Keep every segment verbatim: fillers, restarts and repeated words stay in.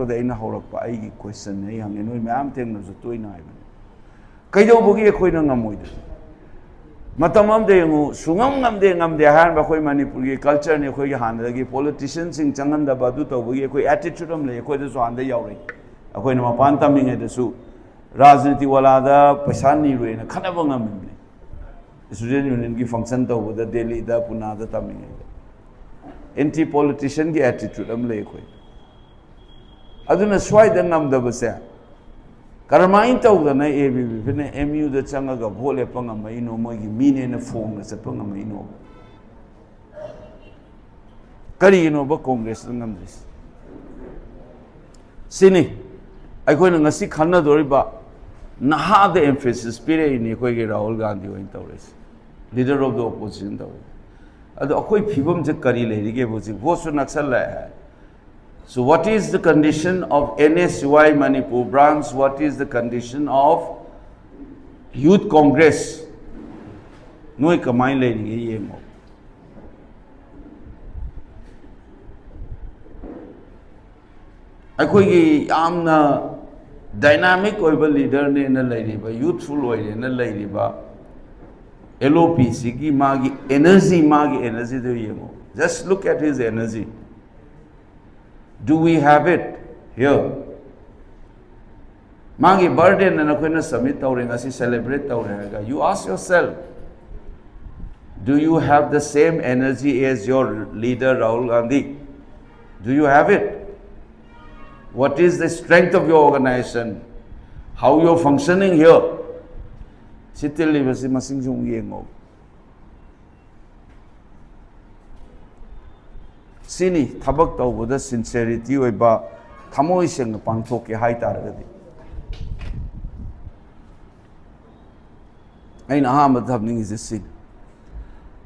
ꯗ ꯑꯩꯅ ꯍꯧꯔꯛꯄ ꯑꯩꯒꯤ ꯀꯣꯏꯁꯟꯅꯦ꯫ ꯑꯩ ꯍꯪꯉꯦ, ꯅꯣꯏ ꯃꯌꯥꯝ ꯊꯦꯡꯅꯕꯁꯨ ꯇꯣꯏꯅ ꯍꯥꯏꯕꯅꯤ, ꯀꯩꯗꯧꯕꯒꯤ ꯑꯩꯈꯣꯏꯅ ꯉꯝꯃꯣꯏꯗꯣꯏꯅꯣ? ꯃꯇꯝ ꯑꯃꯗ ꯌꯦꯡꯉꯨ, ꯁꯨꯡꯉꯝ ꯉꯝꯗꯦ, ꯉꯝꯗꯦ ꯍꯥꯏꯔꯝꯕ ꯑꯩꯈꯣꯏ ꯃꯅꯤꯄꯨꯔꯒꯤ ꯀꯜꯆꯔꯅꯤ꯫ ꯑꯩꯈꯣꯏꯒꯤ ꯍꯥꯟꯅꯗꯒꯤ ꯄꯣꯂꯤꯇꯤꯁꯤꯌꯟꯁꯤꯡ ꯆꯪꯍꯟꯗꯕ, ꯑꯗꯨ ꯇꯧꯕꯒꯤ ꯑꯩꯈꯣꯏ ꯑꯦꯇꯤꯇ꯭ꯌꯨꯠ ꯑꯃ ꯂꯩ, ꯑꯩꯈꯣꯏꯗꯁꯨ ꯍꯥꯟꯅꯗ ꯌꯥꯎꯔꯛꯏ꯫ ꯑꯩꯈꯣꯏꯅ ꯃꯄꯥꯟ ꯇꯝꯃꯤꯉꯩꯗꯁꯨ ꯔꯥꯖꯅꯤꯇꯤ ꯋꯥꯂꯥꯗ ꯄꯩꯁꯥ ꯅꯤꯔꯣꯏꯅ ꯈꯠꯅꯕ ꯉꯝꯃꯤꯕꯅꯤ꯫ ꯏꯁꯇꯨꯗꯦꯟ ꯌꯨꯅꯤꯌꯟꯒꯤ ꯐꯪꯁꯟ ꯇꯧꯕꯗ ꯗꯦꯜꯂꯤꯗ, ꯄꯨꯅꯥꯗ ꯇꯝꯃꯤꯉꯩꯗ ꯑꯦꯟꯇꯤ ꯄꯣꯂꯤꯇꯤꯁꯤꯌꯟꯒꯤ ꯑꯦꯇꯤꯇ꯭ꯌꯨꯠ ꯑꯃ ꯂꯩ ꯑꯩꯈꯣꯏ꯫ ꯑꯗꯨꯅ ꯁ꯭ꯋꯥꯏꯗ ꯉꯝꯗꯕꯁꯦ ꯀꯔꯝꯍꯥꯏꯅ ꯇꯧꯗꯅ ꯑꯦ ꯕꯤ ꯚꯤ ꯄꯤꯅ ꯑꯦꯝ ꯌꯨꯗ ꯆꯪꯉꯒ ꯚꯣꯠ ꯂꯦꯞꯄ ꯉꯝꯃꯛꯏꯅꯣ? ꯃꯣꯏꯒꯤ ꯃꯤꯅꯦꯅ ꯐꯣꯡꯅ ꯆꯠꯄ ꯉꯝꯃꯛꯏꯅꯣ? ꯀꯔꯤꯒꯤꯅꯣꯕ ꯀꯣꯡꯒ꯭ꯔꯦꯁꯅ ꯉꯝꯗ꯭ꯔꯤꯁꯦ? ꯁꯤꯅꯤ ꯑꯩꯈꯣꯏꯅ ꯉꯁꯤ ꯈꯟꯅꯗꯣꯔꯤꯕ꯫ ꯅꯍꯥꯗ ꯑꯦꯝꯐꯦꯁꯤꯁ ꯄꯤꯔꯛꯏꯅꯤ ꯑꯩꯈꯣꯏꯒꯤ ꯔꯥꯍꯨꯜ ꯒꯥꯟꯙꯤ ꯑꯣꯏꯅ ꯇꯧꯔꯤꯁꯦ, ꯂꯤꯗꯔ ꯑꯣꯐ ꯗ ꯑꯣꯄꯣꯖꯤꯁꯟ ꯇꯧꯔꯤꯁꯦ꯫ ꯑꯗꯣ ꯑꯩꯈꯣꯏ ꯐꯤꯕꯝꯁꯦ ꯀꯔꯤ ꯂꯩꯔꯤꯒꯦ ꯍꯧꯖꯤꯛ? ꯚꯣꯠꯁꯨ ꯅꯛꯁꯜꯂꯛꯑꯦ꯫ So what is the condition of N S Y Manipur branch? What is the condition of Youth Congress? ꯅꯣꯏ ꯀꯃꯥꯏꯅ ꯂꯩꯔꯤꯒꯦ ꯌꯦꯡꯉꯣ꯫ ꯑꯩꯈꯣꯏꯒꯤ ꯌꯥꯝꯅ ꯗꯥꯏꯅꯥꯃꯤꯛ ꯑꯣꯏꯕ ꯂꯤꯗꯔꯅꯦꯅ ꯂꯩꯔꯤꯕ, ꯌꯨꯠꯐꯨꯜ ꯑꯣꯏꯔꯦꯅ ꯂꯩꯔꯤꯕ ꯑꯦꯜ ꯑꯣ ꯄꯤꯁꯤꯒꯤ ꯃꯥꯒꯤ ꯑꯦꯅꯔꯖꯤ, ꯃꯥꯒꯤ ꯑꯦꯅꯔꯖꯤꯗꯨ ꯌꯦꯡꯉꯣ꯫ Just look at his energy. Do we have it here? ꯃꯥꯒꯤ ꯕꯥꯔꯗꯦꯅ ꯅꯈꯣꯏꯅ ꯁꯕꯃꯤꯠ ꯇꯧꯔꯦ, ꯉꯁꯤ ꯁꯦꯂꯦꯕ꯭ꯔꯦꯠ ꯇꯧꯔꯦ ꯍꯥꯏꯔꯒ, you ask yourself, do you have the same energy as your leader Rahul Gandhi? Do you have it? What is the strength of your organization? How you are functioning here? ꯁꯤ ꯇꯤꯜꯂꯤꯕꯁꯤ ꯃꯁꯤꯡꯁꯨ ꯑꯃꯨꯛ ꯌꯦꯡꯉꯣ꯫ ꯁꯤꯅꯤ ꯊꯕꯛ ꯇꯧꯕꯗ ꯁꯤꯟꯁꯦꯔꯤꯇꯤ ꯑꯣꯏꯕ, ꯊꯃꯣꯏ ꯁꯦꯡꯅ ꯄꯥꯡꯊꯣꯛꯀꯦ ꯍꯥꯏꯇꯥꯔꯒꯗꯤ꯫ ꯑꯩꯅ ꯑꯍꯥꯟꯕꯗ ꯊꯝꯅꯤꯡꯉꯤꯁꯦ ꯁꯤꯅꯤ꯫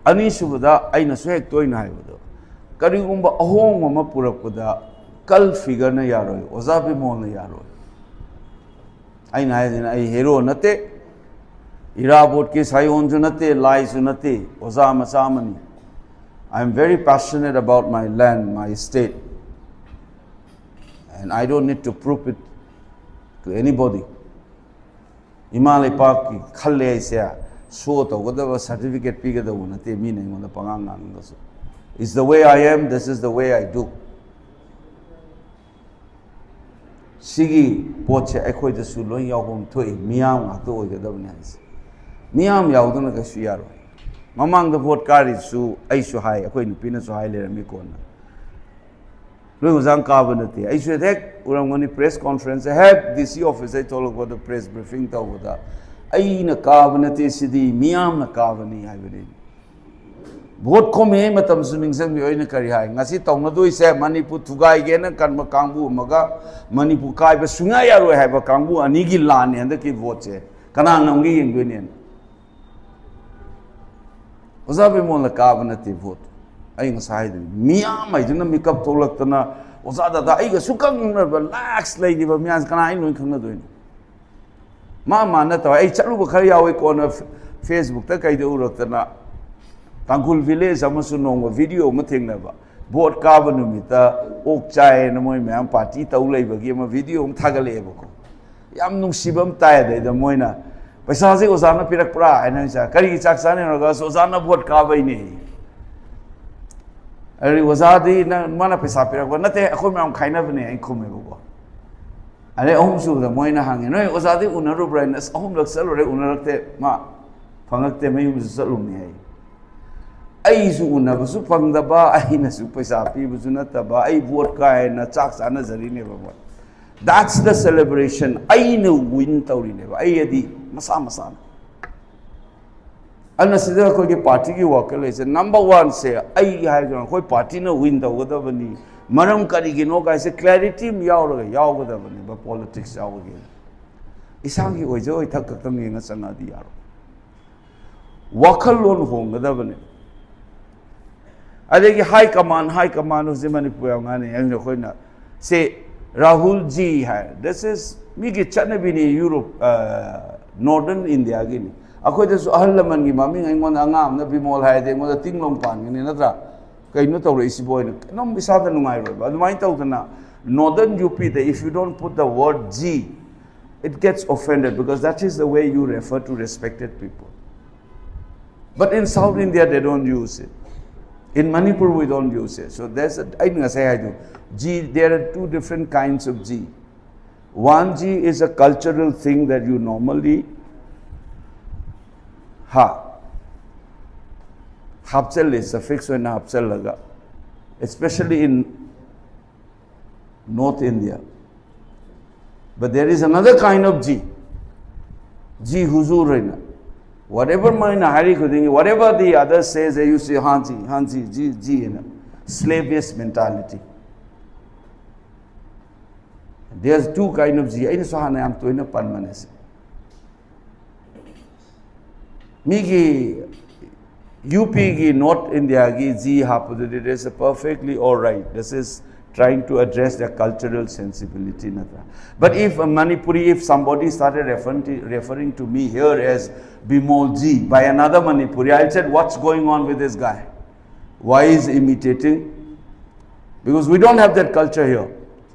ꯑꯅꯤꯁꯨꯕꯗ ꯑꯩꯅꯁꯨ ꯍꯦꯛ ꯇꯣꯏꯅ ꯍꯥꯏꯕꯗꯣ, ꯀꯔꯤꯒꯨꯝꯕ ꯑꯍꯣꯡꯕ ꯑꯃ ꯄꯨꯔꯛꯄꯗ ꯀꯜ ꯐꯤꯒꯔꯅ ꯌꯥꯔꯣꯏ, ꯑꯣꯖꯥ ꯕꯤꯃꯣꯜꯅ ꯌꯥꯔꯣꯏ꯫ ꯑꯩꯅ ꯍꯥꯏꯗꯅ ꯑꯩ ꯍꯦꯔꯣ ꯅꯠꯇꯦ, ꯏꯔꯥꯕꯣꯠꯀꯤ ꯁꯥꯏꯑꯣꯟꯁꯨ ꯅꯠꯇꯦ, ꯂꯥꯏꯁꯨ ꯅꯠꯇꯦ, ꯑꯣꯖꯥ ꯃꯆꯥ ꯑꯃꯅꯤ꯫ I am very passionate about my land, my state. And I don't need to prove it to anybody. ꯏꯃꯥ ꯂꯩꯄꯥꯛꯀꯤ ꯈꯜꯂꯦ ꯍꯥꯏꯁꯦ ꯁꯣ ꯇꯧꯒꯗꯕ, ꯁꯥꯔꯇꯤꯐꯤꯀꯦꯠ ꯄꯤꯒꯗꯧꯕ ꯅꯠꯇꯦ, ꯃꯤꯅ ꯑꯩꯉꯣꯟꯗ ꯄꯉꯥꯡ ꯉꯥꯡꯉꯒꯁꯨ. It's the way I am, this is the way I do. ꯁꯤꯒꯤ ꯄꯣꯠꯁꯦ ꯑꯩꯈꯣꯏꯗꯁꯨ ꯂꯣꯏ ꯌꯥꯎꯐꯝ ꯊꯣꯛꯏ, ꯃꯤꯌꯥꯝ ꯉꯥꯛꯇ ꯑꯣꯏꯒꯗꯕꯅꯤ ꯍꯥꯏꯁꯦ꯫ ꯃꯤꯌꯥꯝ ꯌꯥꯎꯗꯅ ꯀꯩꯁꯨ ꯌꯥꯔꯣꯏ꯫ ꯃꯃꯥꯡꯗ ꯚꯣꯠ ꯀꯥꯔꯤꯁꯨ ꯑꯩꯁꯨ ꯍꯥꯏ, ꯑꯩꯈꯣꯏ ꯅꯨꯄꯤꯅꯁꯨ ꯍꯥꯏ ꯂꯩꯔꯝꯃꯤ ꯀꯣꯟꯅ꯫ ꯅꯣꯏ ꯑꯣꯖꯥꯅ ꯀꯥꯕ ꯅꯠꯇꯦ꯫ ꯑꯩꯁꯨ ꯍꯦꯛ ꯎꯔꯝꯒꯅꯤ, ꯄ꯭ꯔꯦꯁ ꯀꯣꯟꯐ꯭ꯔꯦꯟꯁ ꯍꯦꯛ ꯗꯤ ꯁꯤ ꯑꯣꯐꯤꯁꯇꯩ ꯊꯣꯛꯂꯛꯄꯗ ꯄ꯭ꯔꯦꯁ ꯕ꯭ꯔꯤꯐꯤꯡ ꯇꯧꯕꯗ, "ꯑꯩꯅ ꯀꯥꯕ ꯅꯠꯇꯦ, ꯁꯤꯗꯤ ꯃꯤꯌꯥꯝꯅ ꯀꯥꯕꯅꯤ" ꯍꯥꯏꯕꯅꯤ꯫ ꯚꯣꯠ ꯈꯣꯝꯃꯤꯉꯩ ꯃꯇꯝꯁꯨ ꯅꯤꯡꯁꯤꯡꯕꯤꯌꯨ꯫ ꯑꯩꯅ ꯀꯔꯤ ꯍꯥꯏ? ꯉꯁꯤ ꯇꯧꯅꯗꯣꯏꯁꯦ ꯃꯅꯤꯄꯨꯔ ꯊꯨꯒꯥꯏꯒꯦꯅ ꯀꯟꯕ ꯀꯥꯡꯕꯨ ꯑꯃꯒ ꯃꯅꯤꯄꯨꯔ ꯀꯥꯏꯕ ꯁꯨꯡꯌꯥ ꯌꯥꯔꯣꯏ ꯍꯥꯏꯕ ꯀꯥꯡꯕꯨ ꯑꯅꯤꯒꯤ ꯂꯥꯟꯅꯤ ꯍꯟꯗꯛꯀꯤ ꯚꯣꯠꯁꯦ꯫ ꯀꯅꯥ ꯉꯝꯒꯦ ꯌꯦꯡꯗꯣꯏꯅꯦꯅ꯫ ꯑꯣꯖꯥ ꯕꯤꯃꯣꯜꯅ ꯀꯥꯕ ꯅꯠꯇꯦ ꯚꯣꯠ꯫ ꯑꯩ ꯉꯁꯥꯏ ꯍꯥꯏꯗꯨꯅꯤ, ꯃꯤꯌꯥꯝ ꯍꯥꯏꯗꯨꯅ ꯃꯤꯀꯞ ꯊꯣꯛꯂꯛꯇꯅ, "ꯑꯣꯖꯥ ꯗꯥꯗꯥ, ꯑꯩꯒ ꯁꯨꯛꯈꯪ ꯈꯪꯅꯕ ꯂꯥꯛꯁ ꯂꯩꯔꯤꯕ ꯃꯤꯌꯥꯝꯁꯦ ꯀꯅꯥ ꯑꯩ ꯂꯣꯏ ꯈꯪꯅꯗꯣꯏꯅꯣ?" ꯃꯥ ꯃꯥ ꯅꯠꯇꯕ ꯑꯩ ꯆꯠꯂꯨꯕ ꯈꯔ ꯌꯥꯎꯋꯤ꯫ ꯀꯣꯟꯅ ꯐꯦ-, ꯐꯦꯁꯕꯨꯛꯇ ꯀꯩꯗ ꯎꯔꯛꯇꯅ, ꯇꯥꯡꯈꯨꯜ ꯚꯤꯂꯦꯖ ꯑꯃꯁꯨ ꯅꯣꯡꯃ ꯚꯤꯗꯤꯑꯣ ꯑꯃ ꯊꯦꯡꯅꯕ, ꯚꯣꯠ ꯀꯥꯕ ꯅꯨꯃꯤꯠꯇ ꯑꯣꯛ ꯆꯥꯏꯌꯦꯅ ꯃꯣꯏ ꯃꯌꯥꯝ ꯄꯥꯔꯇꯤ ꯇꯧ ꯂꯩꯕꯒꯤ ꯑꯃ ꯚꯤꯗꯤꯑꯣ ꯑꯃ ꯊꯥꯒꯠꯂꯛꯑꯦꯕꯀꯣ꯫ ꯌꯥꯝ ꯅꯨꯡꯁꯤꯕ ꯑꯃ ꯇꯥꯏ꯫ ꯑꯗꯩꯗ ꯃꯣꯏꯅ, "ꯄꯩꯁꯥꯁꯦ ꯑꯣꯖꯥꯅ ꯄꯤꯔꯛꯄ꯭ꯔꯥ?" ꯍꯥꯏꯅ꯫ "ꯆꯥ-, ꯀꯔꯤꯒꯤ ꯆꯥꯛ ꯆꯥꯅꯔꯒ?" "ꯑꯁ, ꯑꯣꯖꯥꯅ ꯚꯣꯠ ꯀꯥꯕꯩꯅꯦ"꯫ ꯑꯗꯨꯗꯤ ꯑꯣꯖꯥꯗꯤ ꯅꯪ, ꯃꯥꯅ ꯄꯩꯁꯥ ꯄꯤꯔꯛꯄ ꯅꯠꯇꯦ, ꯑꯩꯈꯣꯏ ꯃꯌꯥꯝ ꯈꯥꯏꯅꯕꯅꯦ ꯑꯩꯅ ꯈꯨꯝꯃꯦꯕꯀꯣ꯫ ꯑꯗꯩ ꯑꯍꯨꯝꯁꯨꯕꯗ ꯃꯣꯏꯅ ꯍꯪꯉꯦ, "ꯅꯣꯏ ꯑꯣꯖꯥꯗꯤ ꯎꯅꯔꯨꯕ꯭ꯔꯥ?" ꯑꯩꯅ, "ꯑꯁ, ꯑꯍꯨꯝꯂꯛ ꯆꯠꯂꯨꯔꯦ, ꯎꯅꯔꯛꯇꯦ, ꯃꯥ ꯐꯪꯉꯛꯇꯦ, ꯃꯌꯨꯝꯁꯨ ꯆꯠꯂꯨꯕꯅꯤ" ꯍꯥꯏ꯫ ꯑꯩꯁꯨ ꯎꯅꯕꯁꯨ ꯐꯪꯗꯕ, ꯑꯩꯅꯁꯨ ꯄꯩꯁꯥ ꯄꯤꯕꯁꯨ ꯅꯠꯇꯕ, ꯑꯩ ꯚꯣꯠ ꯀꯥꯏꯅ ꯆꯥꯛ ꯆꯥꯅꯖꯔꯤꯅꯦꯕ ꯃꯣꯏ꯫ That's the celebration. ꯑꯩꯅ ꯋꯤꯟ ꯇꯧꯔꯤꯅꯦꯕ, ꯑꯩ ꯑꯗꯤ ꯃꯁꯥ ꯃꯁꯥꯅ꯫ ꯑꯗꯨꯅ ꯁꯤꯗ ꯑꯩꯈꯣꯏꯒꯤ ꯄꯥꯔꯇꯤꯒꯤ ꯋꯥꯈꯜ ꯂꯩꯁꯦ, ꯅꯝꯕꯔ ꯋꯥꯟꯁꯦ ꯑꯩ ꯍꯥꯏꯗꯅ ꯑꯩꯈꯣꯏ ꯄꯥꯔꯇꯤꯅ ꯋꯤꯟ ꯇꯧꯒꯗꯕꯅꯤ꯫ ꯃꯔꯝ ꯀꯔꯤꯒꯤꯅꯣ ꯀꯥꯏꯁꯦ ꯀ꯭ꯂꯦꯔꯤꯇꯤ ꯑꯃ ꯌꯥꯎꯔꯒ ꯌꯥꯎꯒꯗꯕꯅꯦꯕ ꯄꯣꯂꯤꯇꯤꯛꯁ ꯌꯥꯎꯕꯒꯤ꯫ ꯏꯁꯥꯒꯤ ꯑꯣꯏꯖ ꯑꯣꯏꯊꯛ ꯈꯛꯇꯪ ꯌꯦꯡꯉ ꯆꯪꯉꯛꯑꯗꯤ ꯌꯥꯔꯣꯏ꯫ ꯋꯥꯈꯜꯂꯣꯟ ꯍꯣꯡꯒꯗꯕꯅꯦ꯫ ꯑꯗꯒꯤ ꯍꯥꯏ ꯀꯃꯥꯟ, ꯍꯥꯏ ꯀꯃꯥꯟ ꯍꯧꯖꯤꯛ ꯃꯅꯤꯄꯨꯔ ꯌꯥꯝ ꯉꯥꯡꯅꯩ꯫ ꯑꯩꯅ, ꯑꯩꯈꯣꯏꯅ ꯁꯦ ꯔꯥꯍꯨꯜ ꯖꯤ ꯍꯥꯏ, this is ꯃꯤꯒꯤ ꯆꯠꯅꯕꯤꯅꯤ ꯌꯨꯔꯣꯞ, ꯑ, ꯅꯣꯔꯗꯔꯟ ꯏꯟꯗꯤꯌꯥꯒꯤꯅꯤ꯫ ꯑꯩꯈꯣꯏꯗꯁꯨ ꯑꯍꯜ ꯂꯃꯟꯒꯤ ꯃꯃꯤꯡ ꯑꯩꯉꯣꯟꯗ ꯑꯉꯥꯡ ꯑꯃꯅ ꯕꯤꯃꯣꯜ ꯍꯥꯏꯔꯗꯤ ꯑꯩꯉꯣꯟꯗ ꯇꯤꯡꯂꯣꯡ ꯄꯥꯟꯒꯅꯤ ꯅꯠꯇ꯭ꯔꯥ? ꯀꯩꯅꯣ ꯇꯧꯔꯛꯏꯁꯤꯕꯣ ꯍꯥꯏꯅ ꯀꯩꯅꯣꯝ ꯏꯁꯥꯗ ꯅꯨꯡꯉꯥꯏꯔꯣꯏꯕ꯫ ꯑꯗꯨꯃꯥꯏꯅ ꯇꯧꯗꯅ Northern U P, they, if you don't put the word G, it gets offended because that is the way you refer to respected people. But in South India, they don't use it. In Manipur, we don't use it. So there's a, ꯑꯩꯅ ꯉꯁꯥꯏ ꯍꯥꯏꯗꯣ, G, there are two different kinds of G. One G is a cultural thing that you normally ha ꯍꯥꯞꯆꯜꯂꯤ, suffix ꯑꯣꯏꯅ ꯍꯥꯞꯆꯜꯂꯒ, especially in North India. But there is another kind of G. G ꯍꯨꯖꯨꯔ ꯍꯥꯏꯅ꯫ Whatever ꯃꯣꯏꯅ ꯍꯥꯏꯔꯤ ꯈꯨꯗꯤꯡꯒꯤ, whatever the other says, you say, "हाँ जी, हाँ जी, जी, जी" ꯍꯥꯏꯅ꯫ Slavish mentality. There's two kind of G. ꯑꯩꯅꯁꯨ ꯍꯥꯟꯅ ꯌꯥꯝ ꯇꯣꯏꯅ ꯄꯟꯕꯅꯦ ꯁꯤ꯫ ꯃꯤꯒꯤ ꯌꯨ ꯄꯤꯒꯤ, North Indiaꯒꯤ G ꯍꯥꯞꯄꯗꯨꯗꯤ, that's perfectly all right. This is trying to address their cultural sensibility, ꯅꯠꯇ꯭ꯔꯥ? But if a Manipuri, if somebody started referring to, referring to me here as Bimol G by another Manipuri, I said, "What's going on with this guy? Why is imitating?" Because we don't have that culture here.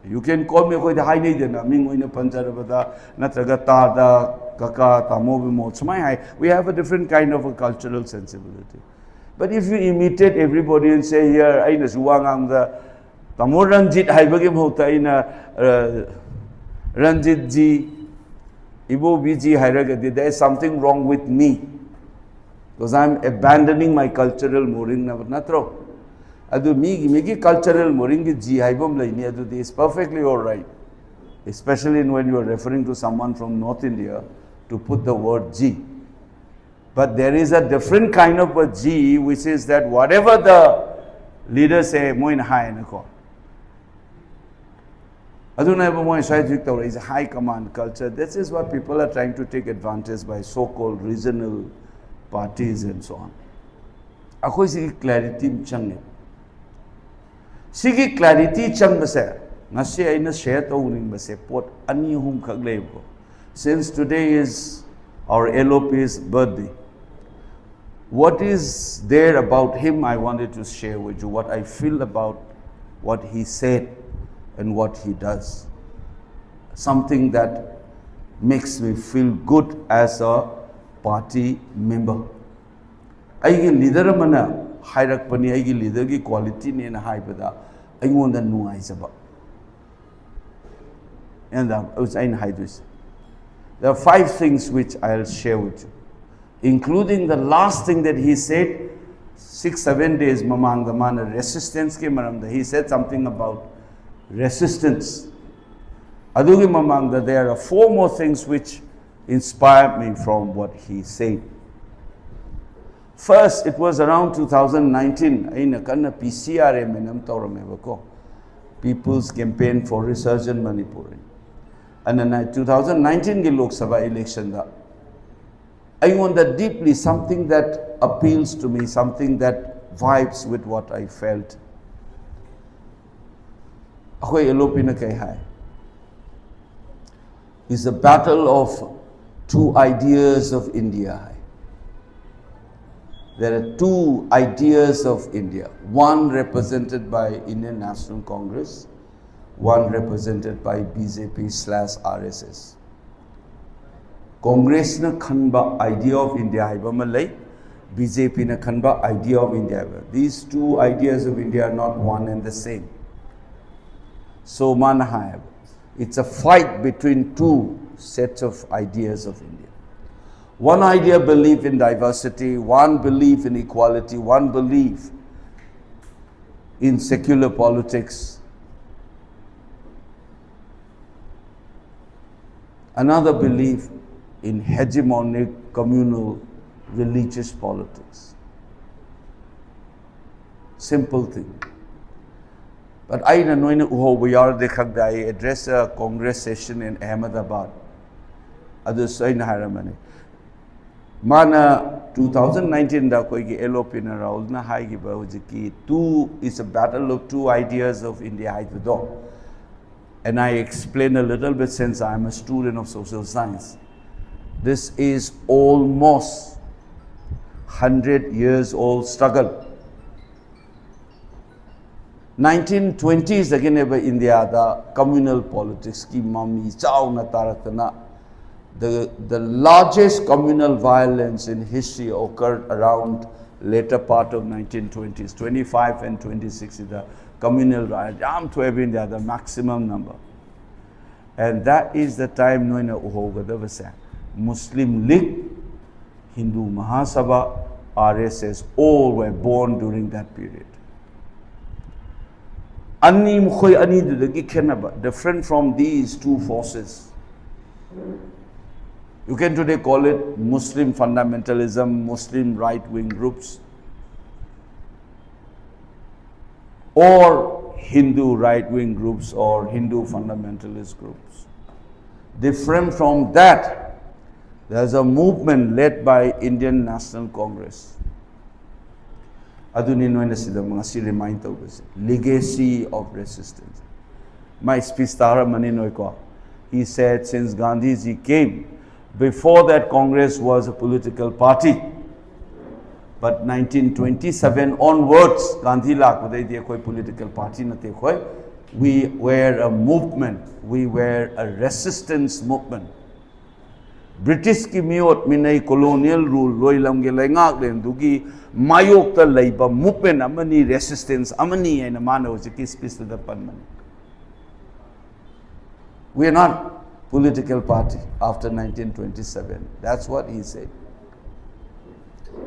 You can call me, ꯑꯩꯈꯣꯏꯗ ꯍꯥꯏꯅꯩꯗꯅ, ꯃꯤꯡ ꯑꯣꯏꯅ ꯄꯟꯖꯔꯕꯗ, ꯅꯠꯇ꯭ꯔꯒ ꯇꯥꯗ, ꯀꯀꯥ, ꯇꯥꯃꯣ, ꯕꯤꯃꯣꯜ, ꯁꯨꯃꯥꯏꯅ ꯍꯥꯏ꯫ We have a different kind of a cultural sensibility. But if you imitate everybody and say here, ꯑꯩꯅꯁꯨ ꯋꯥ ꯉꯥꯡꯕꯗ ꯇꯥꯃꯣ ꯔꯟꯖꯤꯠ ꯍꯥꯏꯕꯒꯤ ꯃꯍꯨꯠꯇ ꯑꯩꯅ, ꯑ, ꯔꯟꯖꯤꯠ ꯖꯤ, ꯏꯕꯣꯕꯤ ꯖꯤ ꯍꯥꯏꯔꯒꯗꯤ, there is something wrong with me. Because I'm abandoning my cultural mooring, ꯅꯠꯇ꯭ꯔꯣ? ꯑꯗꯨ ꯃꯤꯒꯤ, ꯃꯤꯒꯤ cultural mooringꯒꯤ G ꯍꯥꯏꯕ ꯑꯃ ꯂꯩꯅꯤ, ꯑꯗꯨꯗꯤ it's perfectly all right. Especially when you are referring to someone from North India, to put the word G. But there is a different kind of a G, which is that whatever the leaders say, ꯃꯣꯏꯅ ꯍꯥꯏꯅꯀꯣ꯫ ꯑꯗꯨꯅꯦꯕ ꯃꯣꯏ ꯁ꯭ꯋꯥꯏ ꯍꯧꯖꯤꯛ ꯇꯧꯔꯛꯏꯁꯦ, high command culture. This is what people are trying to take advantage by so-called regional parties and so on. ꯑꯩꯈꯣꯏ ꯁꯤꯒꯤ clarity ꯑꯃ ꯆꯪꯉꯦ꯫ ꯁꯤꯒꯤ clarity ꯆꯪꯕꯁꯦ, ꯉꯁꯤ ꯑꯩꯅ share ꯇꯧꯅꯤꯡꯕꯁꯦ ꯄꯣꯠ ꯑꯅꯤ ꯑꯍꯨꯝꯈꯛ ꯂꯩꯕꯀꯣ꯫ Since today is our L O P's birthday, what is there about him I wanted to share with you, what I feel about what he said and what he does. Something that makes me feel good as a party member. ꯑꯩꯒꯤ leader ꯑꯃꯅ ꯍꯥꯏꯔꯛꯄꯅꯤ, ꯑꯩꯒꯤ ꯂꯤꯗꯔꯒꯤ ꯀ꯭ꯋꯥꯂꯤꯇꯤꯅꯦꯅ ꯍꯥꯏꯕꯗ ꯑꯩꯉꯣꯟꯗ ꯅꯨꯡꯉꯥꯏꯖꯕ꯫ ꯑꯩꯅ ꯍꯥꯏꯗꯣꯏꯁꯦ, there are five things which I'll share with you, including the last thing that he said, six seven days ꯃꯃꯥꯡꯗ ꯃꯥꯅ ꯔꯦꯁꯤꯁꯇꯦꯟꯁꯀꯤ ꯃꯔꯝꯗ, he said something about resistance. ꯑꯗꯨꯒꯤ ꯃꯃꯥꯡꯗ there are four more things which inspired me from what he said. First, it was around two thousand nineteen, ꯑꯩꯅ ꯀꯟꯅ P C R M ꯑꯃ ꯇꯧꯔꯝꯃꯦꯕꯀꯣ, People's Campaign for Resurgent Manipur. ꯑꯗꯨꯅ two thousand nineteenꯒꯤ Lok Sabha ꯏꯂꯦꯛꯁꯟꯗ ꯑꯩꯉꯣꯟꯗ deeply something that appeals to me, something that vibes with what I felt. ꯑꯩꯈꯣꯏ L ꯑꯣ ꯄꯤꯅ ꯀꯩ ꯍꯥꯏ? Is a battle of two ideas of India. There are two ideas of India, one represented by Indian National Congress, one represented by B J P slash R S S. ꯀꯣꯡꯒ꯭ꯔꯦꯁꯅ ꯈꯟꯕ idea of India ꯍꯥꯏꯕ ꯑꯃ ꯂꯩ, B J Pꯅ ꯈꯟꯕ idea of India ꯍꯥꯏꯕ꯫ These two ideas of India are not one and the same. So ꯃꯥꯅ ꯍꯥꯏꯌꯦꯕ, it's a fight between two sets of ideas of India. One idea believe in diversity, one believe in equality, one believe in secular politics. Another belief in hegemonic communal religious politics. Simple thing. But ꯑꯩꯅ ꯅꯣꯏꯅ ꯎꯍꯧꯕ ꯌꯥꯎꯔꯗꯤ ꯈꯪꯗꯦ, I address a Congress session in Ahmedabad. ꯑꯗꯨꯁꯨ ꯑꯩꯅ ꯍꯥꯏꯔꯝꯕꯅꯤ, ꯃꯥꯅ two thousand nineteenꯗ ꯑꯩꯈꯣꯏꯒꯤ L ꯑꯣ ꯄꯤꯅ ꯔꯥꯍꯨꯜꯅ ꯍꯥꯏꯈꯤꯕ ꯍꯧꯖꯤꯛꯀꯤ two is a battle of two ideas of India ꯍꯥꯏꯕꯗꯣ, and I explain a little bit since I am a student of social science. This is almost hundred years old struggle. Nineteen ꯇ꯭ꯋꯦꯟꯇꯤꯁꯇꯒꯤꯅꯦꯕ ꯏꯟꯗꯤꯌꯥꯗ communal ꯄꯣꯂꯤꯇꯤꯛꯁꯀꯤ ꯃꯃꯤ ꯆꯥꯎꯅ ꯇꯥꯔꯛꯇꯅ, the, the largest communal violence in history occurred around later part of nineteen twenties, twenty-five and twenty-six ꯁꯤꯗ communal riot ꯌꯥꯝ ꯊꯣꯛꯑꯦꯕ ꯏꯟꯗꯤꯌꯥꯗ, maximum number. And that is the time ꯅꯣꯏꯅ ꯎꯍꯧꯒꯗꯕꯁꯦ, Muslim League, Hindu Mahasabha, R S S, all were born during that period. ꯑꯅꯤ, ꯃꯈꯣꯏ ꯑꯅꯤꯗꯨꯗꯒꯤ ꯈꯦꯠꯅꯕ, different from these two forces. You can today call it Muslim fundamentalism, Muslim right-wing groups, or Hindu right-wing groups or Hindu fundamentalist groups. Different from that, there's a movement led by Indian National Congress. ꯑꯗꯨꯅꯤ ꯅꯣꯏꯅ ꯁꯤꯗ ꯉꯁꯤ remind ꯇꯧꯕꯁꯦ, legacy of resistance. My speech ꯇꯥꯔꯝꯃꯅꯤ ꯅꯣꯏꯀꯣ. He said, since Gandhiji came, before that Congress was a political party, but nineteen twenty-seven onwards, Gandhi ꯂꯥꯛꯄꯗꯩꯗꯤ ꯑꯩꯈꯣꯏ political party ꯅꯠꯇꯦ ꯑꯩꯈꯣꯏ. We were a movement, we were a resistance movement. ꯕ꯭ꯔꯤꯇꯤꯁꯀꯤ ꯃꯤꯑꯣꯠ ꯃꯤꯅꯩ, colonial rule, ꯂꯣꯏꯂꯝꯒꯤ ꯂꯩꯉꯥꯛꯂꯦꯟꯗꯨꯒꯤ ꯃꯥꯌꯣꯛꯇ ꯂꯩꯕ movement ꯑꯃꯅꯤ, resistance ꯑꯃꯅꯤ ꯍꯥꯏꯅ ꯃꯥꯅ ꯍꯧꯖꯤꯛꯀꯤ speechꯇꯨꯗ ꯄꯟꯕꯅꯤ. We are not political party after nineteen twenty-seven. That's what he said.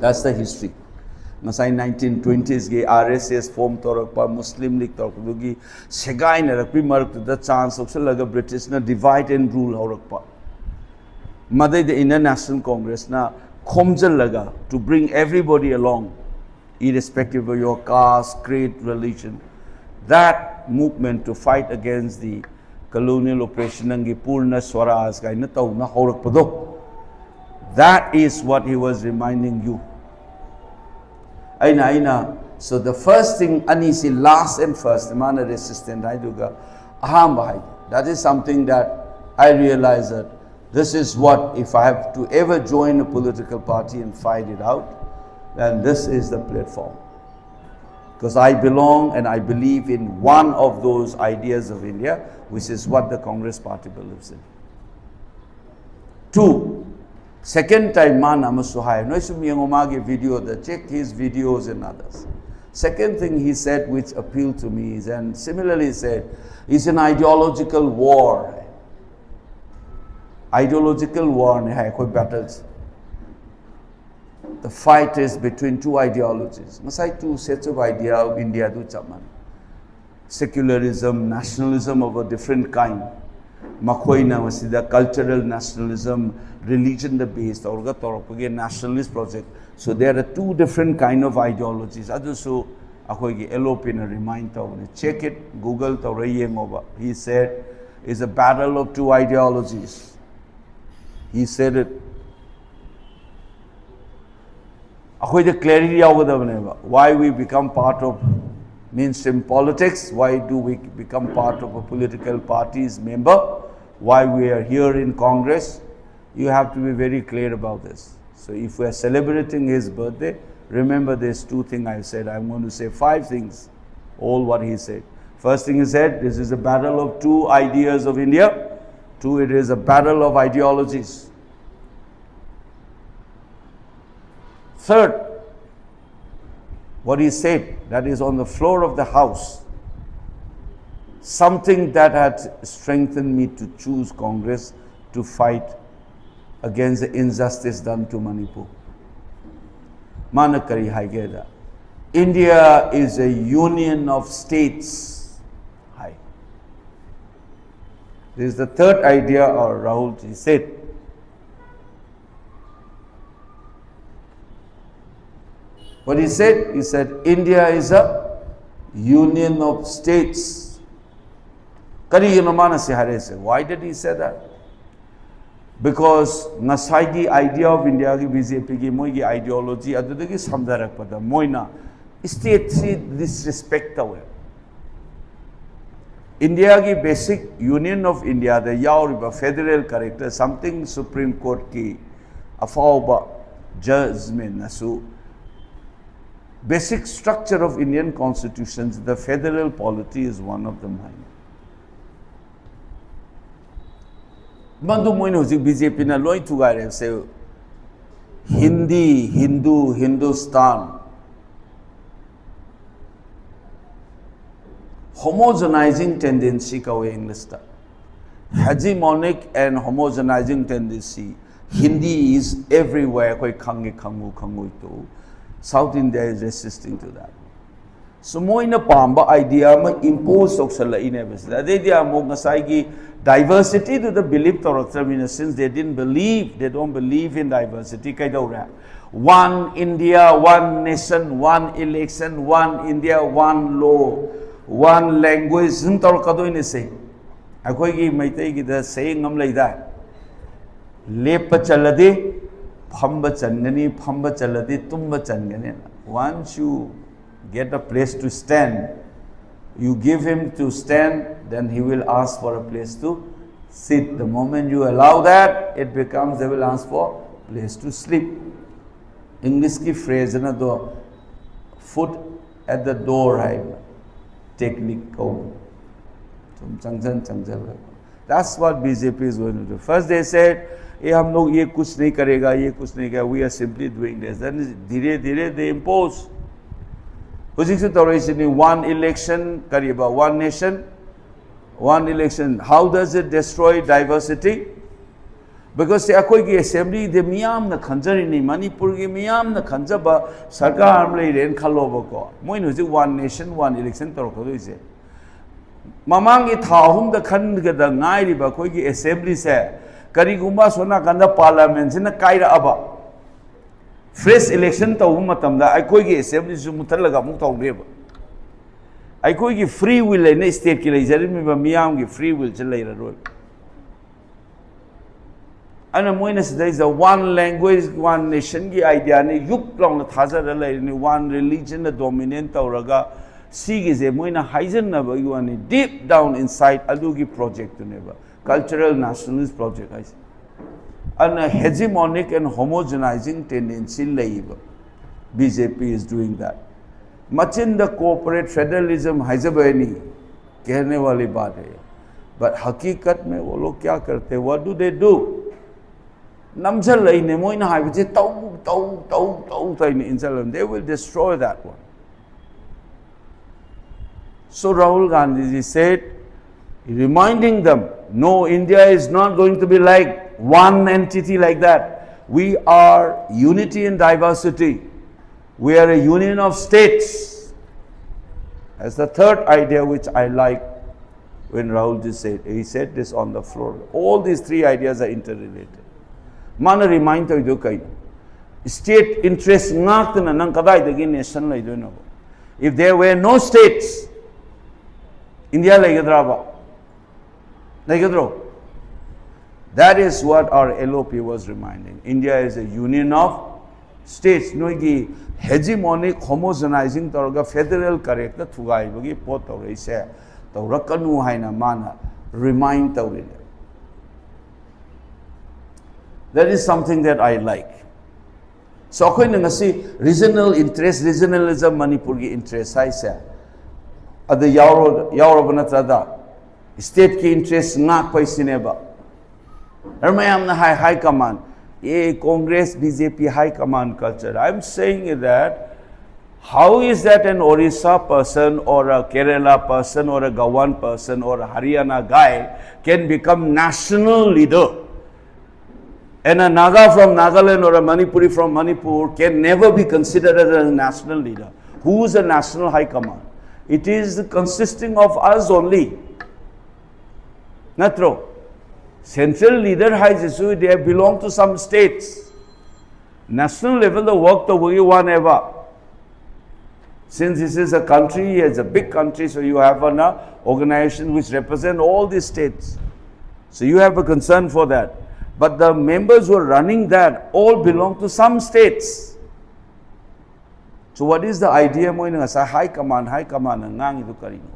That's the history. ꯉꯁꯥꯏ ꯅꯥꯏꯟꯇꯤꯟ ꯇ꯭ꯋꯦꯟꯇꯤꯁꯀꯤ R S S form ꯇꯧꯔꯛꯄ, Muslim League ꯇꯧꯔꯛꯄꯗꯨꯒꯤ ꯁꯦꯒꯥꯏꯅꯔꯛꯄꯒꯤ ꯃꯔꯛꯇꯨꯗ chance ꯂꯧꯁꯤꯜꯂꯒ ꯕ꯭ꯔꯤꯇꯤꯁꯅ divide and rule ꯍꯧꯔꯛꯄ, ꯃꯗꯩꯗ Indian National Congressꯅ ꯈꯣꯝꯖꯤꯜꯂꯒ, to bring everybody along, irrespective of your caste, creed, religion, that movement to fight against the colonial oppression, ꯅꯪꯒꯤ ꯄꯨꯔꯅ ꯁ꯭ꯋꯔꯥꯖ ꯀꯥꯏꯅ ꯇꯧꯅ ꯍꯧꯔꯛꯄꯗꯣ, that is what he was reminding you. ꯑꯩꯅ ꯑꯩꯅ so the first thing, ꯑꯅꯤꯁꯤ last and first, ꯃꯥꯅ resistant ꯍꯥꯏꯗꯨꯒ ꯑꯍꯥꯟꯕ ꯍꯥꯏꯗꯣ, that is something that I realize that this is what, if I have to ever join a political party and fight it out, then this is the platform. Because I belong and I believe in one of those ideas of India, which is what the Congress Party believes in. Two, second time ꯃꯥꯅ ꯑꯃꯁꯨ ꯍꯥꯏ, ꯅꯣꯏꯁꯨ ꯌꯦꯡꯉꯣ ꯃꯥꯒꯤ videoꯗ, check his videos and others. Second thing he said which appealed to me is, and similarly said, is an ideological war. Ideological warꯅꯦ ꯍꯥꯏ ꯑꯩꯈꯣꯏ battleꯁꯦ. The fight is between two ideologies. ꯉꯁꯥꯏ two sets of idea of Indiaꯗꯨ ꯆꯞ ꯃꯥꯟꯅꯩ. Secularism, nationalism of a different kind. ꯃꯈꯣꯏꯅ ꯃꯁꯤꯗ cultural nationalism, religionꯗ base ꯇꯧꯔꯒ ꯇꯧꯔꯛꯄꯒꯤ nationalist project. So there are two different kind of ideologies. ꯑꯗꯨꯁꯨ ꯑꯩꯈꯣꯏꯒꯤ ꯑꯦꯜ ꯑꯣ ꯄꯤꯅ remind ꯇꯧꯕꯅꯤ. Check it, Google ꯇꯧꯔ ꯌꯦꯡꯉꯣꯕ. He said it's a battle of two ideologies. He said it. ꯑꯩꯈꯣꯏꯗ clarity ꯌꯥꯎꯒꯗꯕꯅꯦꯕ. Why we become part of mainstream politics? Why do we become part of a political party's member? Why we are here in Congress? You have to be very clear about this. So if we are celebrating his birthday, remember these two things I said. I'm going to say five things, all what he said. First thing he said, this is a battle of two ideas of India. Two, it is a battle of ideologies. Third, what he said, that is on the floor of the House, something that had strengthened me to choose Congress to fight against the injustice done to Manipur. ꯃꯥꯅ ꯀꯔꯤ ꯍꯥꯏꯒꯦꯗ, India is a union of states. High. This is the third idea, or Rahul ji said. What he said? He said India is a union of states. ꯀꯔꯤꯒꯤꯅꯣ ꯃꯥꯅ ꯁꯤ ꯍꯥꯏꯔꯛꯏꯁꯦ? Why did he say that? Because ꯉꯁꯥꯏꯒꯤ idea of Indiaꯒꯤ, B J ꯄꯤꯒꯤ ꯃꯣꯏꯒꯤ ideology ꯑꯗꯨꯗꯒꯤ ꯁꯝꯊꯔꯛꯄꯗ ꯃꯣꯏꯅ stateꯁꯤ disrespect ꯇꯧꯋꯦ꯫ Indiaꯒꯤ basic Union of Indiaꯗ ꯌꯥꯎꯔꯤꯕ federal character, something Supreme Courtꯀꯤ ꯑꯐꯥꯎꯕ judgementꯅꯁꯨ Basic structure of Indian constitutions, the federal polity is one of them ꯍꯥꯏꯅ꯫ ꯃꯗꯨ ꯃꯣꯏꯅ ꯍꯧꯖꯤꯛ ꯕꯤꯖꯦꯄꯤꯅ ꯂꯣꯏ ꯊꯨꯒꯥꯏꯔꯦꯕꯁꯦ꯫ ꯍꯤꯟꯗꯤ, ꯍꯤꯟꯗꯨ, ꯍꯤꯟꯗꯨꯁꯇꯥꯟ, homogenizing tendency ꯀꯧꯋꯦ ꯏꯪꯂꯤꯁꯇ꯫ Hegemonic and homogenizing tendency. Hindi is everywhere. ꯑꯩꯈꯣꯏ ꯈꯪꯉꯤ, ꯈꯪꯉꯨ ꯈꯪꯉꯨ two. South India is resisting to that. So ꯃꯣꯏꯅ ꯄꯥꯝꯕ idea ꯑꯃ impose ꯇꯧꯁꯜꯂꯛꯏꯅꯦꯕ ꯁꯤꯗ꯫ ꯑꯗꯩꯗꯤ ꯑꯃꯨꯛ ꯉꯁꯥꯏꯒꯤ diversity ꯗꯨꯗ believe ꯇꯧꯔꯛꯇ꯭ꯔꯕꯅꯤꯅ, since they didn't believe, they don't believe in diversity, ꯀꯩꯗꯧꯔꯦ? One India, one nation, one election, one India, one law, one language ꯁꯨꯝ ꯇꯧꯔꯛꯀꯗꯣꯏꯅꯦ ꯁꯦ꯫ ꯑꯩꯈꯣꯏꯒꯤ ꯃꯩꯇꯩꯒꯤꯗ saying ꯑꯃ ꯂꯩꯗꯥꯏ, ꯂꯦꯞꯄ ꯆꯜꯂꯗꯤ ꯐꯝꯕ ꯆꯟꯒꯅꯤ, ꯐꯝꯕ ꯆꯜꯂꯗꯤ ꯇꯨꯝꯕ ꯆꯟꯒꯅꯤ꯫ Once you get a place to stand, you give him to stand, then he will ask for a place to sit. The moment you allow that, it becomes, they will ask for place to sleep. English ꯀꯤ phrase ꯑꯗꯣ, foot at the door ꯍꯥꯏꯕ technique ꯀꯧꯕ꯫ ꯁꯨꯝ ꯆꯪꯁꯟ ꯆꯪꯁꯜꯂꯒ꯫ That's what B J P is going to do. First they said, "ये हम लोग ये कुछ नहीं करेगा, ये कुछ नहीं करेगा, we are simply doing this." Then धीरे धीरे they impose. ꯍꯧꯖꯤꯛꯁꯨ ꯇꯧꯔꯛꯏꯁꯤꯅꯤ, one election, ꯀꯔꯤꯕ, one nation, one election. How does it destroy diversity? Because ꯁꯦ ꯑꯩꯈꯣꯏꯒꯤ assembly ꯗꯤ ꯃꯤꯌꯥꯝꯅ ꯈꯟꯖꯔꯤꯅꯤ, ꯃꯅꯤꯄꯨꯔꯒꯤ ꯃꯤꯌꯥꯝꯅ ꯈꯟꯖꯕ ꯁꯔꯀꯥꯔ ꯑꯃ ꯂꯩꯔꯦꯅ ꯈꯜꯂꯣꯕꯀꯣ꯫ ꯃꯣꯏꯅ ꯍꯧꯖꯤꯛ one nation, one election ꯇꯧꯔꯛꯀꯗꯣꯏꯁꯦ꯫ ꯃꯃꯥꯡꯒꯤ ꯊꯥ ꯑꯍꯨꯝꯗ ꯈꯟꯒꯗ ꯉꯥꯏꯔꯤꯕ ꯑꯩꯈꯣꯏꯒꯤ assembly ꯁꯦ, ꯀꯔꯤꯒꯨꯝꯕ ꯑꯁꯣꯝ ꯅꯥꯀꯟꯗ parliament ꯁꯤꯅ ꯀꯥꯏꯔꯛꯑꯕ, fresh election ꯇꯧꯕ ꯃꯇꯝꯗ ꯑꯩꯈꯣꯏꯒꯤ assembly ꯁꯨ ꯃꯨꯠꯊꯠꯂꯒ ꯑꯃꯨꯛ ꯇꯧꯅꯦꯕ꯫ ꯑꯩꯈꯣꯏꯒꯤ free will ꯍꯥꯏꯅ state ꯀꯤ ꯂꯩꯖꯔꯝꯃꯤꯕ ꯃꯤꯌꯥꯝꯒꯤ free will ꯁꯦ ꯂꯩꯔꯔꯣꯏ꯫ ꯑꯗꯨꯅ ꯃꯣꯏꯅ ꯁꯤꯗꯩꯁꯤꯗ one language, one nation ꯒꯤ idea ꯅꯤ, ꯌꯨꯛ ꯂꯥꯎꯅ ꯊꯥꯖꯔ ꯂꯩꯔꯤꯅꯤ, one religion ꯅ dominate ꯇꯧꯔꯒ꯫ ꯁꯤꯒꯤꯁꯦ ꯃꯣꯏꯅ ꯍꯥꯏꯖꯟꯅꯕꯒꯤ ꯋꯥꯅꯤ, deep down inside ꯑꯗꯨꯒꯤ project ꯇꯨꯅꯦꯕ cultural nationalist project ꯍꯥꯏꯁꯦ꯫ ꯑꯗꯨꯅ hegemonic and homogenizing tendency ꯂꯩꯌꯦꯕ꯫ B J P is doing that. ꯃꯆꯤꯟꯗ corporate federalism ꯍꯥꯏꯖꯕꯅꯤ, कहने वाली बात है, but हकीकत में वो लोग क्या करते, what do they do? ꯅꯝꯁꯤꯜꯂꯛꯏꯅꯦ ꯃꯣꯏꯅ ꯍꯥꯏꯕꯁꯦ, ꯇꯧ ꯇꯧ ꯇꯧ ꯇꯧ ꯇꯧꯅ ꯏꯟꯁꯤꯜꯂꯛꯏꯅꯦ. They will destroy that one. So Rahul Gandhi ji said, reminding them, no, India is not going to be like one entity like that. We are unity in diversity. We are a union of states. That's the third idea which I like when Rahul ji said. He said this on the floor. All these three ideas are interrelated. ꯃꯥꯅ remind ꯇꯧꯔꯤꯗꯣ ꯀꯩꯅꯣ? State interest ꯉꯥꯛꯇꯅ ꯅꯪ ꯀꯗꯥꯏꯗꯒꯤ nation ꯂꯩꯗꯣꯏꯅꯣ? If there were no states, India ꯂꯩꯒꯗ꯭ꯔꯕ? ꯂꯩꯒꯗ꯭ꯔꯣ? That is what our L O P was reminding. India is a union of states. ꯅꯣꯏꯒꯤ hegemonic homogenizing ꯇꯧꯔꯒ federal character ꯊꯨꯒꯥꯏꯕꯒꯤ ꯄꯣꯠ ꯇꯧꯔꯛꯏꯁꯦ ꯇꯧꯔꯛꯀꯅꯨ ꯍꯥꯏꯅ ꯃꯥꯅ remind ꯇꯧꯔꯤꯅꯦ. That is something that I like. So ꯑꯩꯈꯣꯏꯅ ꯉꯁꯤ regional interest, regionalism, ꯃꯅꯤꯄꯨꯔꯒꯤ interest ꯍꯥꯏꯁꯦ ꯑꯗ ꯌꯥꯎꯔ-, ꯌꯥꯎꯔꯕ ꯅꯠꯇ꯭ꯔꯗ stateꯀꯤ interest ꯉꯥꯛꯄꯩꯁꯤꯅꯦꯕ. ꯑꯗꯨ ꯃꯌꯥꯝꯅ ꯍꯥꯏ, high command, A, Congress, B J P high command culture. I'm saying is that how is that an Orissa person or a Kerala person or a Goan person or a Haryana guy can become national leader? And a Naga from Nagaland or a Manipuri from Manipur can never be considered as a national leader. Who is a national high command? It is consisting of us only. ꯅꯠꯇ꯭ꯔꯣ? Central leader ꯍꯥꯏꯁꯤꯁꯨ they belong to some states. National levelꯗ work ꯇꯧꯕꯒꯤ ꯋꯥꯅꯦꯕ. Since this is a country, it's a big country, so you have an uh, organization which represent all these states. So you have a concern for that. But the members who are running that all belong to some states. So what is the idea ꯃꯣꯏꯅ ꯉꯁꯥꯏ high command, high command ꯅ ꯉꯥꯡꯉꯤꯗꯨ ꯀꯔꯤꯅꯣ?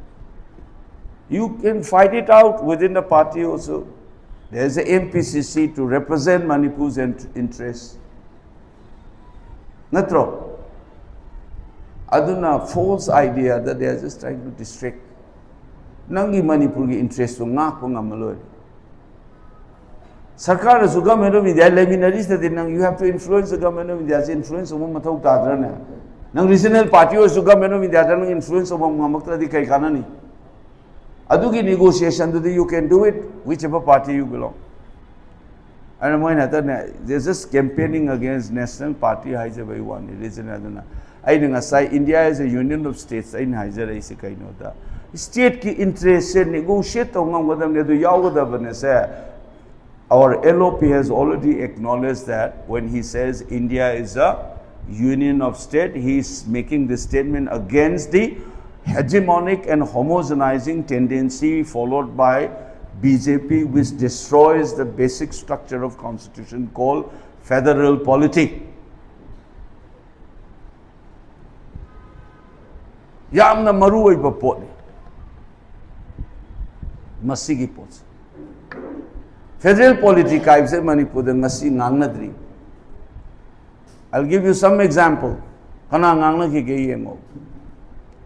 You can fight it out within the party also. There is a M P C C to represent Manipur's int-, interests. ꯅꯠꯇ꯭ꯔꯣ? ꯑꯗꯨꯅ false idea that they are just trying to distract. ꯅꯪꯒꯤ ꯃꯅꯤꯄꯨꯔꯒꯤ interest ꯇꯣ ꯉꯥꯛꯄ ꯉꯝꯃꯂꯣꯏ. ꯁꯔꯀꯥꯔꯅꯁꯨ Government of India ꯂꯩꯃꯤꯟꯅꯔꯤꯁꯤꯗꯗꯤ ꯅꯪ you have to influence the Government of India say influence ꯇꯧꯕ ꯃꯊꯧ ꯇꯥꯗ꯭ꯔꯅꯦ? ꯅꯪ regional party ꯑꯣꯏꯔꯁꯨ Government of India ꯗ ꯅꯪ influence ꯇꯧꯕ ꯉꯝꯃꯛꯇ꯭ꯔꯗꯤ ꯀꯩ ꯀꯥꯟꯅꯅꯤ? ꯑꯗꯨꯒꯤ negotiation ꯗꯨꯗꯤ you can do it whichever party you belong. ꯑꯗꯨꯅ ꯃꯣꯏꯅ ꯍꯦꯛꯇꯅꯦ, they just campaigning against national party ꯍꯥꯏꯖꯕꯒꯤ ꯋꯥꯅꯤ, regional ꯑꯗꯨꯅ. ꯑꯩꯅ ꯉꯁꯥꯏ India is a union of states ꯑꯩꯅ ꯍꯥꯏꯖꯔꯛꯏꯁꯦ ꯀꯩꯅꯣꯗ, state ꯀꯤ interest ꯁꯦ negotiate ꯇꯧ ꯉꯝꯒꯗꯕꯅꯤ, ꯑꯗꯨ ꯌꯥꯎꯒꯗꯕꯅꯦ ꯁꯦ. Our L O P has already acknowledged that when he says India is a union of state, he is making this statement against the hegemonic and homogenizing tendency followed by B J P, which destroys the basic structure of constitution called federal polity. ꯌꯥꯝꯅ ꯃꯔꯨ ꯑꯣꯏꯕ ꯄꯣꯠꯅꯤ ꯃꯁꯤꯒꯤ ꯄꯣꯠꯁꯦ. Federal polity ꯀꯥꯏꯕꯁꯦ ꯃꯅꯤꯄꯨꯔꯗ ꯉꯁꯤ ꯉꯥꯡꯅꯗ꯭ꯔꯤ. I'll give you some example. ꯀꯅꯥ ꯉꯥꯡꯅꯈꯤꯒꯦ ꯌꯦꯡꯉꯣ.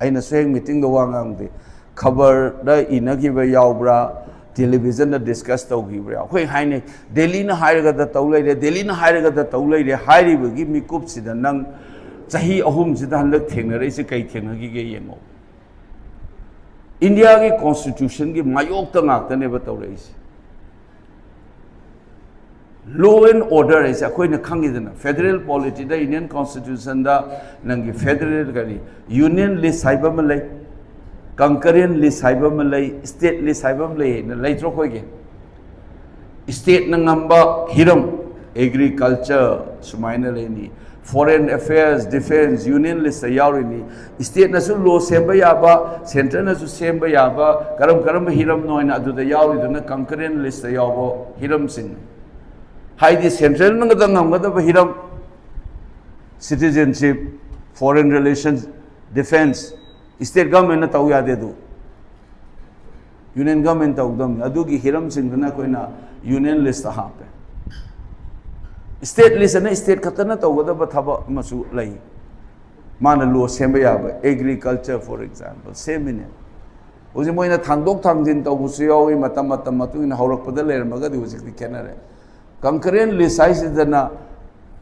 ꯑꯩꯅꯁꯨ ꯍꯦꯛ meeting ꯗ ꯋꯥ ꯉꯥꯡꯗꯦ. ꯈꯕꯔꯗ ꯏꯅꯈꯤꯕ ꯌꯥꯎꯕ꯭ꯔꯥ, television ꯗ discuss ꯇꯧꯈꯤꯕ꯭ꯔꯥ? ꯑꯩꯈꯣꯏ ꯍꯥꯏꯅꯩ, ꯗꯦꯜꯂꯤꯅ ꯍꯥꯏꯔꯒꯗ ꯇꯧ ꯂꯩꯔꯦ, ꯗꯦꯜꯂꯤꯅ ꯍꯥꯏꯔꯒꯗ ꯇꯧ ꯂꯩꯔꯦ ꯍꯥꯏꯔꯤꯕꯒꯤ ꯃꯤꯀꯨꯞꯁꯤꯗ ꯅꯪ ꯆꯍꯤ ꯑꯍꯨꯝꯁꯤꯗ ꯍꯟꯗꯛ ꯊꯦꯡꯅꯔꯛꯏꯁꯦ ꯀꯩ ꯊꯦꯡꯅꯈꯤꯒꯦ ꯌꯦꯡꯉꯣ. India ꯒꯤ constitution ꯒꯤ ꯃꯥꯌꯣꯛꯇ ꯉꯥꯛꯇꯅꯦꯕ ꯇꯧꯔꯛꯏꯁꯦ. Law and order ꯍꯥꯏꯁꯦ ꯑꯩꯈꯣꯏꯅ ꯈꯪꯉꯤꯗꯅ, federal polity ꯗ, Indian constitution ꯗ ꯅꯪꯒꯤ federal ꯀꯔꯤ, union list ꯍꯥꯏꯕ ꯑꯃ ꯂꯩ, concurrent list ꯍꯥꯏꯕ ꯑꯃ ꯂꯩ, state list ꯍꯥꯏꯕ ꯑꯃ ꯂꯩ ꯍꯥꯏꯅ ꯂꯩꯇ꯭ꯔꯣ ꯑꯩꯈꯣꯏꯒꯤ? State ꯅ ꯉꯝꯕ ꯍꯤꯔꯝ, agriculture ꯁꯨꯃꯥꯏꯅ ꯂꯩꯅꯤ, foreign affairs, defence, union list ꯇ ꯌꯥꯎꯔꯤꯅꯤ. State ꯅꯁꯨ law ꯁꯦꯝꯕ ꯌꯥꯕ, centre ꯅꯁꯨ ꯁꯦꯝꯕ ꯌꯥꯕ, ꯀꯔꯝ ꯀꯔꯝꯕ ꯍꯤꯔꯝꯅꯣ ꯍꯥꯏꯅ ꯑꯗꯨꯗ ꯌꯥꯎꯔꯤꯗꯨꯅ concurrent list ꯇ ꯌꯥꯎꯕ ꯍꯤꯔꯝꯁꯤꯡꯅꯤ. ꯍꯥꯏꯗꯤ central ꯅ ꯉꯝꯒꯗꯕ ꯍꯤꯔꯝ, citizenship, foreign relations, defence, state government ꯅ ꯇꯧ ꯌꯥꯗꯦ ꯑꯗꯨ. Union government ꯇꯧꯒꯗꯕꯅꯤ꯫ ꯑꯗꯨꯒꯤ ꯍꯤꯔꯝꯁꯤꯡꯗꯨꯅ ꯑꯩꯈꯣꯏꯅ union list ꯇ ꯍꯥꯞꯄꯦ꯫ State list ꯑꯅ state ꯈꯛꯇꯅ ꯇꯧꯒꯗꯕ ꯊꯕꯛ ꯑꯃꯁꯨ ꯂꯩ꯫ ꯃꯥꯅ ꯂꯣ ꯁꯦꯝꯕ ꯌꯥꯕ, ꯑꯦꯒ꯭ꯔꯤꯀꯜꯆꯔ ꯐꯣꯔ ꯑꯦꯛꯖꯥꯝꯄꯜ ꯁꯦꯝꯃꯤꯅꯦ꯫ ꯍꯧꯖꯤꯛ ꯃꯣꯏꯅ ꯊꯥꯡꯗꯣꯛ ꯊꯥꯡꯖꯤꯟ ꯇꯧꯕꯁꯨ ꯌꯥꯎꯏ, ꯃꯇꯝ ꯃꯇꯝ ꯃꯇꯨꯡ ꯏꯟꯅ ꯍꯧꯔꯛꯄꯗ ꯂꯩꯔꯝꯃꯒꯗꯤ ꯍꯧꯖꯤꯛꯇꯤ ꯈꯦꯠꯅꯔꯦ꯫ ꯀꯟꯀꯔꯦꯟ ꯂꯤꯁ ꯍꯥꯏꯁꯤꯗꯅ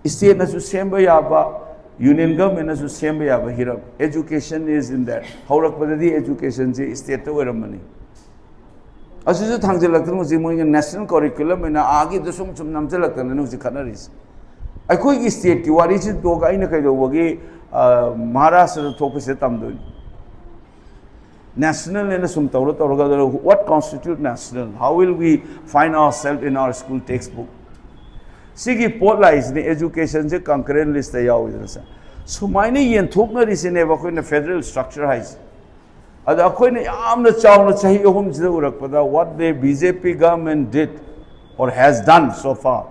ꯁ꯭ꯇꯦꯠꯅꯁꯨ ꯁꯦꯝꯕ ꯌꯥꯕ, ꯌꯨꯅꯤꯌꯟ ꯒꯚꯔꯟꯃꯦꯟꯅꯁꯨ ꯁꯦꯝꯕ ꯌꯥꯕ ꯍꯤꯔꯝ꯫ Education is in that. ꯍꯧꯔꯛꯄꯗꯗꯤ ꯑꯦꯖꯨꯀꯦꯁꯟꯁꯤ ꯁ꯭ꯇꯦꯠꯇ ꯑꯣꯏꯔꯝꯕꯅꯤ꯫ ꯑꯁꯤꯁꯨ ꯊꯥꯡꯖꯤꯜꯂꯛꯇꯅ ꯍꯧꯖꯤꯛ ꯃꯣꯏꯒꯤ ꯅꯦꯁꯅꯦꯜ ꯀꯔꯤꯀꯨꯂꯝ ꯑꯣꯏꯅ ꯑꯥꯒꯤꯗ ꯁꯨꯝ ꯁꯨꯝ ꯅꯝꯁꯤꯜꯂꯛꯇꯅꯅꯦ ꯍꯧꯖꯤꯛ ꯈꯠꯅꯔꯤꯁꯦ꯫ ꯑꯩꯈꯣꯏꯒꯤ ꯁ꯭ꯇꯦꯠꯀꯤ ꯋꯥꯔꯤꯁꯤ ꯇꯣꯛꯑꯒ ꯑꯩꯅ ꯀꯩꯗꯧꯕꯒꯤ ꯃꯍꯥꯔꯥꯁꯇ꯭ꯔꯗ ꯊꯣꯛꯄꯁꯤꯗ ꯇꯝꯗꯣꯏꯅꯤ? ꯅꯦꯁꯅꯦꯜ ꯍꯥꯏꯅ ꯁꯨꯝ ꯇꯧꯔ ꯇꯧꯔꯒ, what constitute national? How will we find ourselves in our school textbook? ꯁꯤꯒꯤ ꯄꯣꯠ ꯂꯥꯛꯏꯁꯤꯅ ꯑꯦꯖꯨꯀꯦꯁꯟꯁꯦ ꯀꯟꯀꯔꯦꯟ ꯂꯤꯁꯇ ꯌꯥꯎꯋꯤꯗꯅ ꯁꯥꯔ꯫ ꯁꯨꯃꯥꯏꯅ ꯌꯦꯟꯊꯣꯛꯅꯔꯤꯁꯤꯅꯦꯕ ꯑꯩꯈꯣꯏꯅ ꯐꯦꯗꯔꯦꯜ ꯁ꯭ꯇ꯭ꯔꯛꯆꯔ ꯍꯥꯏꯁꯦ꯫ ꯑꯗ ꯑꯩꯈꯣꯏꯅ ꯌꯥꯝꯅ ꯆꯥꯎꯅ ꯆꯍꯤ ꯑꯍꯨꯝꯁꯤꯗ ꯎꯔꯛꯄꯗ, what the B J P government did or has done so far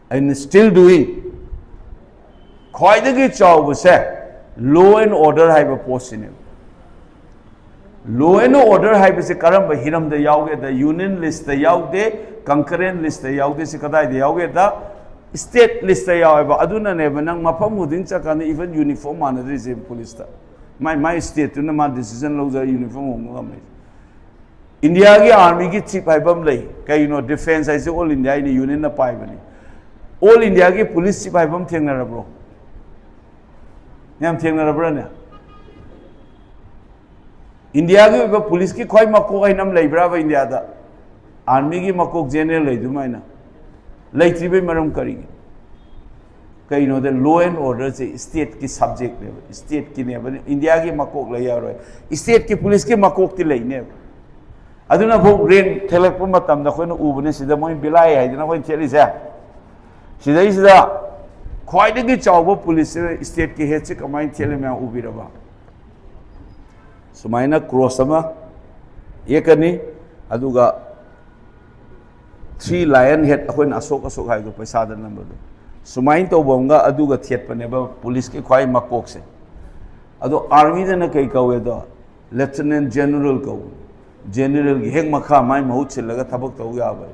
and still doing, ꯈ꯭ꯋꯥꯏꯗꯒꯤ ꯆꯥꯎꯕꯁꯦ law and order ꯍꯥꯏꯕ ꯄꯣꯠꯁꯤꯅꯦꯕ꯫ Law and order ꯍꯥꯏꯕꯁꯤ ꯀꯔꯝꯕ ꯍꯤꯔꯝꯗ ꯌꯥꯎꯒꯦꯗ, ꯌꯨꯅꯤꯌꯟ ꯂꯤꯁꯇ ꯌꯥꯎꯗꯦ, ꯀꯟꯀꯔꯦꯟ ꯂꯤꯁꯇ ꯌꯥꯎꯗꯦ꯫ ꯁꯤ ꯀꯗꯥꯏꯗ ꯌꯥꯎꯒꯦꯗ? ꯁ꯭ꯇꯦꯠ ꯂꯤꯁꯇ ꯌꯥꯎꯋꯦꯕ꯫ ꯑꯗꯨꯅꯅꯦꯕ ꯅꯪ ꯃꯐꯝ ꯈꯨꯗꯤꯡ ꯆꯠꯀꯥꯟꯗ even ꯌꯨꯅꯤꯐꯣꯔꯝ ꯃꯥꯟꯅꯗ꯭ꯔꯤꯁꯦ ꯄꯨꯂꯤꯁꯇ꯫ ꯃꯥꯏ ꯃꯥꯏ ꯁ꯭ꯇꯦꯠꯇꯨꯅ ꯃꯥ ꯗꯤꯁꯤꯖꯟ ꯂꯧꯖꯔ ꯌꯨꯅꯤꯐꯣꯔꯝ ꯍꯣꯡꯕ ꯉꯝꯃꯦ꯫ ꯏꯟꯗꯤꯌꯥꯒꯤ ꯑꯥꯔꯃꯤꯒꯤ ꯆꯤꯐ ꯍꯥꯏꯕ ꯑꯃ ꯂꯩ꯫ ꯀꯩꯅꯣ, ꯗꯤꯐꯦꯟꯁ ꯍꯥꯏꯁꯦ ꯑꯣꯜ ꯏꯟꯗꯤꯌꯥ ꯑꯩꯅ ꯌꯨꯅꯤꯌꯟꯅ ꯄꯥꯏꯕꯅꯤ꯫ ꯑꯣꯜ ꯏꯟꯗꯤꯌꯥꯒꯤ ꯄꯨꯂꯤꯁ ꯆꯤꯐ ꯍꯥꯏꯕ ꯑꯃ ꯊꯦꯡꯅꯔꯕ꯭ꯔꯣ? ꯌꯥꯝ ꯊꯦꯡꯅꯔꯕ꯭ꯔꯥꯅꯦ? ꯏꯟꯗꯤꯌꯥꯒꯤ ꯑꯣꯏꯕ ꯄꯨꯂꯤꯁꯀꯤ ꯈ꯭ꯋꯥꯏ ꯃꯀꯣꯛ ꯍꯥꯏꯅ ꯑꯃ ꯂꯩꯕ꯭ꯔꯥꯕ ꯏꯟꯗꯤꯌꯥꯗ? ꯑꯥꯔꯃꯤꯒꯤ ꯃꯀꯣꯛ ꯖꯦꯅꯔꯦꯜ ꯂꯩ ꯑꯗꯨꯃꯥꯏꯅ ꯂꯩꯇ꯭ꯔꯤꯕꯩ ꯃꯔꯝ ꯀꯔꯤꯒꯤꯅꯣ? ꯀꯩꯅꯣꯗ law and orderꯁꯦ ꯁ꯭ꯇꯦꯠꯀꯤ ꯁꯕꯖꯦꯛꯅꯦꯕ, ꯁ꯭ꯇꯦꯠꯀꯤꯅꯦꯕ꯫ ꯏꯟꯗꯤꯌꯥꯒꯤ ꯃꯀꯣꯛ ꯂꯩ ꯌꯥꯔꯣꯏ, ꯁ꯭ꯇꯦꯠꯀꯤ ꯄꯨꯂꯤꯁꯀꯤ ꯃꯀꯣꯛꯇꯤ ꯂꯩꯅꯦꯕ꯫ ꯑꯗꯨꯅ ꯐꯥꯎ ꯔꯦꯡ ꯊꯦꯠꯂꯛꯄ ꯃꯇꯝꯗ ꯑꯩꯈꯣꯏꯅ ꯎꯕꯅꯦ, ꯁꯤꯗ ꯃꯣꯏ ꯕꯤꯂꯥꯏ ꯍꯥꯏꯗꯅ ꯑꯩꯈꯣꯏꯅ ꯊꯦꯠꯂꯤꯁꯦ꯫ ꯁꯤꯗꯩꯁꯤꯗ ꯈ꯭ꯋꯥꯏꯗꯒꯤ ꯆꯥꯎꯕ ꯄꯨꯂꯤꯁꯁꯦ ꯁ꯭ꯇꯦꯠꯀꯤ ꯍꯦꯠꯁꯦ ꯀꯃꯥꯏꯅ ꯊꯦꯠꯂꯤ ꯃꯌꯥꯝ ꯎꯕꯤꯔꯕ? ꯁꯨꯃꯥꯏꯅ ꯀ꯭ꯔꯣꯁ ꯑꯃ ꯌꯦꯛꯀꯅꯤ, ꯑꯗꯨꯒ ꯊ꯭ꯔꯤ ꯂꯥꯏꯌꯟ ꯍꯦꯠ, ꯑꯩꯈꯣꯏꯅ ꯑꯁꯣꯛ ꯑꯁꯣꯛ ꯍꯥꯏꯕꯗꯣ ꯄꯩꯁꯥꯗ ꯅꯝꯕꯗꯣ, ꯁꯨꯃꯥꯏꯅ ꯇꯧꯕ ꯑꯃꯒ ꯑꯗꯨꯒ ꯊꯦꯠꯄꯅꯦꯕ ꯄꯨꯂꯤꯁꯀꯤ ꯈ꯭ꯋꯥꯏ ꯃꯀꯣꯛꯁꯦ꯫ ꯑꯗꯣ ꯑꯥꯔꯃꯤꯗꯅ ꯀꯩ ꯀꯧꯋꯦꯗꯣ? ꯂꯦꯐꯇꯤꯅꯦꯟ ꯖꯦꯅꯔꯦꯜ ꯀꯧꯕꯅꯤ꯫ ꯖꯦꯅꯔꯦꯜꯒꯤ ꯍꯦꯛ ꯃꯈꯥ ꯃꯥꯏ ꯃꯍꯨꯠ ꯁꯤꯜꯂꯒ ꯊꯕꯛ ꯇꯧ ꯌꯥꯕ꯫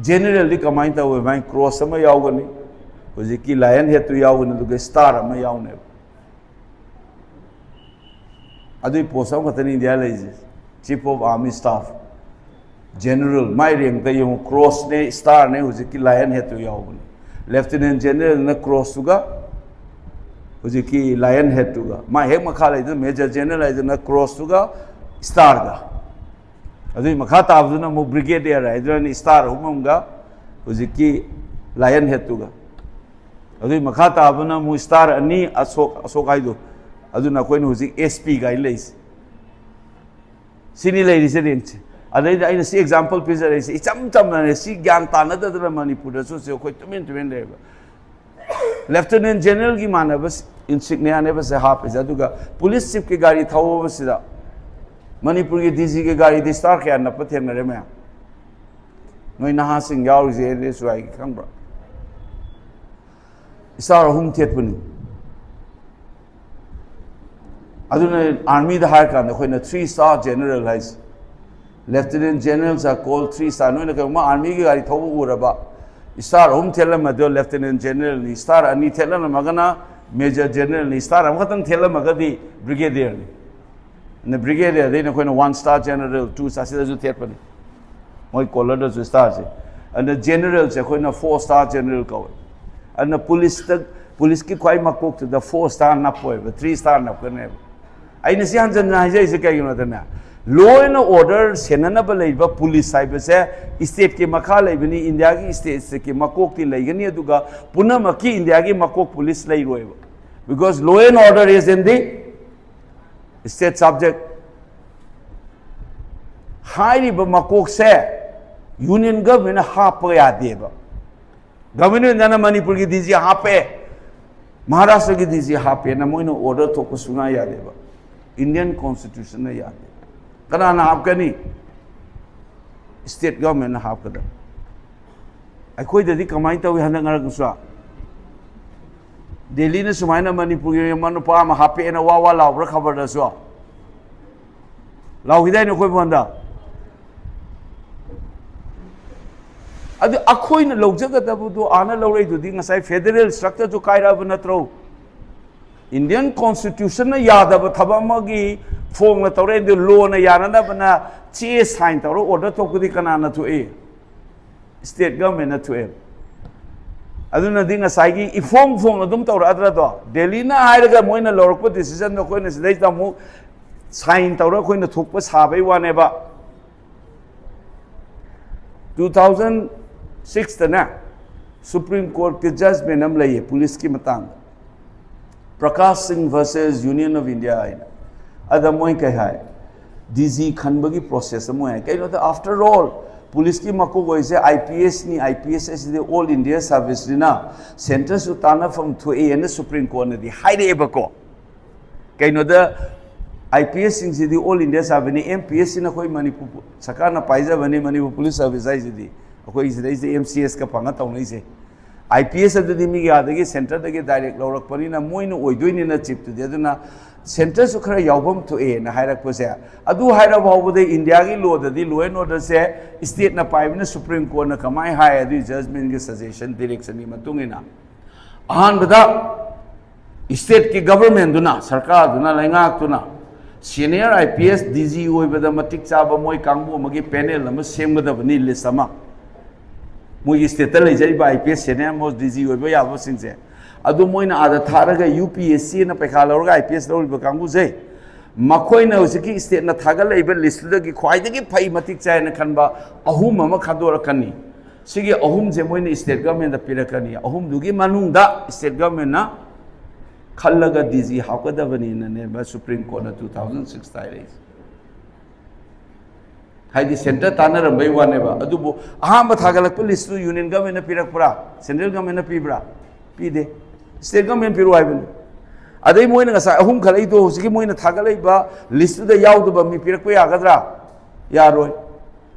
ꯖꯦꯅꯔꯦꯜꯗꯤ ꯀꯃꯥꯏꯅ ꯇꯧꯋꯦ? ꯃꯥꯏ ꯀ꯭ꯔꯣꯁ ꯑꯃ ꯌꯥꯎꯒꯅꯤ, ꯍꯧꯖꯤꯛꯀꯤ ꯂꯥꯏꯑꯣꯟ ꯍꯦꯠꯇꯨ ꯌꯥꯎꯒꯅꯤ, ꯑꯗꯨꯒ ꯏꯁꯇꯥꯔ ꯑꯃ ꯌꯥꯎꯅꯦꯕ꯫ ꯑꯗꯨꯒꯤ ꯄꯣꯁ ꯑꯃꯈꯛꯇꯅꯤ ꯏꯟꯗꯤꯌꯥ ꯂꯩꯔꯤꯁꯦ, chief of army staff. General, ꯃꯥꯏ ꯔꯦꯡꯇ ꯌꯦꯡꯉꯨ, ꯀ꯭ꯔꯣꯁꯅꯦ, ꯏꯁꯇꯥꯔꯅꯦ, ꯍꯧꯖꯤꯛꯀꯤ ꯂꯥꯏꯑꯣꯟ ꯍꯦꯠꯇꯨ ꯌꯥꯎꯕꯅꯤ꯫ ꯂꯦꯐꯇꯤꯅꯦꯟ ꯖꯦꯅꯔꯦꯜꯅ ꯀ꯭ꯔꯣꯁꯇꯨꯒ ꯍꯧꯖꯤꯛꯀꯤ ꯂꯥꯏꯑꯣꯟ ꯍꯦꯠꯇꯨꯒ, ꯃꯥ ꯍꯦꯛ ꯃꯈꯥ ꯂꯩꯗꯨꯅ ꯃꯦꯖꯔ ꯖꯦꯅꯔꯦꯜ ꯍꯥꯏꯗꯨꯅ ꯀ꯭ꯔꯣꯁꯇꯨꯒ ꯏꯁꯇꯥꯔꯒ, ꯑꯗꯨꯒꯤ ꯃꯈꯥ ꯇꯥꯕꯗꯨꯅ ꯑꯃꯨꯛ ꯕ꯭ꯔꯤꯒꯦꯗꯤꯌꯔ ꯍꯥꯏꯗꯨꯅ ꯏꯁꯇꯥꯔ ꯑꯍꯨꯝ ꯑꯃꯒ ꯍꯧꯖꯤꯛꯀꯤ ꯂꯥꯏꯑꯣꯟ ꯍꯦꯠꯇꯨꯒ, ꯑꯗꯨꯒꯤ ꯃꯈꯥ ꯇꯥꯕꯅ ꯑꯃꯨꯛ ꯏꯁꯇꯥꯔ ꯑꯅꯤ, ꯑꯁꯣꯛ, ꯑꯁꯣꯛ ꯍꯥꯏꯗꯣ, ꯑꯗꯨꯅ ꯑꯩꯈꯣꯏꯅ ꯍꯧꯖꯤꯛ ꯑꯦꯁ ꯄꯤ ꯀꯥꯏꯅ ꯂꯩꯔꯤꯁꯦ꯫ ꯁꯤꯅꯤ ꯂꯩꯔꯤꯁꯦ ꯔꯦꯡꯁꯦ꯫ ꯑꯗꯩꯗ ꯑꯩꯅ ꯁꯤ ꯑꯦꯛꯖꯥꯝꯄꯜ ꯄꯤꯖꯔꯛꯏꯁꯦ ꯏꯆꯝ ꯆꯝꯅꯅꯦ, ꯁꯤ ꯒ꯭ꯌꯥꯟ ꯇꯥꯅꯗꯗꯅ ꯃꯅꯤꯄꯨꯔꯗꯁꯨ ꯁꯤ ꯑꯩꯈꯣꯏ ꯇꯨꯃꯤꯟ ꯇꯨꯃꯤꯟ ꯂꯩꯔꯕ꯫ ꯂꯦꯐꯇꯤꯅꯦꯟ ꯖꯦꯅꯔꯦꯜꯒꯤ ꯃꯥꯟꯅꯕ ꯏꯟꯁꯤꯒꯅꯤꯌꯥꯅꯦꯕ ꯁꯦ ꯍꯥꯞꯄꯤꯁꯦ, ꯑꯗꯨꯒ ꯄꯨꯂꯤꯁ ꯆꯤꯐꯀꯤ ꯒꯥꯔꯤ ꯊꯧꯕꯁꯤꯗ ꯃꯅꯤꯄꯨꯔꯒꯤ ꯗꯤ ꯖꯤꯒꯤ ꯒꯥꯔꯤꯗ ꯏꯁꯇꯥꯔ ꯀꯌꯥ ꯅꯞꯄ ꯊꯦꯡꯅꯔꯦ ꯃꯌꯥꯝ? ꯅꯣꯏ ꯅꯍꯥꯁꯤꯡ ꯌꯥꯎꯔꯤꯁꯦ ꯑꯦꯟ ꯑꯦꯁ ꯋꯥꯏꯒꯤ ꯈꯪꯕ꯭ꯔꯥ? ꯏꯁꯇꯥꯔ ꯑꯍꯨꯝ ꯊꯦꯠꯄꯅꯤ꯫ ꯑꯗꯨꯅ ꯑꯥꯔꯃꯤꯗ ꯍꯥꯏꯔꯀꯥꯟꯗ ꯑꯩꯈꯣꯏꯅ three star general ꯍꯥꯏꯁꯦ꯫ Lieutenant generals are called three star. ꯅꯣꯏꯅ ꯀꯩꯒꯨꯝꯕ ꯑꯥꯔꯃꯤꯒꯤ ꯒꯥꯔꯤ ꯊꯧꯕ ꯎꯔꯕ, ꯏꯁꯇꯥꯔ ꯑꯍꯨꯝ ꯊꯦꯠꯂꯝꯃꯗꯤ ꯂꯦꯐꯇꯤꯅꯦꯟ ꯖꯦꯅꯔꯦꯜꯅꯤ, ꯏꯁꯇꯥꯔ ꯑꯅꯤ ꯊꯦꯠꯂꯝꯃꯒꯅ ꯃꯦꯖꯔ ꯖꯦꯅꯔꯦꯜꯅꯤ, ꯏꯁꯇꯥꯔ ꯑꯃꯈꯛꯇꯪ ꯊꯦꯠꯂꯝꯃꯒꯗꯤ ꯕ꯭ꯔꯤꯒꯦꯗꯤꯌꯔꯅꯤ꯫ ꯑꯗ ꯕ꯭ꯔꯤꯒꯦꯗꯤꯌꯔꯗꯩꯅ ꯑꯩꯈꯣꯏꯅ one star general, two star ꯁꯤꯗꯁꯨ ꯊꯦꯠꯄꯅꯤ, ꯃꯣꯏ ꯀꯣꯂꯔꯗꯁꯨ ꯏꯁꯇꯥꯔꯁꯦ꯫ ꯑꯗ ꯖꯦꯅꯔꯦꯜꯁꯦ ꯑꯩꯈꯣꯏꯅ four star general ꯀꯧꯋꯦ꯫ ꯑꯗꯨꯅ ꯄꯨꯂꯤꯁꯇ, ꯄꯨꯂꯤꯁꯀꯤ ꯈ꯭ꯋꯥꯏ ꯃꯀꯣꯛꯇꯨꯗ four star ꯅꯞꯄꯣꯏꯕ, three star ꯅꯞꯀꯅꯦꯕ꯫ ꯑꯩꯅ ꯁꯤ ꯍꯟꯖꯟꯅ ꯍꯥꯏꯖꯔꯤꯁꯦ ꯀꯩꯒꯤꯅꯣꯗꯅꯦ, law and order ꯁꯦꯟꯅꯅꯕ ꯂꯩꯕ ꯄꯨꯂꯤꯁ ꯍꯥꯏꯕꯁꯦ ꯏꯁꯇꯦꯠꯀꯤ ꯃꯈꯥ ꯂꯩꯕꯅꯤ꯫ ꯏꯟꯗꯤꯌꯥꯒꯤ ꯏꯁꯇꯦꯠ, ꯏꯁꯇꯦꯠꯀꯤ ꯃꯀꯣꯛꯇꯤ ꯂꯩꯒꯅꯤ, ꯑꯗꯨꯒ ꯄꯨꯝꯅꯃꯛꯀꯤ ꯏꯟꯗꯤꯌꯥꯒꯤ ꯃꯀꯣꯛ police ꯂꯩꯔꯣꯏꯕ, because law and order is in the state subject꯫ ꯍꯥꯏꯔꯤꯕ ꯃꯀꯣꯛꯁꯦ ꯌꯨꯅꯤꯌꯟ ꯒꯚꯔꯟꯃꯦꯟꯅ ꯍꯥꯞꯄ ꯌꯥꯗꯦꯕ꯫ ꯒꯚꯔꯟꯃꯦꯟꯅ ꯃꯅꯤꯄꯨꯔꯒꯤ ꯗꯤ ꯖꯤ ꯍꯥꯞꯄꯦ, ꯃꯍꯥꯔꯥꯁꯇ꯭ꯔꯒꯤ ꯗꯤ ꯖꯤ ꯍꯥꯞꯄꯦꯅ ꯃꯣꯏꯅ ꯑꯣꯔꯗꯔ ꯊꯣꯛꯄ ꯁꯨꯡꯌꯥ ꯌꯥꯗꯦꯕ꯫ ꯏꯟꯗꯤꯌꯟ ꯀꯣꯟꯁꯇꯤꯇ꯭ꯌꯨꯁꯟꯅ ꯌꯥꯗꯦ꯫ ꯀꯅꯥꯅ ꯍꯥꯞꯀꯅꯤ? ꯁ꯭ꯇꯦꯠ ꯒꯚꯔꯟꯃꯦꯟꯅ ꯍꯥꯞꯀꯗꯕ꯫ ꯑꯩꯈꯣꯏꯗꯗꯤ ꯀꯃꯥꯏꯅ ꯇꯧꯏ ꯍꯟꯗꯛ ꯃꯔꯛꯁꯨ? ꯗꯦꯜꯂꯤꯅ ꯁꯨꯃꯥꯏꯅ ꯃꯅꯤꯄꯨꯔꯒꯤ ꯅꯨꯄꯥ ꯑꯃ ꯍꯥꯞꯄꯦꯅ ꯋꯥ ꯋꯥ ꯂꯥꯎꯕ꯭ꯔꯥ ꯈꯕꯔꯗꯁꯨ? ꯂꯥꯎꯈꯤꯗꯥꯏꯅꯦ ꯑꯩꯈꯣꯏ ꯐꯣꯟꯗ? ꯑꯗꯨ ꯑꯩꯈꯣꯏꯅ ꯂꯧꯖꯒꯗꯕꯗꯣ ꯑꯥꯅ ꯂꯧꯔꯛꯏꯗꯨꯗꯤ ꯉꯁꯥꯏ federal structureꯁꯨ ꯀꯥꯏꯔꯛꯑꯕ ꯅꯠꯇ꯭ꯔꯣ? Indian constitutionꯅ ꯌꯥꯗꯕ ꯊꯕꯛ ꯑꯃꯒꯤ formꯅ ꯇꯧꯔꯛꯑꯦ, ꯑꯗꯨ lawꯅ ꯌꯥꯅꯅꯕꯅ ꯆꯦ sign ꯇꯧꯔ order ꯊꯣꯛꯄꯗꯤ ꯀꯅꯥꯅ ꯊꯣꯛꯏ? State governmentꯅ ꯊꯣꯛꯑꯦ꯫ ꯑꯗꯨꯅꯗꯤ ꯉꯁꯥꯏꯒꯤ ꯏꯐꯣꯡ ꯐꯣꯡꯅ ꯑꯗꯨꯝ ꯇꯧꯔꯛꯑꯗ꯭ꯔꯗꯣ? ꯗꯦꯜꯂꯤꯅ ꯍꯥꯏꯔꯒ ꯃꯣꯏꯅ ꯂꯧꯔꯛꯄ decisionꯗꯣ ꯑꯩꯈꯣꯏꯅ ꯁꯤꯗꯩꯗ ꯑꯃꯨꯛ sign ꯇꯧꯔ ꯑꯩꯈꯣꯏꯅ ꯊꯣꯛꯄ ꯁꯥꯕꯩ ꯋꯥꯅꯦꯕ꯫ Two thousand sixꯇꯅꯦ, Supreme Courtꯀꯤ judgment ꯑꯃ ꯂꯩꯌꯦ policeꯀꯤ ꯃꯇꯥꯡꯗ, Prakash Singh versus Union of India ꯍꯥꯏꯅ꯫ ꯑꯗ ꯃꯣꯏ ꯀꯩ ꯍꯥꯏ? DG ꯈꯟꯕꯒꯤ process ꯑꯃ ꯍꯥꯏ꯫ ꯀꯩꯅꯣꯗ, after all, policeꯀꯤ ꯃꯀꯣꯛ ꯑꯣꯏꯁꯦ IPSꯅꯤ, IPS ꯑꯁꯤꯗꯤ All India Serviceꯅꯤꯅ centreꯁꯨ ꯇꯥꯟꯅꯐꯝ ꯊꯣꯛꯑꯦꯅ Supreme Courtꯅꯗꯤ ꯍꯥꯏꯔꯛꯑꯦꯕꯀꯣ꯫ ꯀꯩꯅꯣꯗ, IPSꯁꯤꯡꯁꯤꯗꯤ All India Serviceꯅꯤ, MPSꯁꯤꯅ ꯑꯩꯈꯣꯏ ꯃꯅꯤꯄꯨꯔ ꯁꯔꯀꯥꯔꯅ ꯄꯥꯏꯖꯕꯅꯤ, ꯃꯅꯤꯄꯨꯔ Police Service ꯍꯥꯏꯁꯤꯗꯤ ꯑꯩꯈꯣꯏ ꯁꯤꯗꯩꯁꯤꯗ MCSꯀ ꯐꯪꯉ ꯇꯧꯅꯩꯁꯦ꯫ IPS ꯑꯗꯨꯗꯤ ꯃꯤꯒꯤ ꯑꯥꯗꯒꯤ centreꯗꯒꯤ direct ꯂꯧꯔꯛꯄꯅꯤꯅ ꯃꯣꯏꯅ ꯑꯣꯏꯗꯣꯏꯅꯤꯅ chiefꯇꯨꯗꯤ꯫ ꯑꯗꯨꯅ centreꯁꯨ ꯈꯔ ꯌꯥꯎꯐꯝ ꯊꯣꯛꯑꯦꯅ ꯍꯥꯏꯔꯛꯄꯁꯦ, ꯑꯗꯨ ꯍꯥꯏꯔ ꯐꯥꯎꯕꯗ Indiaꯒꯤ lawꯗꯗꯤ law and orderꯁꯦ stateꯅ ꯄꯥꯏꯕꯅ Supreme Courtꯅ ꯀꯃꯥꯏꯅ ꯍꯥꯏ? ꯑꯗꯨꯒꯤ judgmentꯒꯤ suggestion, directionꯒꯤ ꯃꯇꯨꯡ ꯏꯟꯅ ꯑꯍꯥꯟꯕꯗ stateꯀꯤ governmentꯗꯨꯅ, ꯁꯔꯀꯥꯔꯗꯨꯅ, ꯂꯩꯉꯥꯛꯇꯨꯅ senior IPS DG ꯑꯣꯏꯕꯗ ꯃꯇꯤꯛ ꯆꯥꯕ ꯃꯣꯏ ꯀꯥꯡꯕꯨ ꯑꯃꯒꯤ panel ꯑꯃ ꯁꯦꯝꯒꯗꯕꯅꯤ, list ꯑꯃ꯫ ꯃꯣꯏꯒꯤ stateꯇ ꯂꯩꯖꯔꯤꯕ IPS senior most DG ꯑꯣꯏꯕ ꯌꯥꯕꯁꯤꯡꯁꯦ, ꯑꯗꯨ ꯃꯣꯏꯅ ꯑꯥꯗ ꯊꯥꯔꯒ UPSCꯅ ꯄꯩꯈꯥ ꯂꯧꯔꯒ IPS ꯂꯧꯔꯤꯕ ꯀꯥꯡꯕꯨꯁꯦ, ꯃꯈꯣꯏꯅ ꯍꯧꯖꯤꯛꯀꯤ stateꯅ ꯊꯥꯒꯠꯂꯛꯏꯕ listꯇꯨꯗꯒꯤ ꯈ꯭ꯋꯥꯏꯗꯒꯤ ꯐꯩ, ꯃꯇꯤꯛ ꯆꯥꯏꯅ ꯈꯟꯕ ꯑꯍꯨꯝ ꯑꯃ ꯈꯟꯗꯣꯔꯛꯀꯅꯤ꯫ ꯁꯤꯒꯤ ꯑꯍꯨꯝꯁꯦ ꯃꯣꯏꯅ state governmentꯗ ꯄꯤꯔꯛꯀꯅꯤ꯫ ꯑꯍꯨꯝꯗꯨꯒꯤ ꯃꯅꯨꯡꯗ state governmentꯅ ꯈꯜꯂꯒ DG ꯍꯥꯞꯀꯗꯕꯅꯤꯅꯅꯦꯕ Supreme Courtꯅ two thousand sixꯇ ꯍꯥꯏꯔꯛꯏꯁꯦ꯫ ꯍꯥꯏꯗꯤ centre ꯇꯥꯟꯅꯔꯝꯕꯩ ꯋꯥꯅꯦꯕ꯫ ꯑꯗꯨꯕꯨ ꯑꯍꯥꯟꯕ ꯊꯥꯒꯠꯂꯛꯄ listꯇꯨ union governmentꯅ ꯄꯤꯔꯛꯄ꯭ꯔꯥ, central governmentꯅ ꯄꯤꯕ꯭ꯔꯥ? ꯄꯤꯗꯦ꯫ State government ꯄꯤꯔꯛꯑꯣ ꯍꯥꯏꯕꯅꯤ꯫ ꯑꯗꯩ ꯃꯣꯏꯅ ꯉꯁꯥꯏ ꯑꯍꯨꯝ ꯈꯜꯂꯛꯏꯗꯣ ꯍꯧꯖꯤꯛꯀꯤ ꯃꯣꯏꯅ ꯊꯥꯒꯠꯂꯛꯏꯕ listꯇꯨꯗ ꯌꯥꯎꯗꯕ ꯃꯤ ꯄꯤꯔꯛꯄ ꯌꯥꯒꯗ꯭ꯔꯥ? ꯌꯥꯔꯣꯏ꯫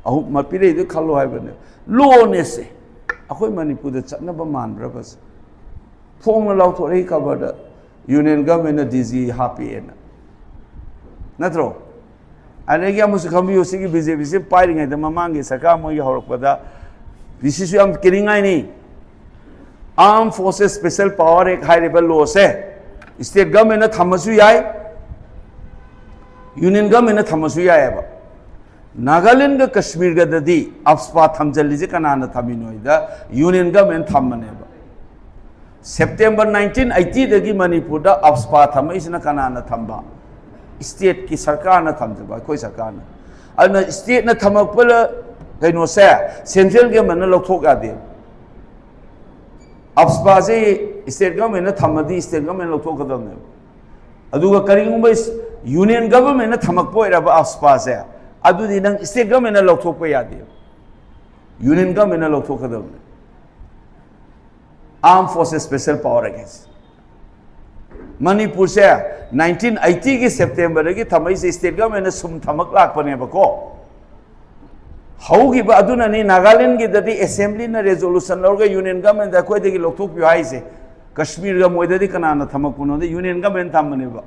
ꯑꯍꯨꯝ ꯃ ꯄꯤꯔꯛꯏꯗꯣ ꯈꯜꯂꯣ ꯍꯥꯏꯕꯅꯦ꯫ Lawnessꯁꯦ ꯑꯩꯈꯣꯏ ꯃꯅꯤꯄꯨꯔꯗ ꯆꯠꯅꯕ ꯃꯥꯟꯕ꯭ꯔꯕꯁꯦ? ꯐꯣꯡꯅ ꯂꯥꯎꯊꯣꯔꯛꯏ ꯈꯕꯔꯗ, union governmentꯅ DG ꯍꯥꯞꯄꯦꯅ, ꯅꯠꯇ꯭ꯔꯣ? ꯑꯗꯒꯤ ꯑꯃꯁꯨ ꯈꯪꯕꯤꯌꯨ, ꯁꯤꯒꯤ BJPꯁꯤ ꯄꯥꯏꯔꯤꯉꯩꯗ, ꯃꯃꯥꯡꯒꯤ ꯁꯔꯀꯥꯔ ꯃꯣꯏꯒꯤ ꯍꯧꯔꯛꯄꯗ ꯁꯤꯁꯨ ꯌꯥꯝ ꯀꯤꯅꯤꯡꯉꯥꯏꯅꯤ꯫ Armed Forces Special Power Act ꯍꯥꯏꯔꯤꯕ ꯂꯣꯁꯦ ꯁ꯭ꯇꯦꯠ ꯒꯚꯔꯟꯃꯦꯟꯅ ꯊꯝꯃꯁꯨ ꯌꯥꯏ, ꯌꯨꯅꯤꯌꯟ ꯒꯚꯔꯟꯃꯦꯟꯅ ꯊꯝꯃꯁꯨ ꯌꯥꯏꯑꯕ꯫ ꯅꯥꯒꯥꯂꯦꯟꯒ ꯀꯁꯃꯤꯔꯒꯗꯗꯤ ꯑꯞꯁꯄꯥ ꯊꯝꯖꯤꯜꯂꯤꯁꯦ ꯀꯅꯥꯅ ꯊꯝꯃꯤꯅꯣ ꯍꯥꯏꯗ ꯌꯨꯅꯤꯌꯟ ꯒꯚꯔꯟꯃꯦꯟ ꯊꯝꯕꯅꯦꯕ꯫ ꯁꯦꯞꯇꯦꯝꯕꯔ ꯅꯥꯏꯟꯇꯤꯟ ꯑꯩꯠꯇꯤꯗꯒꯤ ꯃꯅꯤꯄꯨꯔꯗ ꯑꯞꯁꯄꯥ ꯊꯝꯃꯛꯏꯁꯤꯅ ꯀꯅꯥꯅ ꯊꯝꯕ? ꯁ꯭ꯇꯦꯠꯀꯤ ꯁꯔꯀꯥꯔꯅ ꯊꯝꯖꯕ, ꯑꯩꯈꯣꯏ ꯁꯔꯀꯥꯔꯅ꯫ ꯑꯗꯨꯅ ꯁ꯭ꯇꯦꯠꯅ ꯊꯝꯃꯛꯄ ꯀꯩꯅꯣꯁꯦ ꯁꯦꯟꯇ꯭ꯔꯦꯜ ꯒꯚꯔꯟꯃꯦꯟꯅ ꯂꯧꯊꯣꯛ ꯌꯥꯗꯦ꯫ ꯑꯞꯁꯄꯥꯁꯤ ꯁ꯭ꯇꯦꯠ ꯒꯚꯔꯟꯃꯦꯟꯅ ꯊꯝꯃꯗꯤ ꯁ꯭ꯇꯦꯠ ꯒꯚꯔꯟꯃꯦꯟ ꯂꯧꯊꯣꯛꯀꯗꯕꯅꯦꯕ꯫ ꯑꯗꯨꯒ ꯀꯔꯤꯒꯨꯝꯕ ꯌꯨꯅꯤꯌꯟ ꯒꯚꯔꯟꯃꯦꯟꯅ ꯊꯝꯃꯛꯄ ꯑꯣꯏꯔꯕ ꯑꯞꯁꯄꯥꯁꯦ, ꯑꯗꯨꯗꯤ ꯅꯪ ꯁ꯭ꯇꯦꯠ ꯒꯚꯔꯟꯃꯦꯟꯅ ꯂꯧꯊꯣꯛꯄ ꯌꯥꯗꯦꯕ, ꯌꯨꯅꯤꯌꯟ ꯒꯚꯔꯟꯃꯦꯟꯅ ꯂꯧꯊꯣꯛꯀꯗꯕꯅꯦ꯫ Armed Forces Special Power Act ꯍꯥꯏꯁꯦ꯫ ꯃꯅꯤꯄꯨꯔꯁꯦ ꯅꯥꯏꯟꯇꯤꯟ ꯑꯩꯠꯇꯤꯒꯤ ꯁꯦꯞꯇꯦꯝꯕꯔꯗꯒꯤ ꯊꯝꯃꯛꯏꯁꯦ ꯁ꯭ꯇꯦꯠ ꯒꯚꯔꯟꯃꯦꯟꯅ ꯁꯨꯝ ꯊꯝꯃꯛ ꯂꯥꯛꯄꯅꯦꯕꯀꯣ꯫ ꯍꯧꯈꯤꯕ ꯑꯗꯨꯅꯅꯤ ꯅꯥꯒꯥꯂꯦꯟꯒꯤꯗꯗꯤ ꯑꯦꯁꯦꯝꯕ꯭ꯂꯤꯅ ꯔꯦꯖꯣꯂꯨꯁꯟ ꯂꯧꯔꯒ ꯌꯨꯅꯤꯌꯟ ꯒꯚꯔꯟꯃꯦꯟꯗ ꯑꯩꯈꯣꯏꯗꯒꯤ ꯂꯧꯊꯣꯛꯄꯤꯌꯨ ꯍꯥꯏꯁꯦ꯫ ꯀꯁꯃꯤꯔꯒ ꯃꯣꯏꯗꯗꯤ ꯀꯅꯥꯅ ꯊꯝꯃꯛꯄꯅꯣꯗ ꯌꯨꯅꯤꯌꯟ ꯒꯚꯔꯟꯃꯦꯟ ꯊꯝꯕꯅꯦꯕ꯫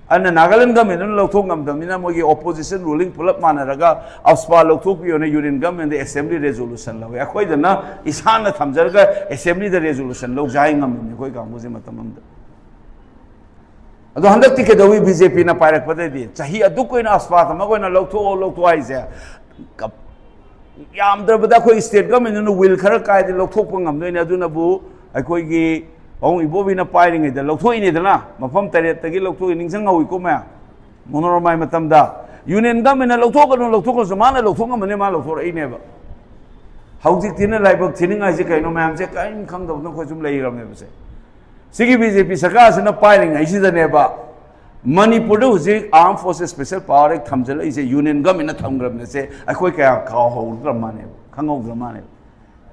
ꯑꯗꯨꯅ ꯅꯥꯒꯥꯂꯦꯟ ꯒꯚꯔꯟꯃꯦꯟꯗꯨꯅ ꯂꯧꯊꯣꯛ ꯉꯝꯗꯕꯅꯤꯅ ꯃꯣꯏꯒꯤ ꯑꯣꯄꯣꯖꯤꯁꯟ ꯔꯨꯂꯤꯡ ꯄꯨꯂꯞ ꯃꯥꯟꯅꯔꯒ ꯑꯞꯁꯄꯥ ꯂꯧꯊꯣꯛꯄꯤꯌꯣꯅ ꯌꯨꯅꯤꯌꯟ ꯒꯚꯔꯟꯃꯦꯟꯗ ꯑꯦꯁꯦꯝꯕ꯭ꯂꯤ ꯔꯦꯖꯣꯂꯨꯁꯟ ꯂꯧꯋꯤ꯫ ꯑꯩꯈꯣꯏꯗꯅ ꯏꯁꯥꯅ ꯊꯝꯖꯔꯒ ꯑꯦꯁꯦꯝꯕ꯭ꯂꯤꯗ ꯔꯦꯖꯣꯂꯨꯁꯟ ꯂꯧꯖꯦ ꯍꯥꯏ ꯉꯝꯃꯤꯕꯅꯤ ꯑꯩꯈꯣꯏ ꯀꯥꯡꯕꯨꯁꯦ ꯃꯇꯝ ꯑꯃꯗ꯫ ꯑꯗꯣ ꯍꯟꯗꯛꯇꯤ ꯀꯩꯗꯧꯏ? ꯕꯤ ꯖꯦ ꯄꯤꯅ ꯄꯥꯏꯔꯛꯄꯗꯩꯗꯤ ꯆꯍꯤ ꯑꯗꯨꯛ ꯀꯨꯏꯅ ꯑꯞꯁꯄꯥ ꯊꯝꯃꯛ ꯑꯣꯏꯅ ꯂꯧꯊꯣꯛꯑꯣ ꯂꯧꯊꯣꯛꯑꯣ ꯍꯥꯏꯁꯦ꯫ ꯀꯞ-, ꯌꯥꯝꯗ꯭ꯔꯕꯗ ꯑꯩꯈꯣꯏ ꯁ꯭ꯇꯦꯠ ꯒꯚꯔꯟꯃꯦꯟꯠꯅ ꯋꯤꯜ ꯈꯔ ꯀꯥꯏꯗꯤ ꯂꯧꯊꯣꯛꯄ ꯉꯝꯗꯣꯏꯅꯦ꯫ ꯑꯗꯨꯅꯕꯨ ꯑꯩꯈꯣꯏꯒꯤ ꯄꯥꯕꯨꯡ ꯏꯕꯣꯕꯤꯅ ꯄꯥꯏꯔꯤꯉꯩꯗ ꯂꯧꯊꯣꯛꯏꯅꯤꯗꯅ, ꯃꯐꯝ ꯇꯔꯦꯠꯇꯒꯤ ꯂꯧꯊꯣꯛꯏ, ꯅꯤꯡꯁꯤꯡꯍꯧꯋꯤꯀꯣ ꯃꯌꯥꯝ? ꯃꯣꯅꯣꯔꯃꯥꯒꯤ ꯃꯇꯝꯗ ꯌꯨꯅꯤꯌꯟ ꯒꯚꯔꯟꯃꯦꯟꯠꯅ ꯂꯧꯊꯣꯛꯀꯅꯨ ꯂꯧꯊꯣꯛꯀꯅꯨꯁꯨ ꯃꯥꯅ ꯂꯧꯊꯣꯛ ꯉꯝꯕꯅꯦ, ꯃꯥ ꯂꯧꯊꯣꯔꯛꯏꯅꯦꯕ꯫ ꯍꯧꯖꯤꯛꯇꯤꯅ ꯂꯥꯏꯕꯛ ꯊꯤꯅꯤꯡꯉꯥꯏꯁꯦ ꯀꯩꯅꯣ? ꯃꯌꯥꯝꯁꯦ ꯀꯔꯤꯝ ꯈꯪꯗꯕꯅ ꯑꯩꯈꯣꯏ ꯁꯨꯝ ꯂꯩꯔꯕꯅꯦꯕꯁꯦ꯫ ꯁꯤꯒꯤ ꯕꯤ ꯖꯦ ꯄꯤ ꯁꯔꯀꯥꯔꯁꯤꯅ ꯄꯥꯏꯔꯤꯉꯩꯁꯤꯗꯅꯦꯕ ꯃꯅꯤꯄꯨꯔꯗ ꯍꯧꯖꯤꯛ Armed Forces Special Power Act ꯊꯝꯖꯤꯜꯂꯛꯏꯁꯦ, ꯌꯨꯅꯤꯌꯟ ꯒꯚꯔꯟꯃꯦꯟꯠꯅ ꯊꯝꯈ꯭ꯔꯕꯅꯦꯁꯦ ꯑꯩꯈꯣꯏ ꯀꯌꯥ ꯀꯥꯎꯍꯧꯗ꯭ꯔ ꯃꯥꯅꯦꯕ, ꯈꯪꯍꯧꯗ꯭ꯔ ꯃꯥꯅꯦꯕ꯫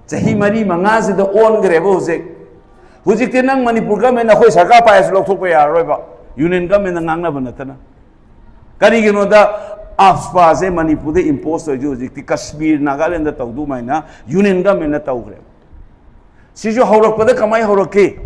ꯆꯍꯤ ꯃꯔꯤ ꯃꯉꯥꯁꯤꯗ ꯑꯣꯟꯈ꯭ꯔꯦꯕ ꯍꯧꯖꯤꯛ꯫ ꯍꯧꯖꯤꯛꯇꯤ ꯅꯪ ꯃꯅꯤꯄꯨꯔ ꯒꯚꯔꯟꯃꯦꯟꯠ ꯑꯩꯈꯣꯏ ꯁꯔꯀꯥꯔ ꯄꯥꯏꯔꯁꯨ ꯂꯧꯊꯣꯛꯄ ꯌꯥꯔꯔꯣꯏꯕ, ꯌꯨꯅꯤꯌꯟ ꯒꯚꯔꯟꯃꯦꯟꯠꯅ ꯉꯥꯡꯅꯕ ꯅꯠꯇꯅ꯫ ꯀꯔꯤꯒꯤꯅꯣꯗ ꯑꯞꯁꯄꯥꯁꯦ ꯃꯅꯤꯄꯨꯔꯗ ꯏꯝꯄꯣꯁ ꯇꯧꯔꯤꯁꯦ ꯍꯧꯖꯤꯛꯇꯤ ꯀꯁꯃꯤꯔ, ꯅꯥꯒꯥꯂꯦꯟꯗ ꯇꯧꯗꯨꯃꯥꯏꯅ ꯌꯨꯅꯤꯌꯟ ꯒꯚꯔꯟꯃꯦꯟꯠꯅ ꯇꯧꯈ꯭ꯔꯦꯕ꯫ ꯁꯤꯁꯨ ꯍꯧꯔꯛꯄꯗ ꯀꯃꯥꯏꯅ ꯍꯧꯔꯛꯈꯤ?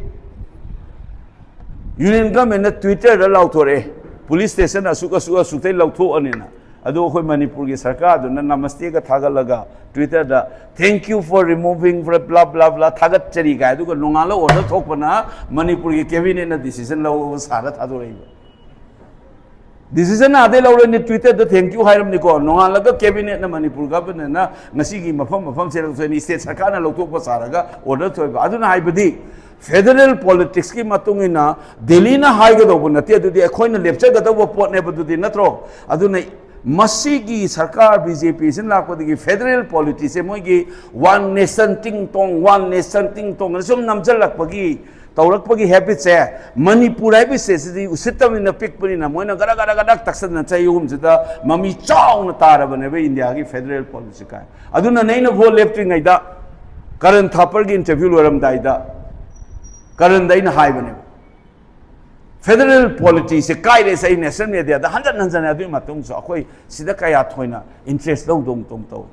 ꯌꯨꯅꯤꯌꯟ ꯒꯚꯔꯟꯃꯦꯟꯠꯅ ꯇ꯭ꯋꯤꯇꯔꯗ ꯂꯥꯎꯊꯣꯔꯛꯑꯦ, ꯄꯨꯂꯤꯁ ꯁ꯭ꯇꯦꯁꯟ ꯑꯁꯨꯛ ꯑꯁꯨꯛ ꯑꯁꯨꯛꯇꯩ ꯂꯧꯊꯣꯛꯑꯅꯤꯅ꯫ ꯑꯗꯣ ꯑꯩꯈꯣꯏ ꯃꯅꯤꯄꯨꯔꯒꯤ ꯁꯔꯀꯥꯔꯗꯨꯅ ꯅꯃꯁꯇꯦꯒ ꯊꯥꯒꯠꯂꯒ Twitter the "Thank you for removing blah blah blah, ꯊꯥꯒꯠꯆꯔꯤ" ꯀꯥꯏ, ꯑꯗꯨꯒ ꯅꯣꯡꯉꯥꯜꯂ order ꯊꯣꯛꯄꯅ ꯃꯅꯤꯄꯨꯔꯒꯤ cabinet ꯅ decision ꯂꯧꯕ ꯁꯥꯔ ꯊꯥꯗꯣꯔꯛꯏꯕ꯫ Decision ꯑꯥꯗꯩ ꯂꯧꯔꯅꯤ, Twitter ꯗ "Thank you" ꯍꯥꯏꯔꯝꯅꯤꯀꯣ, ꯅꯣꯡꯉꯥꯜꯂꯒ cabinet ꯅ, ꯃꯅꯤꯄꯨꯔ government ꯅ ꯉꯁꯤꯒꯤ ꯃꯐꯝ ꯃꯐꯝꯁꯦ ꯂꯧꯊꯣꯛꯑꯅꯤ, state ꯁꯔꯀꯥꯔꯅ ꯂꯧꯊꯣꯛꯄ ꯁꯥꯔꯒ order ꯊꯣꯛꯑꯦꯕ꯫ ꯑꯗꯨꯅ ꯍꯥꯏꯕꯗꯤ federal politics ꯀꯤ ꯃꯇꯨꯡ ꯏꯟꯅ ꯗꯦꯜꯂꯤꯅ ꯍꯥꯏꯒꯗꯧꯕ ꯅꯠꯇꯦ, ꯑꯗꯨꯗꯤ ꯑꯩꯈꯣꯏꯅ ꯂꯦꯞꯆꯒꯗꯧꯕ ꯄꯣꯠꯅꯦꯕ ꯑꯗꯨꯗꯤ, ꯅꯠꯇ꯭ꯔꯣ? ꯑꯗꯨꯅ ꯃꯁꯤꯒꯤ ꯁꯔꯀꯥꯔ B J P ꯁꯤꯅ ꯂꯥꯛꯄꯗꯒꯤ federal policy ꯁꯦ ꯃꯣꯏꯒꯤ "One nation" ꯇꯤꯡ ꯇꯣꯡ, "One nation" ꯇꯤꯡ ꯇꯣꯡ ꯑꯅ ꯁꯨꯝ ꯅꯝꯁꯤꯜꯂꯛꯄꯒꯤ, ꯇꯧꯔꯛꯄꯒꯤ habit ꯁꯦ, ꯃꯅꯤꯄꯨꯔ ꯍꯥꯏꯕ state ꯁꯤꯗꯤ ꯎꯁꯤꯠꯇꯕꯅꯤꯅ, ꯄꯤꯛꯄꯅꯤꯅ ꯃꯣꯏꯅ ꯒꯔ ꯒꯔ ꯒꯔ ꯇꯛꯁꯟꯅ ꯆꯍꯤ ꯑꯍꯨꯝꯁꯤꯗ ꯃꯃꯤ ꯆꯥꯎꯅ ꯇꯥꯔꯕꯅꯦꯕ India ꯒꯤ federal policy ꯀꯥꯏ꯫ ꯑꯗꯨꯅꯅꯦ ꯑꯩꯅ vote ꯂꯦꯞꯇ꯭ꯔꯤꯉꯩꯗ, ꯀꯔꯟ ꯊꯥꯄꯔꯒꯤ interview ꯂꯣꯏꯔꯝꯗꯥꯏꯗ ꯀꯔꯟꯗ ꯑꯩꯅ ꯍꯥꯏꯕꯅꯦꯕ, "Federal policy ꯁꯦ ꯀꯥꯏꯔꯦ" ꯁꯦ ꯑꯩ national media ꯗ ꯍꯟꯖꯟ ꯍꯟꯖꯟ, ꯑꯗꯨꯒꯤ ꯃꯇꯨꯡꯁꯨ ꯑꯩꯈꯣꯏ ꯁꯤꯗ ꯀꯌꯥ ꯊꯣꯏꯅ interest ꯂꯧꯗꯧ ꯇꯧ ꯇꯧ꯫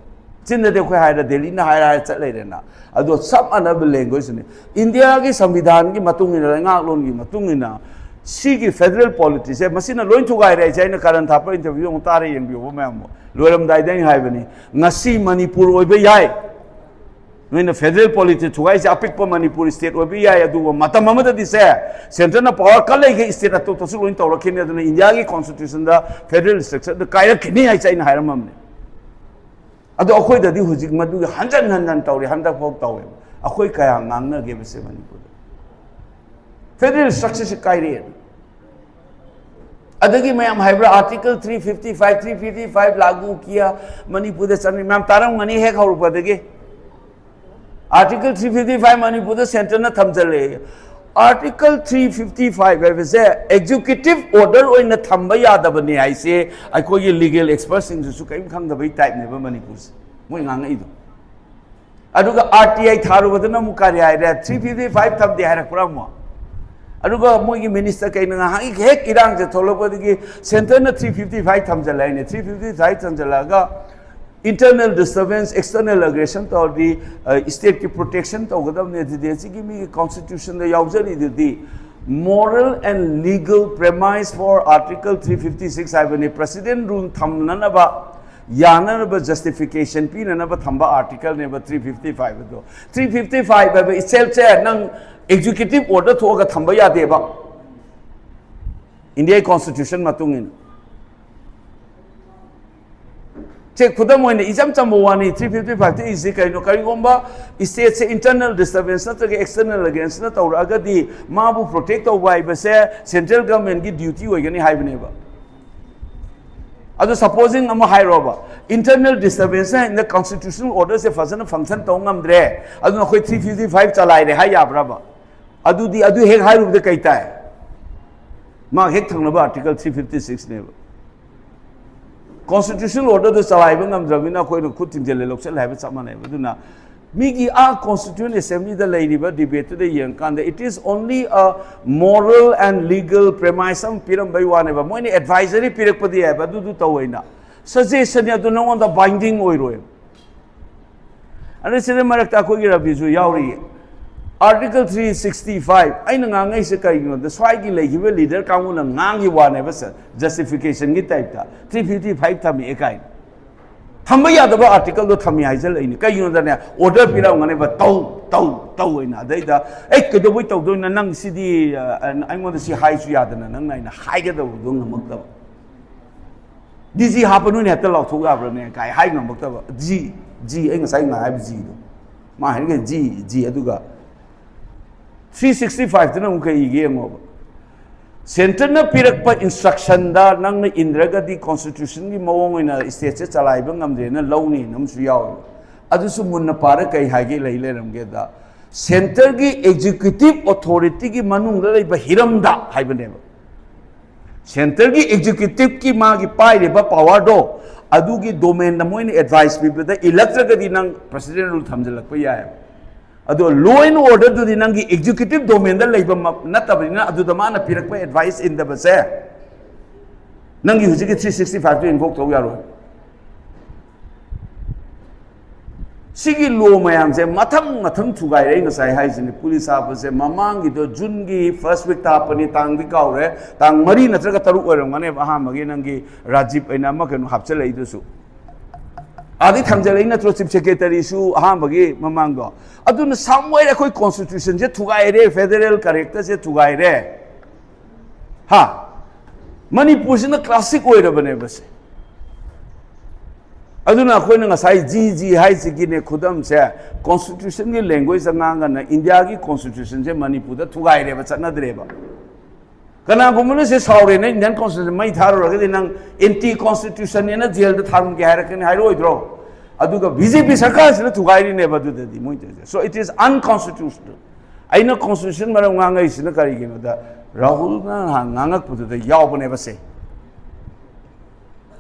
ꯆꯤꯟꯗꯗꯤ ꯑꯩꯈꯣꯏ ꯍꯥꯏꯔ, ꯗꯦꯜꯂꯤꯅ ꯍꯥꯏꯔ ꯍꯥꯏꯔ ꯆꯠ ꯂꯩꯔꯦꯅ꯫ ꯑꯗꯣ ꯆꯞ ꯃꯥꯟꯅꯕ language ꯅꯤ꯫ India ꯒꯤ ꯁꯪꯕꯤꯙꯥꯟꯒꯤ ꯃꯇꯨꯡ ꯏꯟꯅ, ꯂꯩꯉꯥꯛꯂꯣꯟꯒꯤ ꯃꯇꯨꯡ ꯏꯟꯅ ꯁꯤꯒꯤ federal policy ꯁꯦ ꯃꯁꯤꯅ ꯂꯣꯏ ꯊꯨꯒꯥꯏꯔꯦ ꯍꯥꯏꯁꯦ꯫ ꯑꯩꯅ ꯀꯔꯟ ꯊꯥꯄꯔ interview ꯑꯃꯨꯛ ꯇꯥꯔ ꯌꯦꯡꯕꯤꯌꯣꯕ ꯃꯌꯥꯝꯕꯨ꯫ ꯂꯣꯏꯔꯝꯗꯥꯏꯗ ꯑꯩꯅ ꯍꯥꯏꯕꯅꯤ, "ꯉꯁꯤ ꯃꯅꯤꯄꯨꯔ ꯑꯣꯏꯕ ꯌꯥꯏ, ꯅꯣꯏꯅ federal policy ꯊꯨꯒꯥꯏꯁꯦ, ꯑꯄꯤꯛꯄ ꯃꯅꯤꯄꯨꯔ state ꯑꯣꯏꯕ ꯌꯥꯏ, ꯑꯗꯨꯕꯨ ꯃꯇꯝ ꯑꯃꯗꯗꯤ ꯁꯦ, centre ꯅ power ꯀꯜꯂꯤꯈꯩ state ꯑꯇꯣꯞꯄꯁꯨ ꯂꯣꯏ ꯇꯧꯔꯛꯈꯤꯅꯤ, ꯑꯗꯨꯅ India ꯒꯤ constitution ꯗ federal structure ꯗ ꯀꯥꯏꯔꯛꯈꯤꯅꯤ" ꯍꯥꯏꯁꯦ ꯑꯩꯅ ꯍꯥꯏꯔꯝꯃꯕꯅꯦ꯫ ꯑꯗꯣ ꯑꯩꯈꯣꯏꯗꯗꯤ ꯍꯧꯖꯤꯛ ꯃꯗꯨꯒꯤ ꯍꯟꯖꯟ ꯍꯟꯖꯟ ꯇꯧꯔꯤ, ꯍꯟꯗꯛ ꯐꯥꯎ ꯇꯧꯋꯦꯕ꯫ ꯑꯩꯈꯣꯏ ꯀꯌꯥ ꯉꯥꯡꯅꯒꯦꯕꯁꯦ ꯃꯅꯤꯄꯨꯔꯗ? Federal structure ꯁꯦ ꯀꯥꯏꯔꯛꯑꯦ꯫ ꯑꯗꯒꯤ ꯃꯌꯥꯝ ꯍꯥꯏꯕ꯭ꯔꯥ, "Article three fifty five, three fifty five ꯂꯥꯒꯨ ꯀꯤꯌꯥ, ꯃꯅꯤꯄꯨꯔꯗ ꯆꯠꯅꯤ"? ꯃꯌꯥꯝ ꯇꯥꯔꯝꯒꯅꯤ ꯍꯦꯛ ꯍꯧꯔꯛꯄꯗꯒꯤ꯫ Article three fifty five ꯃꯅꯤꯄꯨꯔꯗ centre ꯅ ꯊꯝꯖꯜꯂꯦ꯫ Article three fifty five ꯍꯥꯏꯕꯁꯦ executive order ꯑꯣꯏꯅ ꯊꯝꯕ ꯌꯥꯗꯕꯅꯦ ꯍꯥꯏꯁꯦ ꯑꯩꯈꯣꯏꯒꯤ legal expert ꯁꯤꯡꯗꯨꯁꯨ ꯀꯔꯤꯝ ꯈꯪꯗꯕꯩ type ꯅꯦꯕ ꯃꯅꯤꯄꯨꯔꯁꯦ ꯃꯣꯏ ꯉꯥꯡꯉꯛꯏꯗꯣ꯫ ꯑꯗꯨꯒ R T I ꯊꯥꯔꯨꯕꯗꯅ ꯑꯃꯨꯛ ꯀꯔꯤ ꯍꯥꯏꯔꯦ? Three fifty five ꯊꯝꯗꯦ ꯍꯥꯏꯔꯛꯄ꯭ꯔꯥ ꯑꯃꯨꯛ? ꯑꯗꯨꯒ ꯃꯣꯏꯒꯤ minister ꯀꯩꯅ ꯉꯥꯏꯍꯥꯛ ꯍꯦꯛ ꯏꯔꯥꯡꯁꯦ ꯊꯣꯛꯂꯛꯄꯗꯒꯤ centre ꯅ three fifty five ꯊꯝꯖꯜꯂꯛꯏꯅꯦ꯫ Three fifty five ꯊꯝꯖꯜꯂꯛꯑꯒ internal disturbance, external aggression ꯇꯧꯔꯗꯤ, ꯑ, state ꯀꯤ protection ꯇꯧꯒꯗꯕꯅꯦ꯫ ꯑꯗꯨꯗꯤ ꯑꯁꯤꯒꯤ ꯃꯤꯒꯤ constitution the ꯌꯥꯎꯖꯔꯤꯗꯨꯗꯤ moral and legal premise for Article three fifty six ꯍꯥꯏꯕꯅꯤ꯫ President rule ꯊꯝꯅꯅꯕ ꯌꯥꯅꯅꯕ ꯖꯁꯇꯤꯐꯤꯀꯦꯁꯟ ꯄꯤꯅꯅꯕ ꯊꯝꯕ ꯑꯥꯔꯇꯤꯀꯜꯅꯦꯕ ꯊ꯭ꯔꯤ ꯐꯤꯐꯇꯤ ꯐꯥꯏꯚ ꯑꯗꯣ. ꯊ꯭ꯔꯤ ꯐꯤꯐꯇꯤ ꯐꯥꯏꯚ ꯍꯥꯏꯕ ꯏꯆꯦꯜꯁꯦ ꯅꯪ ꯑꯦꯛꯖꯤꯀ꯭ꯌꯨꯇꯤꯚ ꯑꯣꯔꯗꯔ ꯊꯣꯛꯑꯒ ꯊꯝꯕ ꯌꯥꯗꯦꯕ ꯏꯟꯗꯤꯌꯥꯒꯤ ꯀꯣꯟꯁꯇꯤꯇ꯭ꯌꯨꯁꯟ ꯃꯇꯨꯡ ꯏꯟꯅ. ꯁꯦ ꯈꯨꯗꯝ ꯑꯣꯏꯅ ꯏꯆꯝ ꯆꯝꯕ ꯋꯥꯅꯤ, ꯊ꯭ꯔꯤ ꯐꯤꯐꯇꯤ ꯐꯥꯏꯚꯇ ꯏꯁꯤ ꯀꯩꯅꯣ? ꯀꯔꯤꯒꯨꯝꯕ ꯏꯁꯇꯦꯠꯁꯦ ꯏꯟꯇꯔꯅꯦꯜ ꯗꯤꯁꯇꯔꯕꯦꯟꯁ ꯅꯠꯇ꯭ꯔꯒ ꯑꯦꯛꯁꯇꯔꯅꯦꯜ ꯑꯒꯦꯟꯁꯅ ꯇꯧꯔꯛꯑꯒꯗꯤ ꯃꯥꯕꯨ ꯄ꯭ꯔꯣꯇꯦꯛ ꯇꯧꯕ ꯍꯥꯏꯕꯁꯦ ꯁꯦꯟꯇ꯭ꯔꯦꯜ ꯒꯚꯔꯟꯃꯦꯟꯒꯤ ꯗ꯭ꯌꯨꯇꯤ ꯑꯣꯏꯒꯅꯤ ꯍꯥꯏꯕꯅꯦꯕ. ꯑꯗꯨ ꯁꯄꯣꯖꯤꯡ ꯑꯃ ꯍꯥꯏꯔꯣꯕ, ꯏꯟꯇꯔꯅꯦꯜ ꯗꯤꯁꯇꯔꯕꯦꯟꯁꯅ ꯀꯟꯁꯇꯤꯇ꯭ꯌꯨꯁꯅꯦꯜ ꯑꯣꯔꯗꯔꯁꯦ ꯐꯖꯅ ꯐꯪꯁꯟ ꯇꯧ ꯉꯝꯗ꯭ꯔꯦ, ꯑꯗꯨꯅ ꯑꯩꯈꯣꯏ ꯊ꯭ꯔꯤ ꯐꯤꯐꯇꯤ ꯐꯥꯏꯚ ꯆꯂꯥꯏꯔꯦ ꯍꯥꯏ ꯌꯥꯕ꯭ꯔꯕ? ꯑꯗꯨꯗꯤ ꯑꯗꯨ ꯍꯦꯛ ꯍꯥꯏꯔꯨꯕꯗ ꯀꯩ ꯇꯥꯏ? ꯃꯥ ꯍꯦꯛ ꯊꯪꯅꯕ ꯑꯥꯔꯇꯤꯀꯜ ꯊ꯭ꯔꯤ ꯐꯤꯐꯇꯤ ꯁꯤꯛꯁꯅꯦꯕ. ꯀꯣꯟꯁꯇꯤꯇ꯭ꯌꯨꯁꯅꯦꯜ ꯑꯣꯔꯗꯔꯗꯨ ꯆꯂꯥꯏꯕ ꯉꯝꯗ꯭ꯔꯕꯅꯤꯅ ꯑꯩꯈꯣꯏꯅ ꯈꯨꯠ ꯊꯤꯡꯖꯤꯜꯂꯦ ꯂꯧꯁꯤꯜꯂꯦ ꯍꯥꯏꯕ ꯆꯞ ꯃꯥꯟꯅꯩꯕ. ꯑꯗꯨꯅ ꯃꯤꯒꯤ ꯑꯥ ꯀꯣꯟꯁꯇꯤꯇ꯭ꯌꯨꯌꯦꯟ ꯑꯦꯁꯦꯝꯕ꯭ꯂꯤꯗ ꯂꯩꯔꯤꯕ ꯗꯤꯕꯦꯠꯇꯨꯗ ꯌꯦꯡꯀꯥꯟꯗ, it is only a moral and legal premise ꯑꯃ ꯄꯤꯔꯝꯕꯩ ꯋꯥꯅꯦꯕ. ꯃꯣꯏꯅ ꯑꯦꯗꯚꯥꯏꯖꯔꯤ ꯄꯤꯔꯛꯄꯗꯤ ꯌꯥꯏꯕ, ꯑꯗꯨꯗꯨ ꯇꯧꯋꯦꯅ. ꯁꯖꯦꯁꯟꯅꯤ, ꯑꯗꯨ ꯅꯉꯣꯟꯗ ꯕꯥꯏꯟꯗꯤꯡ ꯑꯣꯏꯔꯣꯏ. ꯑꯗ ꯁꯤꯗ ꯃꯔꯛꯇ ꯑꯩꯈꯣꯏꯒꯤ ꯔꯕꯤꯁꯨ ꯌꯥꯎꯔꯤꯌꯦ. ꯑꯥꯔꯇꯤꯀꯜ ꯊ꯭ꯔꯤ ꯁꯤꯛꯁꯇꯤ ꯐꯥꯏꯚ ꯑꯩꯅ ꯉꯥꯡꯉꯛꯏꯁꯦ ꯀꯩꯒꯤꯅꯣꯗ, ꯁ꯭ꯋꯥꯏꯒꯤ ꯂꯩꯈꯤꯕ ꯂꯤꯗꯔ ꯀꯥꯡꯕꯨꯅ ꯉꯥꯡꯈꯤꯕ ꯋꯥꯅꯦꯕ, ꯁꯥꯔ, ꯖꯁꯇꯤꯐꯤꯀꯦꯁꯟꯒꯤ ꯇꯥꯏꯞꯇ ꯊ꯭ꯔꯤ ꯐꯤꯐꯇꯤ ꯐꯥꯏꯚ ꯊꯝꯃꯛꯑꯦ ꯀꯥꯏꯅ. ꯊꯝꯕ ꯌꯥꯗꯕ ꯑꯥꯔꯇꯤꯀꯜꯗꯣ ꯊꯝꯃꯤ ꯍꯥꯏꯖꯜꯂꯛꯏꯅꯤ. ꯀꯩꯒꯤꯅꯣꯗꯅꯦ, ꯑꯣꯔꯗꯔ ꯄꯤꯔꯝꯒꯅꯦꯕ, "ꯇꯧ, ꯇꯧ, ꯇꯧ" ꯍꯥꯏꯅ. ꯑꯗꯩꯗ, "ꯑꯩ ꯀꯩꯗꯧꯕꯩ ꯇꯧꯗꯣꯏꯅꯣ? ꯅꯪ ꯁꯤꯗꯤ, ꯑ, ꯑꯩꯉꯣꯟꯗ ꯁꯤ ꯍꯥꯏꯁꯨ ꯌꯥꯗꯅ", ꯅꯪꯅ ꯑꯩꯅ ꯍꯥꯏꯒꯗꯕꯗꯣ ꯉꯝꯃꯛꯇꯕ. "ꯗꯤ ꯖꯤ ꯍꯥꯞꯄꯅꯨꯅꯦ" ꯍꯦꯛꯇ ꯂꯥꯎꯊꯣꯛ ꯌꯥꯕ꯭ꯔꯥꯅꯦ ꯀꯥꯏ ꯍꯥꯏ ꯉꯝꯃꯛꯇꯕ. ꯖꯤ, ꯖꯤ, ꯑꯩ ꯉꯁꯥꯏ ꯉꯥꯏ ꯍꯥꯏꯕ ꯖꯤꯗꯣ, ꯃꯥ ꯍꯥꯏꯔꯤꯒꯩ ꯖꯤ, ꯖꯤ, ꯑꯗꯨꯒ ꯊ꯭ꯔꯤ ꯁꯤꯛꯁꯇꯤ ꯐꯥꯏꯚꯇꯅ ꯑꯃꯨꯛ ꯀꯩ ꯏꯒꯦ ꯌꯦꯡꯉꯣꯕ꯫ ꯁꯦꯟꯇꯔꯅ ꯄꯤꯔꯛꯄ ꯏꯟꯁꯇ꯭ꯔꯛꯁꯟꯗ ꯅꯪꯅ ꯏꯟꯗ꯭ꯔꯒꯗꯤ ꯀꯣꯟꯁꯇꯤꯇ꯭ꯌꯨꯁꯟꯒꯤ ꯃꯑꯣꯡ ꯑꯣꯏꯅ ꯏꯁꯇꯦꯠꯁꯦ ꯆꯂꯥꯏꯕ ꯉꯝꯗ꯭ꯔꯦꯅ ꯂꯧꯅꯤꯅ ꯑꯃꯁꯨ ꯌꯥꯎꯋꯦꯕ꯫ ꯑꯗꯨꯁꯨ ꯃꯨꯟꯅ ꯄꯥꯔ ꯀꯩ ꯍꯥꯏꯒꯦ ꯂꯩ ꯂꯩꯔꯝꯒꯦꯗ, ꯁꯦꯟꯇꯔꯒꯤ ꯑꯦꯛꯖꯤꯀ꯭ꯌꯨꯇꯤꯚ ꯑꯣꯊꯣꯔꯤꯇꯤꯒꯤ ꯃꯅꯨꯡꯗ ꯂꯩꯕ ꯍꯤꯔꯝꯗ ꯍꯥꯏꯕꯅꯦꯕ꯫ ꯁꯦꯟꯇꯔꯒꯤ ꯑꯦꯛꯖꯤꯀ꯭ꯌꯨꯇꯤꯚꯀꯤ ꯃꯥꯒꯤ ꯄꯥꯏꯔꯤꯕ ꯄꯋꯥꯔꯗꯣ, ꯑꯗꯨꯒꯤ ꯗꯣꯃꯦꯟꯗ ꯃꯣꯏꯅ ꯑꯦꯗꯚꯥꯏꯁ ꯄꯤꯕꯗ ꯏꯜꯂꯛꯇ꯭ꯔꯒꯗꯤ ꯅꯪ ꯄ꯭ꯔꯁꯤꯗꯦꯟ ꯔꯨꯜ ꯊꯝꯖꯤꯜꯂꯛꯄ ꯌꯥꯏ꯫ ꯑꯗꯣ ꯂꯣ ꯑꯦꯟ ꯑꯣꯔꯗꯔꯗꯨꯗꯤ ꯅꯪꯒꯤ ꯑꯦꯛꯖꯤꯀ꯭ꯌꯨꯇꯤꯚ ꯗꯣꯃꯦꯟꯗ ꯂꯩꯕ ꯃ-, ꯅꯠꯇꯕꯅꯤꯅ, ꯑꯗꯨꯗ ꯃꯥꯅ ꯄꯤꯔꯛꯄ ꯑꯦꯗꯚꯥꯏꯁ ꯏꯟꯗꯕꯁꯦ ꯅꯪꯒꯤ ꯍꯧꯖꯤꯛꯀꯤ ꯊ꯭ꯔꯤ ꯁꯤꯛꯁꯇꯤ ꯐꯥꯏꯚꯇꯨ ꯏꯟꯚꯣꯛ ꯇꯧ ꯌꯥꯔꯣꯏ꯫ ꯁꯤꯒꯤ ꯂꯣ ꯃꯌꯥꯝꯁꯦ ꯃꯊꯪ ꯃꯊꯪ ꯊꯨꯒꯥꯏꯔꯛꯏ꯫ ꯉꯁꯥꯏ ꯍꯥꯏꯁꯤꯅꯤ, ꯄꯨꯂꯤꯁ ꯍꯥꯞꯄꯁꯦ ꯃꯃꯥꯡꯒꯤꯗꯣ ꯖꯨꯟꯒꯤ ꯐꯥꯔꯁ ꯋꯤꯛꯇ ꯍꯥꯞꯄꯅꯤ, ꯇꯥꯡꯗꯤ ꯀꯥꯎꯔꯦ, ꯇꯥꯡ ꯃꯔꯤ ꯅꯠꯇ꯭ꯔꯒ ꯇꯔꯨꯛ ꯑꯣꯏꯔꯝꯒꯅꯦꯕ, ꯑꯍꯥꯟꯕꯒꯤ ꯅꯪꯒꯤ ꯔꯥꯖꯤꯕ ꯑꯩꯅ ꯑꯃ ꯀꯩꯅꯣ ꯍꯥꯞꯆꯤꯜꯂꯛꯏꯗꯨꯁꯨ꯫ ꯑꯥꯗꯩ ꯊꯥꯡꯖꯜꯂꯛꯏ ꯅꯠꯇ꯭ꯔꯣ ꯆꯤꯐ ꯁꯦꯀ꯭ꯔꯦꯇꯔꯤꯁꯨ ꯑꯍꯥꯟꯕꯒꯤ ꯃꯃꯥꯡꯗꯣ? ꯑꯗꯨꯅ ꯁꯝꯋꯦꯔ ꯑꯩꯈꯣꯏ ꯀꯣꯟꯁꯇꯤꯇ꯭ꯌꯨꯁꯟꯁꯦ ꯊꯨꯒꯥꯏꯔꯦ, ꯐꯦꯗꯔꯦꯜ ꯀꯦꯔꯦꯛꯇꯔꯁꯦ ꯊꯨꯒꯥꯏꯔꯦ꯫ ꯍꯥ? ꯃꯅꯤꯄꯨꯔꯁꯤꯅ ꯀ꯭ꯂꯥꯁꯤꯛ ꯑꯣꯏꯔꯕꯅꯦꯕ ꯁꯦ꯫ ꯑꯗꯨꯅ ꯑꯩꯈꯣꯏꯅ ꯉꯁꯥꯏ ꯖꯤ ꯖꯤ ꯍꯥꯏꯁꯤꯒꯤꯅꯦ ꯈꯨꯗꯝꯁꯦ, ꯀꯣꯟꯁꯇꯤꯇ꯭ꯌꯨꯁꯟꯒꯤ ꯂꯦꯡꯒ꯭ꯋꯦꯖꯇ ꯉꯥꯡꯉꯒꯅ ꯏꯟꯗꯤꯌꯥꯒꯤ ꯀꯣꯟꯁꯇꯤꯇ꯭ꯌꯨꯁꯟꯁꯦ ꯃꯅꯤꯄꯨꯔꯗ ꯊꯨꯒꯥꯏꯔꯦꯕ, ꯆꯠꯅꯗ꯭ꯔꯦꯕ꯫ ꯀꯅꯥꯒꯨꯝꯕꯅ ꯁꯦ ꯁꯥꯎꯔꯦꯅ ꯏꯟꯗꯤꯌꯟ ꯀꯣꯟꯁꯇꯤꯇ꯭ꯌꯨꯁꯟ ꯃꯩ ꯊꯥꯔꯨꯔꯒꯗꯤ ꯅꯪ ꯑꯦꯟꯇꯤ ꯀꯣꯟꯁꯇꯤꯇ꯭ꯌꯨꯁꯟꯅꯦꯅ ꯖꯦꯜꯗ ꯊꯥꯔꯝꯒꯦ ꯍꯥꯏꯔꯛꯀꯅꯤ, ꯍꯥꯏꯔꯛꯑꯣꯏꯗ꯭ꯔꯣ? ꯑꯗꯨꯒ ꯕꯤ ꯖꯦ ꯄꯤ ꯁꯔꯀꯥꯔꯁꯤꯅ ꯊꯨꯒꯥꯏꯔꯤꯅꯦꯕ ꯑꯗꯨꯗꯗꯤ ꯃꯣꯏ ꯇꯧꯔꯤꯁꯦ꯫ So it is unconstitutional. ꯑꯩꯅ ꯀꯣꯟꯁꯇꯤꯇ꯭ꯌꯨꯁꯟ ꯃꯔꯝ ꯉꯥꯡꯉꯛꯏꯁꯤꯅ ꯀꯔꯤꯒꯤꯅꯣꯗ, ꯔꯥꯍꯨꯜꯅ ꯅꯍꯥꯟ ꯉꯥꯡꯉꯛꯄꯗꯨꯗ ꯌꯥꯎꯕꯅꯦꯕ ꯁꯦ,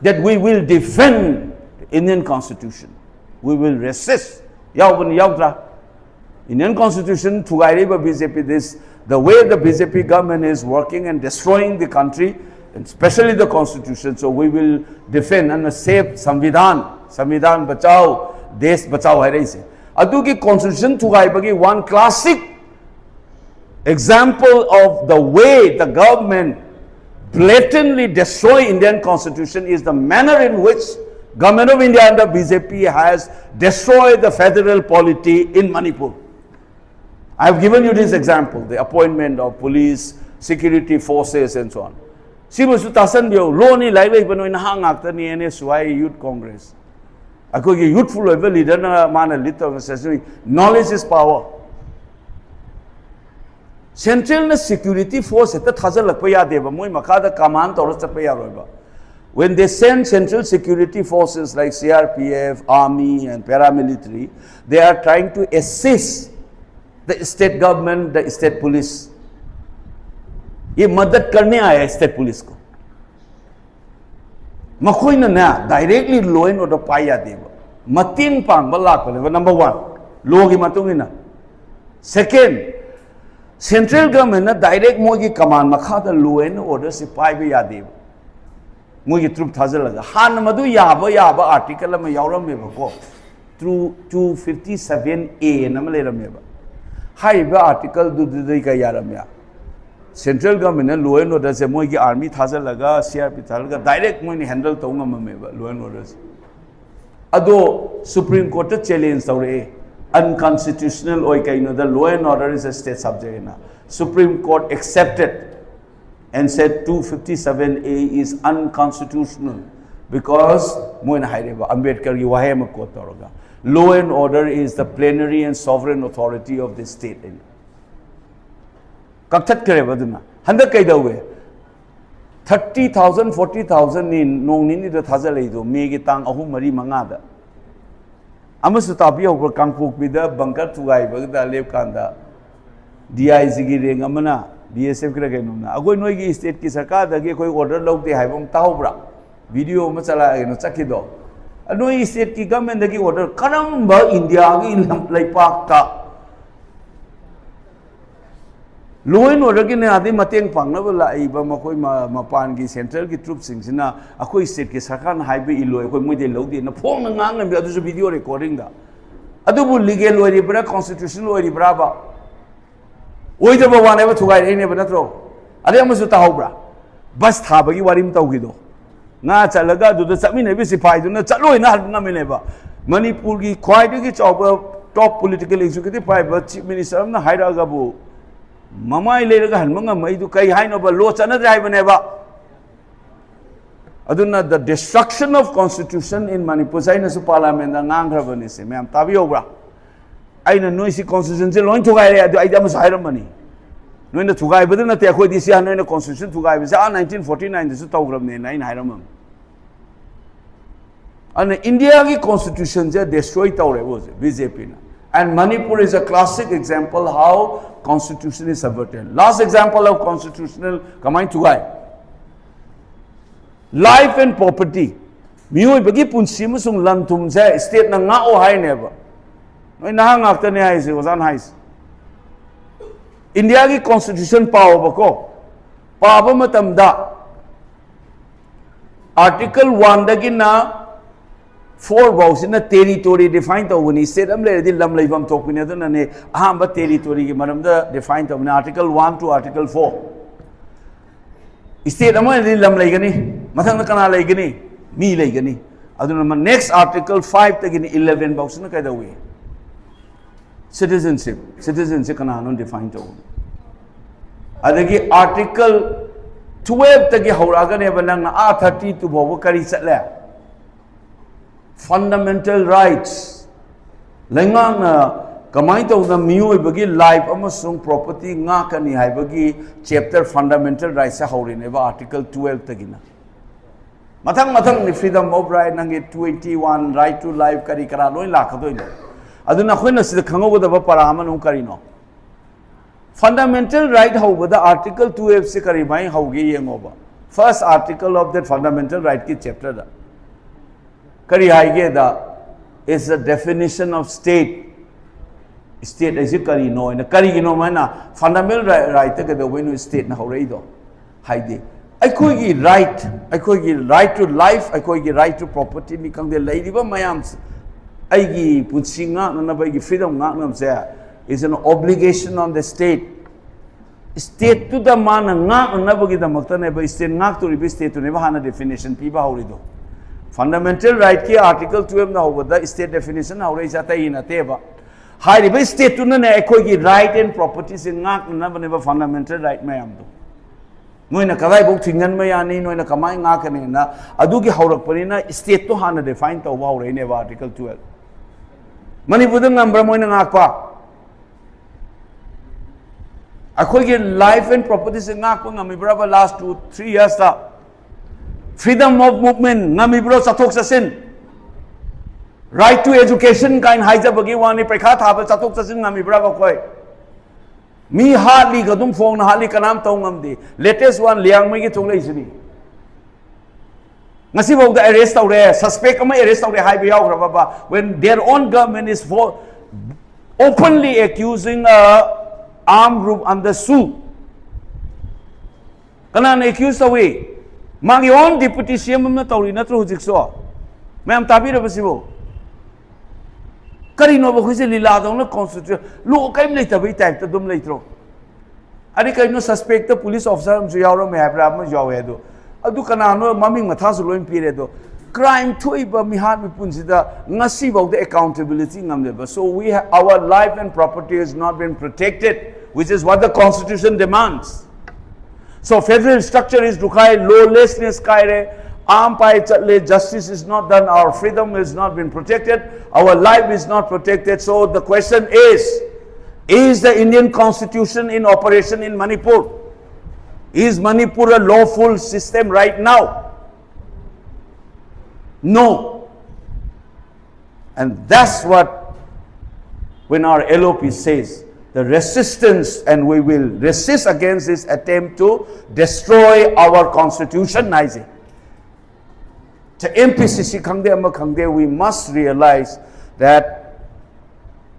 that we will defend the Indian Constitution, we will resist. ꯌꯥꯎꯕꯅꯤ, ꯌꯥꯎꯗ꯭ꯔꯥ? Indian Constitution ꯊꯨꯒꯥꯏꯔꯤꯕ B J P, this, the way the B J P government is working and destroying the country, and especially the Constitution, so we will defend and save ꯁꯪꯕꯤꯙꯥꯟ, ꯁꯪꯕꯤꯙꯥꯟ ꯕꯆꯥꯎ, ꯗꯦꯁ ꯕꯆꯥꯎ ꯍꯥꯏꯔꯛꯏꯁꯦ꯫ ꯑꯗꯨꯒꯤ constitution ꯊꯨꯒꯥꯏꯕꯒꯤ one classic example of the way the government blatantly destroy Indian Constitution is the manner in which Government of India under B J P has destroyed the federal polity in Manipur. I have given you this example, the appointment of police, security forces and so on. ꯁꯤꯕꯨꯁꯨ ꯇꯥꯁꯟꯕꯤꯌꯨ꯫ ꯂꯣꯅꯤ, ꯂꯥꯏꯔꯤꯛ ꯂꯩꯕ ꯅꯣꯏ ꯅꯍꯥ ꯉꯥꯛꯇꯅꯤ, N S Y Youth Congress꯫ ꯑꯩꯈꯣꯏꯒꯤ ꯌꯨꯠꯐꯨꯜ ꯑꯣꯏꯕ ꯂꯤꯗꯔꯅ ꯃꯥꯅ lead ꯇꯧꯔꯒ session, knowledge is power. ꯁꯦꯟꯇ꯭ꯔꯦꯜꯅ ꯁꯦꯀ꯭ꯌꯨꯔꯤꯇꯤ ꯐꯣꯔꯁ ꯍꯦꯛꯇ ꯊꯥꯖꯤꯜꯂꯛꯄ ꯌꯥꯗꯦꯕ, ꯃꯣꯏ ꯃꯈꯥꯗ ꯀꯃꯥꯟ ꯇꯧꯔ ꯆꯠꯄ ꯌꯥꯔꯣꯏꯕ꯫ When they send central security forces like C R P F, army and paramilitary, they are trying to assist the state government, the state police. ये मदद करने आया है state police को. ꯃꯈꯣꯏꯅꯅꯦ directly law and order ꯄꯥꯏ ꯌꯥꯗꯦꯕ, ꯃꯇꯦꯡ ꯄꯥꯡꯕ ꯂꯥꯛꯄꯅꯦꯕ꯫ Number one, ꯂꯣꯒꯤ ꯃꯇꯨꯡ ꯏꯟꯅ꯫ Second, central government ꯅ direct ꯃꯣꯏꯒꯤ command ꯃꯈꯥꯗ law and order ꯁꯤ ꯄꯥꯏꯕ ꯌꯥꯗꯦꯕ꯫ ꯃꯣꯏꯒꯤ ꯇ꯭ꯔꯨꯞ ꯊꯥꯖꯤꯜꯂꯒ ꯍꯥꯟꯅ ꯃꯗꯨ ꯌꯥꯕ ꯌꯥꯕ article ꯑꯃ ꯌꯥꯎꯔꯝꯃꯦꯕꯀꯣ, two fifty seven A ꯑꯅ ꯑꯃ ꯂꯩꯔꯝꯃꯦꯕ꯫ ꯍꯥꯏꯔꯤꯕ article ꯗꯨꯗꯩ ꯀꯩ ꯌꯥꯔꯝꯃꯦ? Central government ꯅ law and order ꯁꯦ ꯃꯣꯏꯒꯤ army ꯊꯥꯖꯤꯜꯂꯒ, C R P ꯊꯥꯖꯤꯜꯂꯒ direct ꯃꯣꯏꯅ handle ꯇꯧ ꯉꯝꯃꯝꯃꯦꯕ law and order ꯁꯦ꯫ ꯑꯗꯣ Supreme Courtꯇ challenge ꯇꯧꯔꯛꯑꯦ, unconstitutional ꯑꯣꯏ, ꯀꯩꯅꯣꯗ law and order is a state subject ꯍꯥꯏꯅ꯫ Supreme Court accepted and said two fifty-seven A is unconstitutional because ꯃꯣꯏꯅ ꯍꯥꯏꯔꯦꯕ, ꯑꯝꯕꯦꯗꯀꯔꯒꯤ ꯋꯥꯍꯩ ꯑꯃ quote ꯇꯧꯔꯒ, "Law and order is the plenary and sovereign authority of the state" ꯍꯥꯏꯅ ꯀꯛꯊꯠꯈ꯭ꯔꯦꯕ꯫ ꯑꯗꯨꯅ ꯍꯟꯗꯛ ꯀꯩꯗꯧꯋꯦ? Thirty thousand, forty thousand ꯅꯤ ꯅꯣꯡ ꯅꯤꯅꯤꯗ ꯊꯥꯖꯤꯜꯂꯛꯏꯗꯣ, ꯃꯦꯒꯤ ꯇꯥꯡ ꯑꯍꯨꯝ, ꯃꯔꯤ, ꯃꯉꯥꯗ꯫ ꯑꯃꯁꯨ ꯇꯥꯕꯤꯍꯧꯕ꯭ꯔꯥ? ꯀꯥꯡꯄꯣꯛꯄꯤꯗ ꯕꯪꯀꯔ ꯊꯨꯒꯥꯏꯕꯒꯤꯗ ꯂꯦꯞꯀꯥꯟꯗ ꯗꯤ ꯑꯥꯏ ꯖꯤꯒꯤ ꯔꯦꯡ ꯑꯃꯅ, ꯕꯤ ꯑꯦꯁ ꯑꯦꯐ ꯀꯤꯔ ꯀꯩꯅꯣꯝꯅ, "ꯑꯩꯈꯣꯏ ꯅꯣꯏꯒꯤ ꯁ꯭ꯇꯦꯠꯀꯤ ꯁꯔꯀꯥꯔꯗꯒꯤ ꯑꯩꯈꯣꯏ ꯑꯣꯔꯗꯔ ꯂꯧꯗꯦ" ꯍꯥꯏꯕ ꯑꯃ ꯇꯥꯍꯧꯕ꯭ꯔꯥ? ꯚꯤꯗꯤꯑꯣ ꯑꯃ ꯆꯂꯥꯏ, ꯀꯩꯅꯣ ꯆꯠꯈꯤꯗꯣ꯫ ꯅꯣꯏ ꯁ꯭ꯇꯦꯠꯀꯤ ꯒꯃꯦꯟꯗꯒꯤ ꯑꯣꯔꯗꯔ? ꯀꯔꯝꯕ ꯏꯟꯗꯤꯌꯥꯒꯤ ꯂꯝ-, ꯂꯩꯄꯥꯛꯇ law and orderꯒꯤꯅꯦ ꯑꯗꯩ ꯃꯇꯦꯡ ꯄꯥꯡꯅꯕ ꯂꯥꯛꯏꯕ ꯃꯈꯣꯏ ꯃ-, ꯃꯄꯥꯟꯒꯤ centralꯒꯤ troopꯁꯤꯡꯁꯤꯅ ꯑꯩꯈꯣꯏ ꯁ꯭ꯇꯦꯠꯀꯤ ꯁꯔꯀꯥꯔꯅ ꯍꯥꯏꯕ ꯏꯜꯂꯣꯏ, ꯑꯩꯈꯣꯏ ꯃꯣꯏꯗꯩ ꯂꯧꯗꯦꯅ ꯐꯣꯡꯅ ꯉꯥꯡꯉꯝꯃꯤ, ꯑꯗꯨꯁꯨ ꯚꯤꯗꯤꯑꯣ ꯔꯦꯀꯣꯔꯗꯤꯡꯗ꯫ ꯑꯗꯨꯕꯨ legal ꯑꯣꯏꯔꯤꯕ꯭ꯔꯥ, constitutional ꯑꯣꯏꯔꯤꯕ꯭ꯔꯥꯕ? ꯑꯣꯏꯗꯕ ꯋꯥꯅꯦꯕ, ꯊꯨꯒꯥꯏꯔꯛꯏꯅꯦꯕ, ꯅꯠꯇ꯭ꯔꯣ? ꯑꯗꯩ ꯑꯃꯁꯨ ꯇꯥꯍꯧꯕ꯭ꯔꯥ? ꯕꯁ ꯊꯥꯕꯒꯤ ꯋꯥꯔꯤ ꯑꯃ ꯇꯧꯈꯤꯗꯣ꯫ ꯉꯥ ꯆꯠꯂꯒ ꯑꯗꯨꯗ ꯆꯠꯃꯤꯟꯅꯕ ꯁꯤꯐꯥꯏꯗꯨꯅ ꯆꯠꯂꯣꯏꯅ ꯍꯟꯕ ꯉꯝꯃꯤꯅꯦꯕ꯫ ꯃꯅꯤꯄꯨꯔꯒꯤ ꯈ꯭ꯋꯥꯏꯗꯒꯤ ꯆꯥꯎꯕ top political executive ꯄꯥꯏꯕ chief minister ꯑꯃꯅ ꯍꯥꯏꯔꯛꯑꯒꯕꯨ ꯃꯃꯥꯏ ꯂꯩꯔꯒ ꯍꯟꯕ ꯉꯝꯃꯛꯏꯗꯨ ꯀꯩ ꯍꯥꯏꯅꯣꯕ? Law ꯆꯠꯅꯗ꯭ꯔꯦ ꯍꯥꯏꯕꯅꯦꯕ꯫ ꯑꯗꯨꯅ the destruction of constitution in Manipurꯁꯦ ꯑꯩꯅꯁꯨ parliamentꯇ ꯉꯥꯡꯈ꯭ꯔꯕꯅꯤ, ꯁꯦ ꯃꯌꯥꯝ ꯇꯥꯕꯤꯍꯧꯕ꯭ꯔꯥ? ꯑꯩꯅ ꯅꯣꯏꯁꯤ constitutionꯁꯦ ꯂꯣꯏ ꯊꯨꯒꯥꯏꯔꯦ, ꯑꯗꯨ ꯑꯩꯗꯤ ꯑꯃꯁꯨ ꯍꯥꯏꯔꯝꯕꯅꯤ꯫ ꯅꯣꯏꯅ ꯊꯨꯒꯥꯏꯕꯗ ꯅꯠꯇꯦ, ꯑꯩꯈꯣꯏꯗꯤ ꯁꯤ ꯅꯣꯏꯅ constitution ꯊꯨꯒꯥꯏꯕꯁꯦ ꯑꯥ nineteen forty nineꯗꯁꯨ ꯇꯧꯈ꯭ꯔꯕꯅꯦꯅ ꯑꯩꯅ ꯍꯥꯏꯔꯝꯃꯕꯅꯤ꯫ ꯑꯗꯨꯅ ꯏꯟꯗꯤꯌꯥꯒꯤ constitutionꯁꯦ destroy ꯇꯧꯔꯦꯕ ꯍꯧꯖꯤꯛ BJPꯅ꯫ And Manipur is a classic example how constitution is subverted. Last example of constitutional ꯀꯃꯥꯏꯅ ꯊꯨꯒꯥꯏ? Life and property, ꯃꯤꯑꯣꯏꯕꯒꯤ ꯄꯨꯟꯁꯤ ꯑꯃꯁꯨꯡ ꯂꯟ ꯊꯨꯝꯁꯦ stateꯅ ꯉꯥꯛꯑꯣ ꯍꯥꯏꯅꯦꯕ꯫ ꯅꯣꯏ ꯅꯍꯥ ꯉꯥꯛꯇꯅꯦ ꯍꯥꯏꯁꯦ, ꯑꯣꯖꯥꯅ ꯍꯥꯏꯁꯦ꯫ ꯏꯟꯗꯤꯌꯥꯒꯤ constitution ꯄꯥꯎꯕꯀꯣ, ꯄꯥꯕ ꯃꯇꯝꯗ article oneꯗꯒꯤꯅ four ꯐꯥꯎꯁꯤꯅ territory define ꯇꯧꯕꯅꯤ꯫ State ꯑꯃ ꯂꯩꯔꯗꯤ ꯂꯝ ꯂꯩꯐꯝ ꯊꯣꯛꯄꯅꯤ꯫ ꯑꯗꯨꯅꯅꯦ ꯑꯍꯥꯟꯕ territoryꯒꯤ ꯃꯔꯝꯗ define ꯇꯧꯕꯅꯤ, article one to article four꯫ State ꯑꯃ ꯂꯩꯔꯗꯤ ꯂꯝ ꯂꯩꯒꯅꯤ, ꯃꯊꯪꯗ ꯀꯅꯥ ꯂꯩꯒꯅꯤ? ꯃꯤ ꯂꯩꯒꯅꯤ꯫ ꯑꯗꯨꯅ next article five ꯇꯒꯤꯅ eleven ꯐꯥꯎꯁꯤꯅ ꯀꯩꯗꯧꯏ? Citizenship, citizenship ꯀꯅꯥꯅꯣ define ꯇꯧꯕ? ꯑꯗꯒꯤ article twelve ꯇꯒꯤ ꯍꯧꯔꯛꯑꯒꯅꯦꯕ ꯅꯪꯅ ꯑꯥ thirty two ꯐꯥꯎꯕ ꯀꯔꯤ ꯆꯠꯂꯦ? Fundamental rights꯫ ꯂꯩꯉꯥꯛꯅ ꯀꯃꯥꯏꯅ ꯇꯧꯗꯅ ꯃꯤꯑꯣꯏꯕꯒꯤ life ꯑꯃꯁꯨꯡ property ꯉꯥꯛꯀꯅꯤ ꯍꯥꯏꯕꯒꯤ chapter fundamental rights ꯁꯦ ꯍꯧꯔꯤꯅꯦꯕ article twelve ꯇꯒꯤꯅ꯫ ꯃꯊꯪ ꯃꯊꯪꯅꯤ freedom of right, ꯅꯪꯒꯤ twenty one, right to life, ꯀꯔꯤ ꯀꯔꯥ ꯂꯣꯏ ꯂꯥꯛꯀꯗꯣꯏꯅꯦ꯫ ꯑꯗꯨꯅ ꯑꯩꯈꯣꯏꯅ ꯁꯤꯗ ꯈꯪꯍꯧꯒꯗꯕ ꯄꯔꯥ ꯑꯃꯅ ꯑꯃꯨꯛ ꯀꯔꯤꯅꯣ? Fundamental right ꯍꯧꯕꯗ article twelve ꯁꯤ ꯀꯔꯤꯃꯥꯏꯅ ꯍꯧꯒꯦ ꯌꯦꯡꯉꯣꯕ꯫ First article of that fundamental right ꯀꯤ chapter ꯗ ꯀꯔꯤ ꯍꯥꯏꯒꯦꯗ, is the definition of state꯫ State ꯍꯥꯏꯁꯤ ꯀꯔꯤꯅꯣ ꯍꯥꯏꯅ, ꯀꯔꯤꯒꯤꯅꯣ ꯍꯥꯏꯅ fundamental right ꯇ ꯀꯩꯗꯧꯕꯩꯅꯣ state ꯅ ꯍꯧꯔꯛꯏꯗꯣ? ꯍꯥꯏꯗꯤ ꯑꯩꯈꯣꯏꯒꯤ right, ꯑꯩꯈꯣꯏꯒꯤ right to life, ꯑꯩꯈꯣꯏꯒꯤ right to property ꯅꯤ ꯈꯪꯗꯦ, ꯂꯩꯔꯤꯕ ꯃꯌꯥꯝꯁꯦ, ꯑꯩꯒꯤ ꯄꯨꯟꯁꯤ ꯉꯥꯛꯅꯅꯕ, ꯑꯩꯒꯤ freedom ꯉꯥꯛꯅꯕꯁꯦ is an obligation on the state꯫ State ꯇꯨꯗ ꯃꯥꯅ ꯉꯥꯛꯅꯅꯕꯒꯤꯗꯃꯛꯇꯅꯦꯕ, state ꯉꯥꯛꯇꯣꯔꯤꯕ state ꯇꯨꯅꯦꯕ ꯍꯥꯟꯅ definition ꯄꯤꯕ ꯍꯧꯔꯤꯗꯣ꯫ Fundamental right ꯀꯤ article twelve ꯅ ꯍꯧꯕꯗ state definition ꯍꯧꯔꯛꯏꯁꯦ ꯑꯇꯩ ꯅꯠꯇꯦꯕ꯫ ꯍꯥꯏꯔꯤꯕ state ꯇꯨꯅꯅꯦ ꯑꯩꯈꯣꯏꯒꯤ right and property say ꯉꯥꯛꯅꯅꯕꯅꯦꯕ fundamental right ꯃꯌꯥꯝꯗꯣ꯫ ꯅꯣꯏꯅ ꯀꯗꯥꯏꯐꯥꯎ ꯊꯤꯡꯖꯤꯟꯕ ꯌꯥꯅꯤ, ꯅꯣꯏꯅ ꯀꯃꯥꯏꯅ ꯉꯥꯛꯀꯅꯤꯅ ꯑꯗꯨꯒꯤ ꯍꯧꯔꯛꯄꯅꯤꯅ state ꯇꯣ ꯍꯥꯟꯅ define ꯇꯧꯕ ꯍꯧꯔꯛꯏꯅꯦꯕ article twelve꯫ ꯃꯅꯤꯄꯨꯔꯗ ꯉꯝꯕ꯭ꯔꯥ ꯃꯣꯏꯅ ꯉꯥꯛꯄ? ꯑꯩꯈꯣꯏꯒꯤ life and property say ꯉꯥꯛꯄ ꯉꯝꯃꯤꯕ꯭ꯔꯕ last two three years ꯇ? Freedom of movement ꯉꯝꯃꯤꯕ꯭ꯔꯣ? ꯆꯠꯊꯣꯛ ꯆꯠꯁꯤꯟ, right to education ꯀꯥꯏꯅ ꯍꯥꯏꯖꯕꯒꯤ ꯋꯥꯅꯤ, ꯄꯩꯈꯥ ꯊꯥꯕ ꯆꯠꯊꯣꯛ ꯆꯠꯁꯤꯟ ꯉꯝꯃꯤꯕ꯭ꯔꯕ ꯑꯩꯈꯣꯏ? ꯃꯤ ꯍꯥꯠꯂꯤꯒ ꯑꯗꯨꯝ ꯐꯣꯡꯅ ꯍꯥꯠꯂꯤ, ꯀꯅꯥꯝ ꯇꯧ ꯉꯝꯗꯦ꯫ Latest one ꯂꯤꯌꯥꯡꯃꯩꯒꯤ ꯊꯣꯛꯂꯛꯏꯁꯤꯅꯤ꯫ ꯉꯁꯤꯐꯥꯎꯗ arrest ꯇꯧꯔꯦ, suspect ꯑꯃ arrest ꯇꯧꯔꯦ ꯍꯥꯏꯕ ꯌꯥꯎꯈ꯭ꯔꯕꯕ? When their own government is for openly accusing a armed group under SoO꯫ ꯀꯅꯥꯅ accuse ꯇꯧꯏ? ꯃꯥꯒꯤ own deputy C M ꯑꯃꯅ ꯇꯧꯔꯤ ꯅꯠꯇ꯭ꯔꯣ ꯍꯧꯖꯤꯛꯁꯨ? ꯃꯌꯥꯝ ꯇꯥꯕꯤꯔꯕ ꯁꯤꯕꯨ? ꯀꯔꯤꯅꯣꯕ ꯑꯩꯈꯣꯏꯁꯦ ꯂꯤꯂꯥꯗꯧꯅ constitution, law ꯀꯔꯤꯝ ꯂꯩꯇꯕꯩ type ꯇ ꯑꯗꯨꯝ ꯂꯩꯇ꯭ꯔꯣ? ꯑꯗꯩ ꯀꯩꯅꯣ, suspect ꯇ police officer ꯑꯃꯁꯨ ꯌꯥꯎꯔꯝꯃꯦ ꯍꯥꯏꯕ꯭ꯔꯥ, ꯑꯃꯁꯨ ꯌꯥꯎꯋꯦ ꯑꯗꯣ, ꯑꯗꯨ ꯀꯅꯥꯅꯣ? ꯃꯃꯤꯡ ꯃꯊꯥꯁꯨ ꯂꯣꯏ ꯄꯤꯔꯦ ꯑꯗꯣ꯫ Crime ꯊꯣꯛꯏꯕ ꯃꯤꯍꯥꯠ ꯃꯤꯄꯨꯟꯁꯤꯗ ꯉꯁꯤꯐꯥꯎꯗ accountability ꯉꯝꯗꯦꯕ꯫ So we ha- our life and property has not been protected, which is what the constitution demands. So federal structure is ꯗꯨꯈꯥꯏ, lawlessness ꯀꯥꯏꯔꯦ, ꯑꯥꯝ ꯄꯥꯏ ꯆꯠꯂꯦ, justice is not done, our freedom is not been protected, our life is not protected. So the question is, is the Indian constitution in operation in Manipur? Is Manipur a lawful system right now? No. And that's what, when our L O P says, the resistance, and we will resist against this attempt to destroy our constitution, ꯍꯥꯏꯁꯦ꯫ ꯆ- M P C C ꯈꯪꯗꯦ, ꯑꯃ ꯈꯪꯗꯦ, we must realize that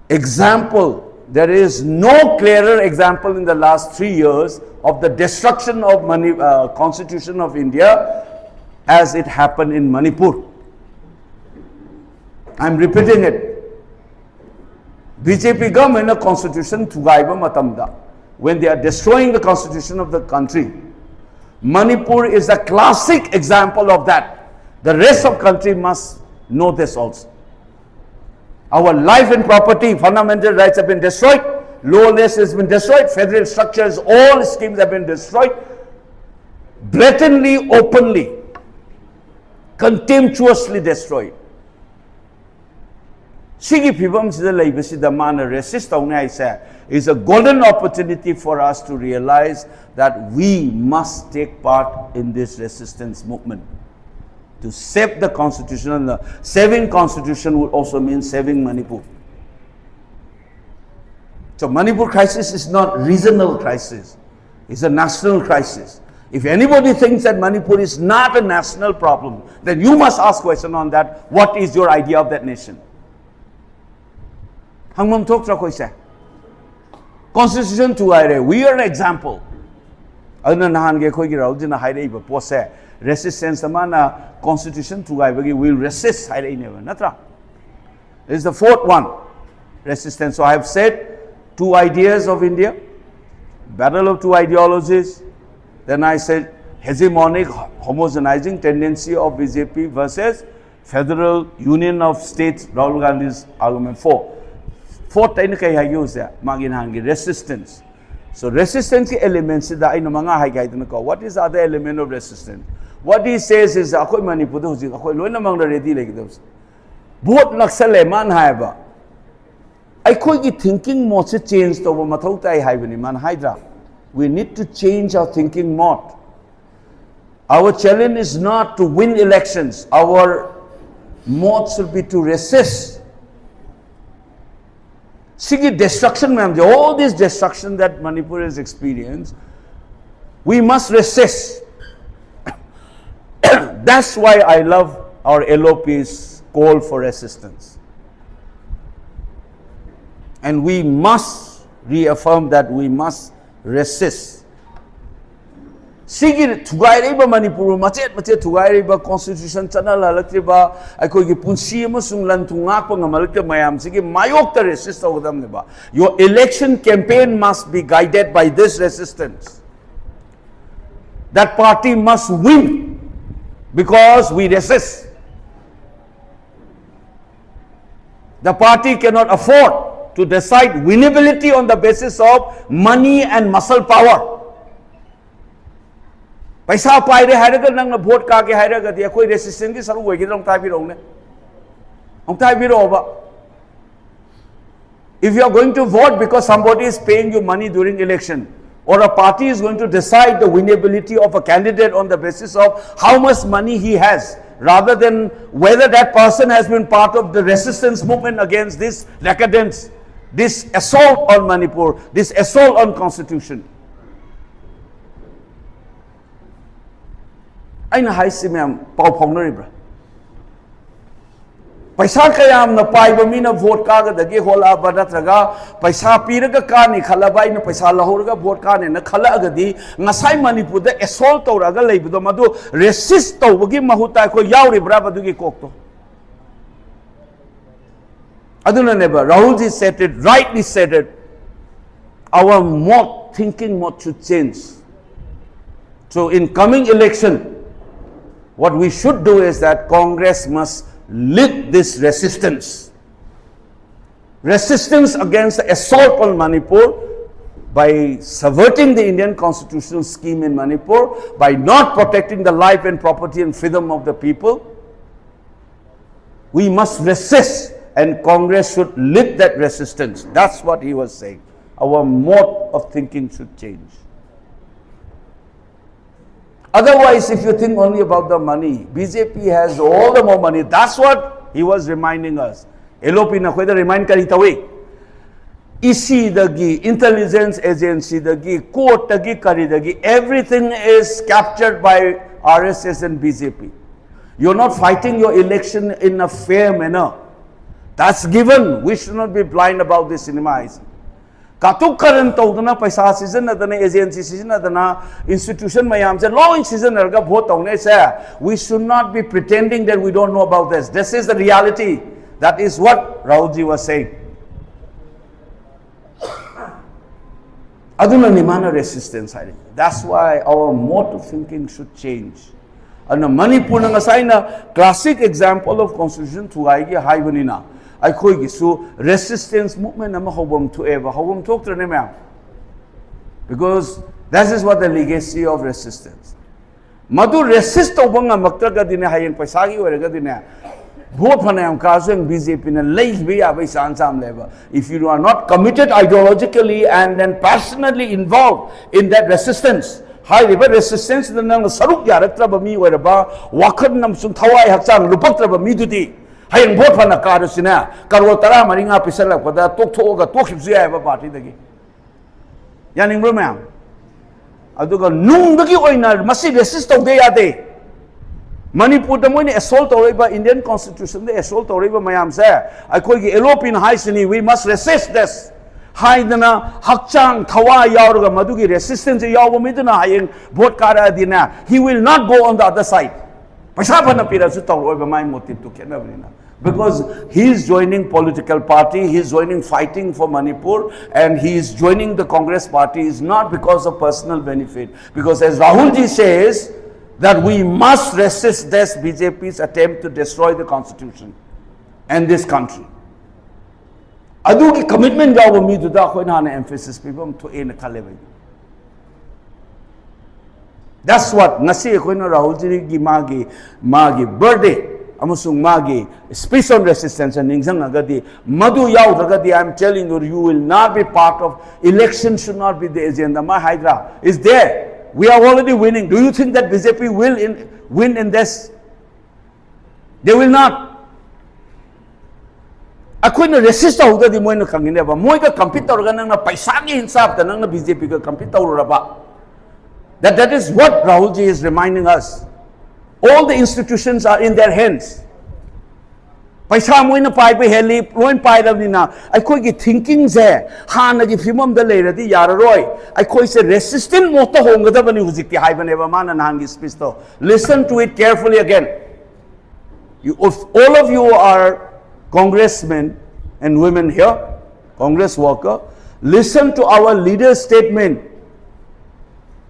example, there is no clearer example in the last three years of the destruction of Mani- uh, Constitution of India as it happened in Manipur. I'm repeating it. B J P government ꯅ constitution ꯊꯨꯒꯥꯏꯕ ꯃꯇꯝꯗ, when they are destroying the constitution of the country, Manipur is a classic example of that. The rest of country must know this also. Our life and property, fundamental rights have been destroyed. Lawlessness has been destroyed. Federal structures, all schemes have been destroyed. Blatantly, openly, contemptuously destroyed. ꯁꯤꯒꯤ ꯐꯤꯕꯝꯁꯤꯗ ꯂꯩꯕꯁꯤꯗ ꯃꯥꯅ resist ꯇꯧꯅꯤ ꯍꯥꯏꯁꯦ is a golden opportunity for us to realize that we must take part in this resistance movement to save the constitution. And the saving constitution would also mean saving Manipur. So Manipur crisis is not regional crisis. It's a national crisis. If anybody thinks that Manipur is not a national problem, then you must ask question on that. What is your idea of that nation? ꯍꯪꯐꯝ ꯊꯣꯛꯇ꯭ꯔꯥ ꯑꯩꯈꯣꯏꯁꯦ? Constitution ꯊꯨꯒꯥꯏꯔꯦ, we are an example. ꯑꯗꯨꯅ ꯅꯍꯥꯟꯒꯤ ꯑꯩꯈꯣꯏꯒꯤ ꯔꯥꯍꯨꯜꯖꯤꯅ ꯍꯥꯏꯔꯛꯏꯕ ꯄꯣꯠꯁꯦ, resistance ꯑꯃꯅ constitution ꯊꯨꯒꯥꯏꯕꯒꯤ will resist ꯍꯥꯏꯔꯛꯏꯅꯦꯕ, ꯅꯠꯇ꯭ꯔꯥ? This is the fourth one. Resistance. So I have said two ideas of India, battle of two ideologies. Then I said Hegemonic homogenizing tendency of B J P versus Federal Union of States, Rahul Gandhi's argument four. Fourth ꯑꯩꯅ ꯀꯩ ꯍꯥꯏꯒꯦ ꯍꯧꯖꯤꯛ? ꯃꯥꯒꯤ ꯅꯍꯥꯟꯒꯤ resistance. So resistance ꯀꯤ element ꯁꯤꯗ ꯑꯩꯅ ꯃꯉꯥ ꯍꯥꯏꯒꯦ ꯍꯥꯏꯗꯅꯀꯣ. What is the other element of resistance? What he says is, ꯑꯩꯈꯣꯏ ꯃꯅꯤꯄꯨꯔꯗ ꯍꯧꯖꯤꯛ ꯑꯩꯈꯣꯏ ꯂꯣꯏꯅꯃꯛꯅ ready ꯂꯩꯒꯗꯕꯁꯦ. Vote ꯅꯛꯁꯜꯂꯦ ꯃꯥꯅ ꯍꯥꯏꯕ. ꯑꯩꯈꯣꯏꯒꯤ thinking mode ꯁꯦ change ꯇꯧꯕ ꯃꯊꯧ ꯇꯥꯏ ꯍꯥꯏꯕꯅꯤ ꯃꯥꯅ ꯍꯥꯏꯗ꯭ꯔꯥ? We need to change our thinking mode. Our challenge is not to win elections. Our mode should be to resist. ꯁꯤꯒꯤ destruction ꯃꯌꯥꯝꯁꯦ, all this destruction that Manipur has experienced, we must resist. That's why I love our L O P's call for resistance. And we must reaffirm that we must resist. ꯁꯤꯒꯤ ꯊꯨꯒꯥꯏꯔꯛꯏꯕ ꯃꯅꯤꯄꯨꯔ ꯃꯆꯦꯠ ꯃꯆꯦꯠ ꯊꯨꯒꯥꯏꯔꯛꯏꯕ, constitution ꯆꯠꯅꯍꯜꯂꯛꯇ꯭ꯔꯤꯕ, ꯑꯩꯈꯣꯏꯒꯤ ꯄꯨꯟꯁꯤ ꯑꯃꯁꯨꯡ ꯂꯟ ꯊꯨꯝ ꯉꯥꯛꯄ ꯉꯝꯍꯜꯂꯛꯇꯕ ꯃꯌꯥꯝꯁꯤꯒꯤ ꯃꯥꯌꯣꯛꯇ resist ꯇꯧꯒꯗꯕꯅꯦꯕ. Your election campaign must be guided by this resistance. That party must win because we resist. The party cannot afford to decide winnability on the basis of money and muscle power. ꯄꯩꯁꯥ ꯄꯥꯏꯔꯦ ꯍꯥꯏꯔꯒ ꯅꯪꯅ vote ꯀꯥꯒꯦ ꯍꯥꯏꯔꯒꯗꯤ ꯑꯩꯈꯣꯏ resistance ꯀꯤ ꯁꯔꯨꯛ ꯑꯣꯏꯒꯗ꯭ꯔꯥ? ꯑꯃꯨꯛꯇ ꯍꯥꯏꯕꯤꯔꯛꯎꯅꯦ, ꯑꯃꯨꯛꯇ ꯍꯥꯏꯕꯤꯔꯛꯑꯣꯕ. If you are going to vote because somebody is paying you money during election, or a party is going to decide the winnability of a candidate on the basis of how much money he has, rather than whether that person has been part of the resistance movement against this decadence, this assault on Manipur, this assault on constitution. ꯑꯩꯅ ꯍꯥꯏꯁꯤ ꯃꯌꯥꯝ ꯄꯥꯎ ꯐꯥꯎꯅꯔꯤꯕ꯭ꯔꯥ? ꯄꯩꯁꯥ ꯀꯌꯥꯝꯅ ꯄꯥꯏꯕ ꯃꯤꯅ vote ꯀꯥꯒꯗꯒꯦ ꯍꯣꯠꯂꯛꯑꯕ, ꯅꯠꯇ꯭ꯔꯒ ꯄꯩꯁꯥ ꯄꯤꯔꯒ ꯀꯥꯅꯤ ꯈꯜꯂꯕ, ꯑꯩꯅ ꯄꯩꯁꯥ ꯂꯧꯍꯧꯔꯒ vote ꯀꯥꯅꯦꯅ ꯈꯜꯂꯛꯑꯒꯗꯤ, ꯉꯁꯥꯏ ꯃꯅꯤꯄꯨꯔꯗ assault ꯇꯧꯔꯛꯑꯒ ꯂꯩꯕꯗꯣ, ꯃꯗꯨ resist ꯇꯧꯕꯒꯤ ꯃꯍꯨꯠꯇ ꯑꯩꯈꯣꯏ ꯌꯥꯎꯔꯤꯕ꯭ꯔꯥ ꯃꯗꯨꯒꯤ ꯀꯣꯛꯇꯣ? ꯑꯗꯨꯅꯅꯦꯕ, Rahulji said it, rightly said it, our mode, thinking mode should change. So in coming election, what we should do is that Congress must lead this resistance. Resistance against the assault on Manipur by subverting the Indian constitutional scheme in Manipur, by not protecting the life and property and freedom of the people. We must resist, and Congress should lead that resistance. That's what he was saying. Our mode of thinking should change. Otherwise, if you think only about the money, B J P has all the more money. That's what he was reminding us. L O P ꯅ ꯑꯩꯈꯣꯏꯗ remind ꯀꯔꯤ ꯇꯧꯏ? E C ꯗꯒꯤ, intelligence agency ꯗꯒꯤ, court ꯇꯒꯤ, ꯀꯔꯤꯗꯒꯤ, everything is captured by R S S and B J P. You're not fighting your election in a fair manner. That's given. We should not be blind about this in my eyes. ꯀꯥꯇꯨꯛ ꯀꯥꯔꯟ ꯇꯧꯗꯅ, ꯄꯩꯁꯥ ꯁꯤꯖꯤꯟꯅꯗꯅ, agency ꯁꯤꯖꯤꯟꯅꯗꯅ, institution ꯃꯌꯥꯝꯁꯦ ꯂꯣꯏ ꯁꯤꯖꯤꯟꯅꯔꯒ vote ꯇꯧꯅꯩꯁꯦ. We should not be pretending that we don't know about this. This is the reality. That is what Rahul ji was saying. ꯑꯗꯨꯅꯅꯤ ꯃꯥꯅ resistance ꯍꯥꯏꯔꯤ. That's why our mode of thinking should change. ꯑꯗꯨꯅ ꯃꯅꯤꯄꯨꯔꯅ ꯉꯁꯥꯏꯅ classic example of constitution ꯊꯨꯒꯥꯏꯒꯦ ꯍꯥꯏꯕꯅꯤꯅ, ꯑꯩꯈꯣꯏꯒꯤꯁꯨ resistance movement ꯑꯃ ꯍꯧꯐꯝ ꯊꯣꯛꯑꯦꯕ, ꯍꯧꯐꯝ ꯊꯣꯛꯇ꯭ꯔꯅꯦ ꯃꯌꯥꯝ? Because that is what the legacy of resistance. ꯃꯗꯨ resist ꯇꯧꯕ ꯉꯝꯃꯛꯇ꯭ꯔꯒꯗꯤꯅꯦ, ꯍꯌꯦꯡ ꯄꯩꯁꯥꯒꯤ ꯑꯣꯏꯔꯒꯗꯤꯅꯦ, vote ꯐꯅꯌꯥꯝ ꯀꯥꯔꯁꯨ ꯍꯌꯦꯡ B J P ꯅ ꯂꯩꯈꯤꯕ ꯌꯥꯕꯒꯤ chance ꯌꯥꯝ ꯂꯩꯕ. If you are not committed ideologically and then passionately involved in that resistance, ꯍꯥꯏꯔꯤꯕ resistance ꯗ ꯅꯪꯅ ꯁꯔꯨꯛ ꯌꯥꯔꯛꯇ꯭ꯔꯕ ꯃꯤ ꯑꯣꯏꯔꯕ, ꯋꯥꯈꯜ ꯑꯃꯁꯨꯡ ꯊꯋꯥꯏ ꯍꯛꯆꯥꯡ ꯂꯨꯄꯛꯇ꯭ꯔꯕ ꯃꯤꯗꯨꯗꯤ, ꯍꯌꯦꯡ vote ꯐꯅ ꯀꯥꯔꯁꯨꯅꯦ, ꯀꯔꯣꯔ ꯇꯔꯥ ꯃꯔꯤ ꯃꯉꯥ ꯄꯤꯁꯜꯂꯛꯄꯗ ꯇꯣꯛꯊꯣꯛꯑꯒ ꯇꯣꯛꯈꯤꯕꯁꯨ ꯌꯥꯏꯑꯕ party ꯗꯒꯤ꯫ ꯌꯥꯅꯤꯡꯕ꯭ꯔꯣ ꯃꯌꯥꯝ? ꯑꯗꯨꯒ ꯅꯨꯡꯗꯒꯤ ꯑꯣꯏꯅ ꯃꯁꯤ resist ꯇꯧꯗ ꯌꯥꯗꯦ꯫ ꯃꯅꯤꯄꯨꯔꯗ ꯃꯣꯏꯅ assault ꯇꯧꯔꯛꯏꯕ, Indian constitution ꯗ assault ꯇꯧꯔꯛꯏꯕ ꯃꯌꯥꯝꯁꯦ, ꯑꯩꯈꯣꯏꯒꯤ L O P ꯅ ꯍꯥꯏꯁꯤꯅꯤ, "We must resist this" ꯍꯥꯏꯗꯅ, ꯍꯛꯆꯥꯡ ꯊꯋꯥꯏ ꯌꯥꯎꯔꯒ ꯃꯗꯨꯒꯤ resistance ꯁꯦ ꯌꯥꯎꯕ ꯃꯤꯗꯨꯅ ꯍꯌꯦꯡ vote ꯀꯥꯔꯛꯑꯗꯤꯅꯦ, he will not go on the other side. ꯄꯩꯁꯥ ꯐꯅ ꯄꯤꯔꯁꯨ ꯇꯧꯔꯛꯑꯣꯏꯕ, ꯃꯥꯏ motive ꯇꯨ ꯈꯦꯠꯅꯕꯅꯤꯅ꯫ Because he is joining political party, he is joining fighting for Manipur, and he is joining the Congress party is not because of personal benefit. Because as Rahul ji says, that we must resist this B J P's attempt to destroy the constitution and this country. ꯑꯗꯨꯒꯤ commitment ꯌꯥꯎꯕ ꯃꯤꯗꯨꯗ ꯑꯩꯈꯣꯏꯅ ꯍꯥꯟꯅ emphasis ꯄꯤꯕ ꯑꯃ ꯊꯣꯛꯑꯦꯅ ꯈꯜꯂꯦꯕ ꯑꯩꯗꯤ꯫ That's what ꯉꯁꯤ ꯑꯩꯈꯣꯏꯅ ꯔꯥꯍꯨꯜ ꯖꯤꯒꯤ ꯃꯥꯒꯤ ꯃꯥꯒꯤ birthday ꯑꯃꯁꯨꯡ ꯃꯥꯒꯤ speech on resistance ꯅꯤꯡꯁꯤꯡꯉꯒꯗꯤ, ꯃꯗꯨ ꯌꯥꯎꯗ꯭ꯔꯒꯗꯤ, I am telling you, you will not be part of election, should not be the agenda. ꯃꯥ ꯍꯥꯏꯗ꯭ꯔꯥ, is there, we are already winning. Do you think that B J P will in, win in this? They will not. ꯑꯩꯈꯣꯏꯅ resist ꯇꯧꯍꯧꯗ꯭ꯔꯗꯤ ꯃꯣꯏꯅ ꯈꯪꯒꯅꯦꯕ꯫ ꯃꯣꯏꯒ compete ꯇꯧꯔꯒ ꯅꯪꯅ ꯄꯩꯁꯥꯒꯤ ꯍꯤꯟꯁꯥꯞꯇ ꯅꯪꯅ B J P ꯒ compete ꯇꯧꯔꯨꯔꯕ, that, that is what Rahul ji is reminding us. All the institutions are in their hands. ꯄꯩꯁꯥ ꯃꯣꯏꯅ ꯄꯥꯏꯕ ꯍꯦꯜꯂꯤ, ꯂꯣꯏ ꯄꯥꯏꯔꯕꯅꯤꯅ ꯑꯩꯈꯣꯏꯒꯤ thinking ꯁꯦ ꯍꯥꯟꯅꯒꯤ ꯐꯤꯕꯝꯗ ꯂꯩꯔꯗꯤ ꯌꯥꯔꯔꯣꯏ꯫ ꯑꯩꯈꯣꯏꯁꯦ resistant mode ꯇ ꯍꯣꯡꯒꯗꯕꯅꯤ ꯍꯧꯖꯤꯛꯇꯤ ꯍꯥꯏꯕꯅꯦꯕ ꯃꯥꯅ ꯅꯍꯥꯟꯒꯤ speech to. Listen to it carefully again. You, if all of you are congressmen and women here, Congress worker, listen to our leader's statement.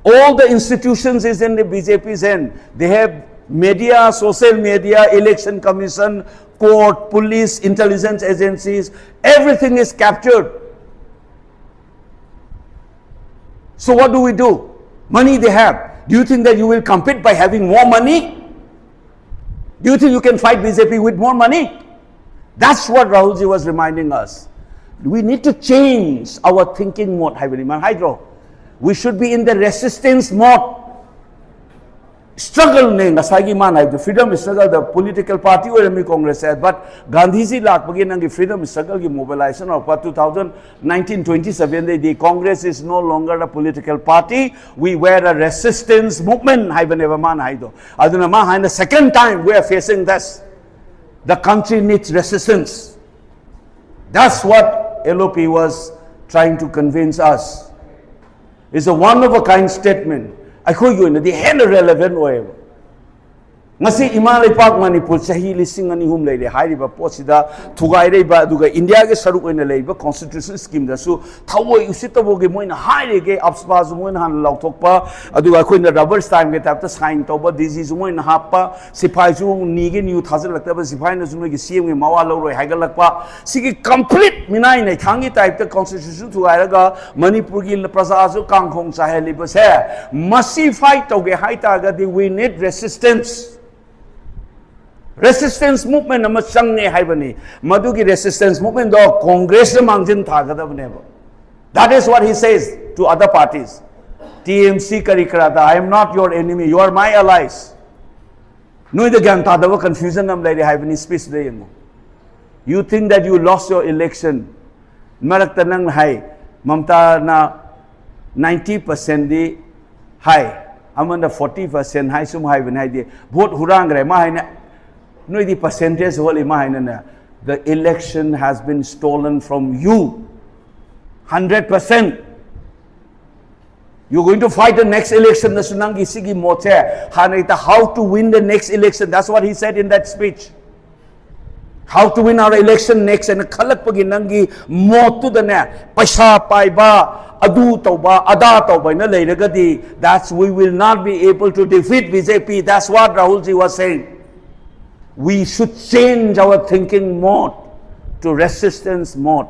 All the institutions is in the B J P's hand. They have media, social media, election commission, court, police, intelligence agencies. Everything is captured. So what do we do? Money they have. Do you think that you will compete by having more money? Do you think you can fight B J P with more money? That's what Rahulji was reminding us. We need to change our thinking mode ꯍꯥꯏꯕꯅꯤ ꯃꯥꯅ ꯍꯥꯏꯗ꯭ꯔꯣ? We should be in the resistance mode. Struggle ꯅꯦ ꯉꯁꯥꯏꯒꯤ ꯃꯥꯅ ꯍꯥꯏꯕꯗꯣ, freedom struggle ꯗ political party ꯑꯣꯏꯔꯝꯃꯤ Congress say, but ꯒꯥꯟꯙꯤꯖꯤ ꯂꯥꯛꯄꯒꯤ ꯅꯪꯒꯤ freedom struggle ꯒꯤ mobilization ꯍꯧꯔꯛꯄ two thousand nineteen twenty seven ꯗꯩꯗꯤ Congress is no longer a political party, we were a resistance movement ꯍꯥꯏꯕꯅꯦꯕ ꯃꯥꯅ ꯍꯥꯏꯗꯣ꯫ ꯑꯗꯨꯅ ꯃꯥ ꯍꯥꯏꯅ second time we are facing this. The country needs resistance. That's what L O P was trying to convince us. It's a one of a kind statement. ꯑꯩꯈꯣꯏꯒꯤ ꯑꯣꯏꯅꯗꯤ ꯍꯦꯟꯅ relevant ꯑꯣꯏꯌꯦꯕ꯫ ꯉꯁꯤ ꯏꯃꯥ ꯂꯩꯄꯥꯛ ꯃꯅꯤꯄꯨꯔ ꯆꯍꯤ ꯂꯤꯁꯤꯡ ꯑꯅꯤ ꯑꯍꯨꯝ ꯂꯩꯔꯦ ꯍꯥꯏꯔꯤꯕ ꯄꯣꯠꯁꯤꯗ ꯊꯨꯒꯥꯏꯔꯛꯏꯕ, ꯑꯗꯨꯒ ꯏꯟꯗꯤꯌꯥꯒꯤ ꯁꯔꯨꯛ ꯑꯣꯏꯅ ꯂꯩꯔꯤꯕ constitution schemeꯗꯁꯨ ꯊꯑꯣꯏ ꯎꯁꯤꯠꯇꯕꯒꯤ ꯃꯣꯏꯅ ꯍꯥꯏꯔꯤꯒꯦ, ꯑꯞꯁꯄꯥꯁꯨ ꯃꯣꯏꯅ ꯍꯥꯟꯅ ꯂꯥꯎꯊꯣꯛꯄ, ꯑꯗꯨꯒ ꯑꯩꯈꯣꯏꯅ rubber stampꯀꯤ typeꯇ sign ꯇꯧꯕ, ꯗꯤꯖꯤꯁꯨ ꯃꯣꯏꯅ ꯍꯥꯞꯄ, ꯁꯤꯐꯥꯏꯁꯨ ꯅꯤꯒꯦ ꯅꯤꯌꯨ ꯊꯥꯖꯤꯜꯂꯛꯇꯕ, ꯁꯤꯐꯥꯏꯅꯁꯨ ꯅꯣꯏꯒꯤ CMꯒꯤ ꯃꯋꯥ ꯂꯧꯔꯣꯏ ꯍꯥꯏꯒꯠꯂꯛꯄ, ꯁꯤꯒꯤ complete ꯃꯤꯅꯥꯏ ꯅꯩꯊꯥꯡꯒꯤ typeꯇ constitution ꯊꯨꯒꯥꯏꯔꯒ ꯃꯅꯤꯄꯨꯔꯒꯤ ꯄ꯭ꯔꯖꯥꯁꯨ ꯀꯥꯡꯈꯣꯡ ꯆꯥꯏꯍꯜꯂꯤꯕꯁꯦ, ꯃꯁꯤ fight ꯇꯧꯒꯦ ꯍꯥꯏꯇꯥꯔꯒꯗꯤ we need resistance. Resistance movement ꯑꯃ ꯆꯪꯉꯦ ꯍꯥꯏꯕꯅꯤ꯫ ꯃꯗꯨꯒꯤ resistance movementꯗꯣ ꯀꯣꯡꯒ꯭ꯔꯦꯁꯅ ꯃꯥꯡꯖꯤꯟ ꯊꯥꯒꯗꯕꯅꯦꯕ꯫ That is what he says to other parties. TMC ꯀꯔꯤ ꯀꯔꯥꯗ, "I am not your enemy, you are my allies." ꯅꯣꯏꯗ ꯒ꯭ꯌꯥꯟ ꯇꯥꯗꯕ confusion ꯑꯃ ꯂꯩꯔꯦ ꯍꯥꯏꯕꯅꯤ speechꯇ ꯌꯦꯡꯉꯨ꯫ You think that you lost your election. ꯃꯔꯛꯇ ꯅꯪꯅ ꯍꯥꯏ, ꯃꯝꯇꯥꯅ ninety percentꯗꯤ ꯍꯥꯏ, ꯑꯃꯅ forty percent ꯍꯥꯏ, ꯁꯨꯝ ꯍꯥꯏꯕꯅꯤ, ꯍꯥꯏꯗꯤ vote ꯍꯨꯔꯥꯟꯈ꯭ꯔꯦ꯫ ꯃꯥ ꯍꯥꯏꯅ, ꯅꯣꯏꯗꯤ percentage ꯍꯣꯜꯂꯤ, ꯃꯥ ꯍꯥꯏꯅꯅꯦ, "The election has been stolen from you, hundred percent." You're going to fight the next electionꯗꯁꯨ ꯅꯪꯒꯤ ꯁꯤꯒꯤ ꯃꯣꯠꯁꯦ ꯍꯥꯟꯅꯩꯗ, "How to win the next election?" That's what he said in that speech. "How to win our election next?" ꯍꯥꯏꯅ ꯈꯜꯂꯛꯄꯒꯤ ꯅꯪꯒꯤ ꯃꯣꯠꯇꯨꯗꯅꯦ, ꯄꯩꯁꯥ ꯄꯥꯏꯕ, ꯑꯗꯨ ꯇꯧꯕ, ꯑꯗꯥ ꯇꯧꯕ ꯍꯥꯏꯅ ꯂꯩꯔꯒꯗꯤ, that's, we will not be able to defeat BJP. That's what Rahulji was saying. We should change our thinking mode to resistance mode.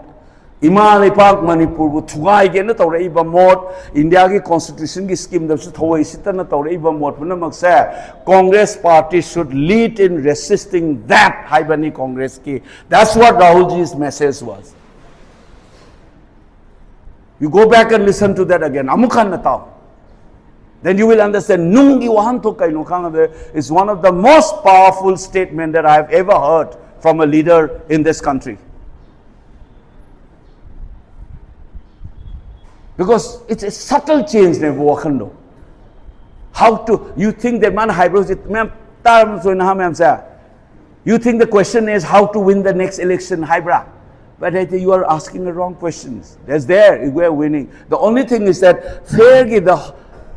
ꯏꯃꯥ ꯂꯩꯄꯥꯛ ꯃꯅꯤꯄꯨꯔꯕꯨ ꯊꯨꯒꯥꯏꯒꯦꯅ ꯇꯧꯔꯛꯏꯕ ꯃꯣꯠ, ꯏꯟꯗꯤꯌꯥꯒꯤ constitutionꯒꯤ schemeꯗꯁꯨ ꯊꯑꯣꯏ ꯁꯤꯠꯇꯅ ꯇꯧꯔꯛꯏꯕ ꯃꯣꯠ ꯄꯨꯝꯅꯃꯛꯁꯦ, Congress party should lead in resisting that ꯍꯥꯏꯕꯅꯤ ꯀꯣꯡꯒ꯭ꯔꯦꯁꯀꯤ꯫ That's what Rahulji's message was. You go back and listen to that again. ꯑꯃꯨꯛ ꯍꯟꯅ ꯇꯥꯎ꯫ Then you will understand. ꯅꯨꯡꯒꯤ ꯋꯥꯍꯟꯊꯣꯛ ꯀꯩꯅꯣ ꯈꯪꯉꯗꯤ, is one of the most powerful statement that I have ever heard from a leader in this country. Because it's a subtle change ꯅꯦꯕ ꯋꯥꯈꯜꯗꯣ꯫ How to, you think that ꯃꯥꯅ ꯍꯥꯏꯕ꯭ꯔꯣ ꯍꯧꯖꯤꯛ ꯃꯌꯥꯝ ꯇꯥꯔꯝꯁꯨ ꯅꯍꯥ ꯃꯌꯥꯝꯁꯦ? You think the question is how to win the next election ꯍꯥꯏꯕ꯭ꯔꯥ? But I think you are asking the wrong questions. That's there, we are winning. The only thing is that fairꯒꯤꯗ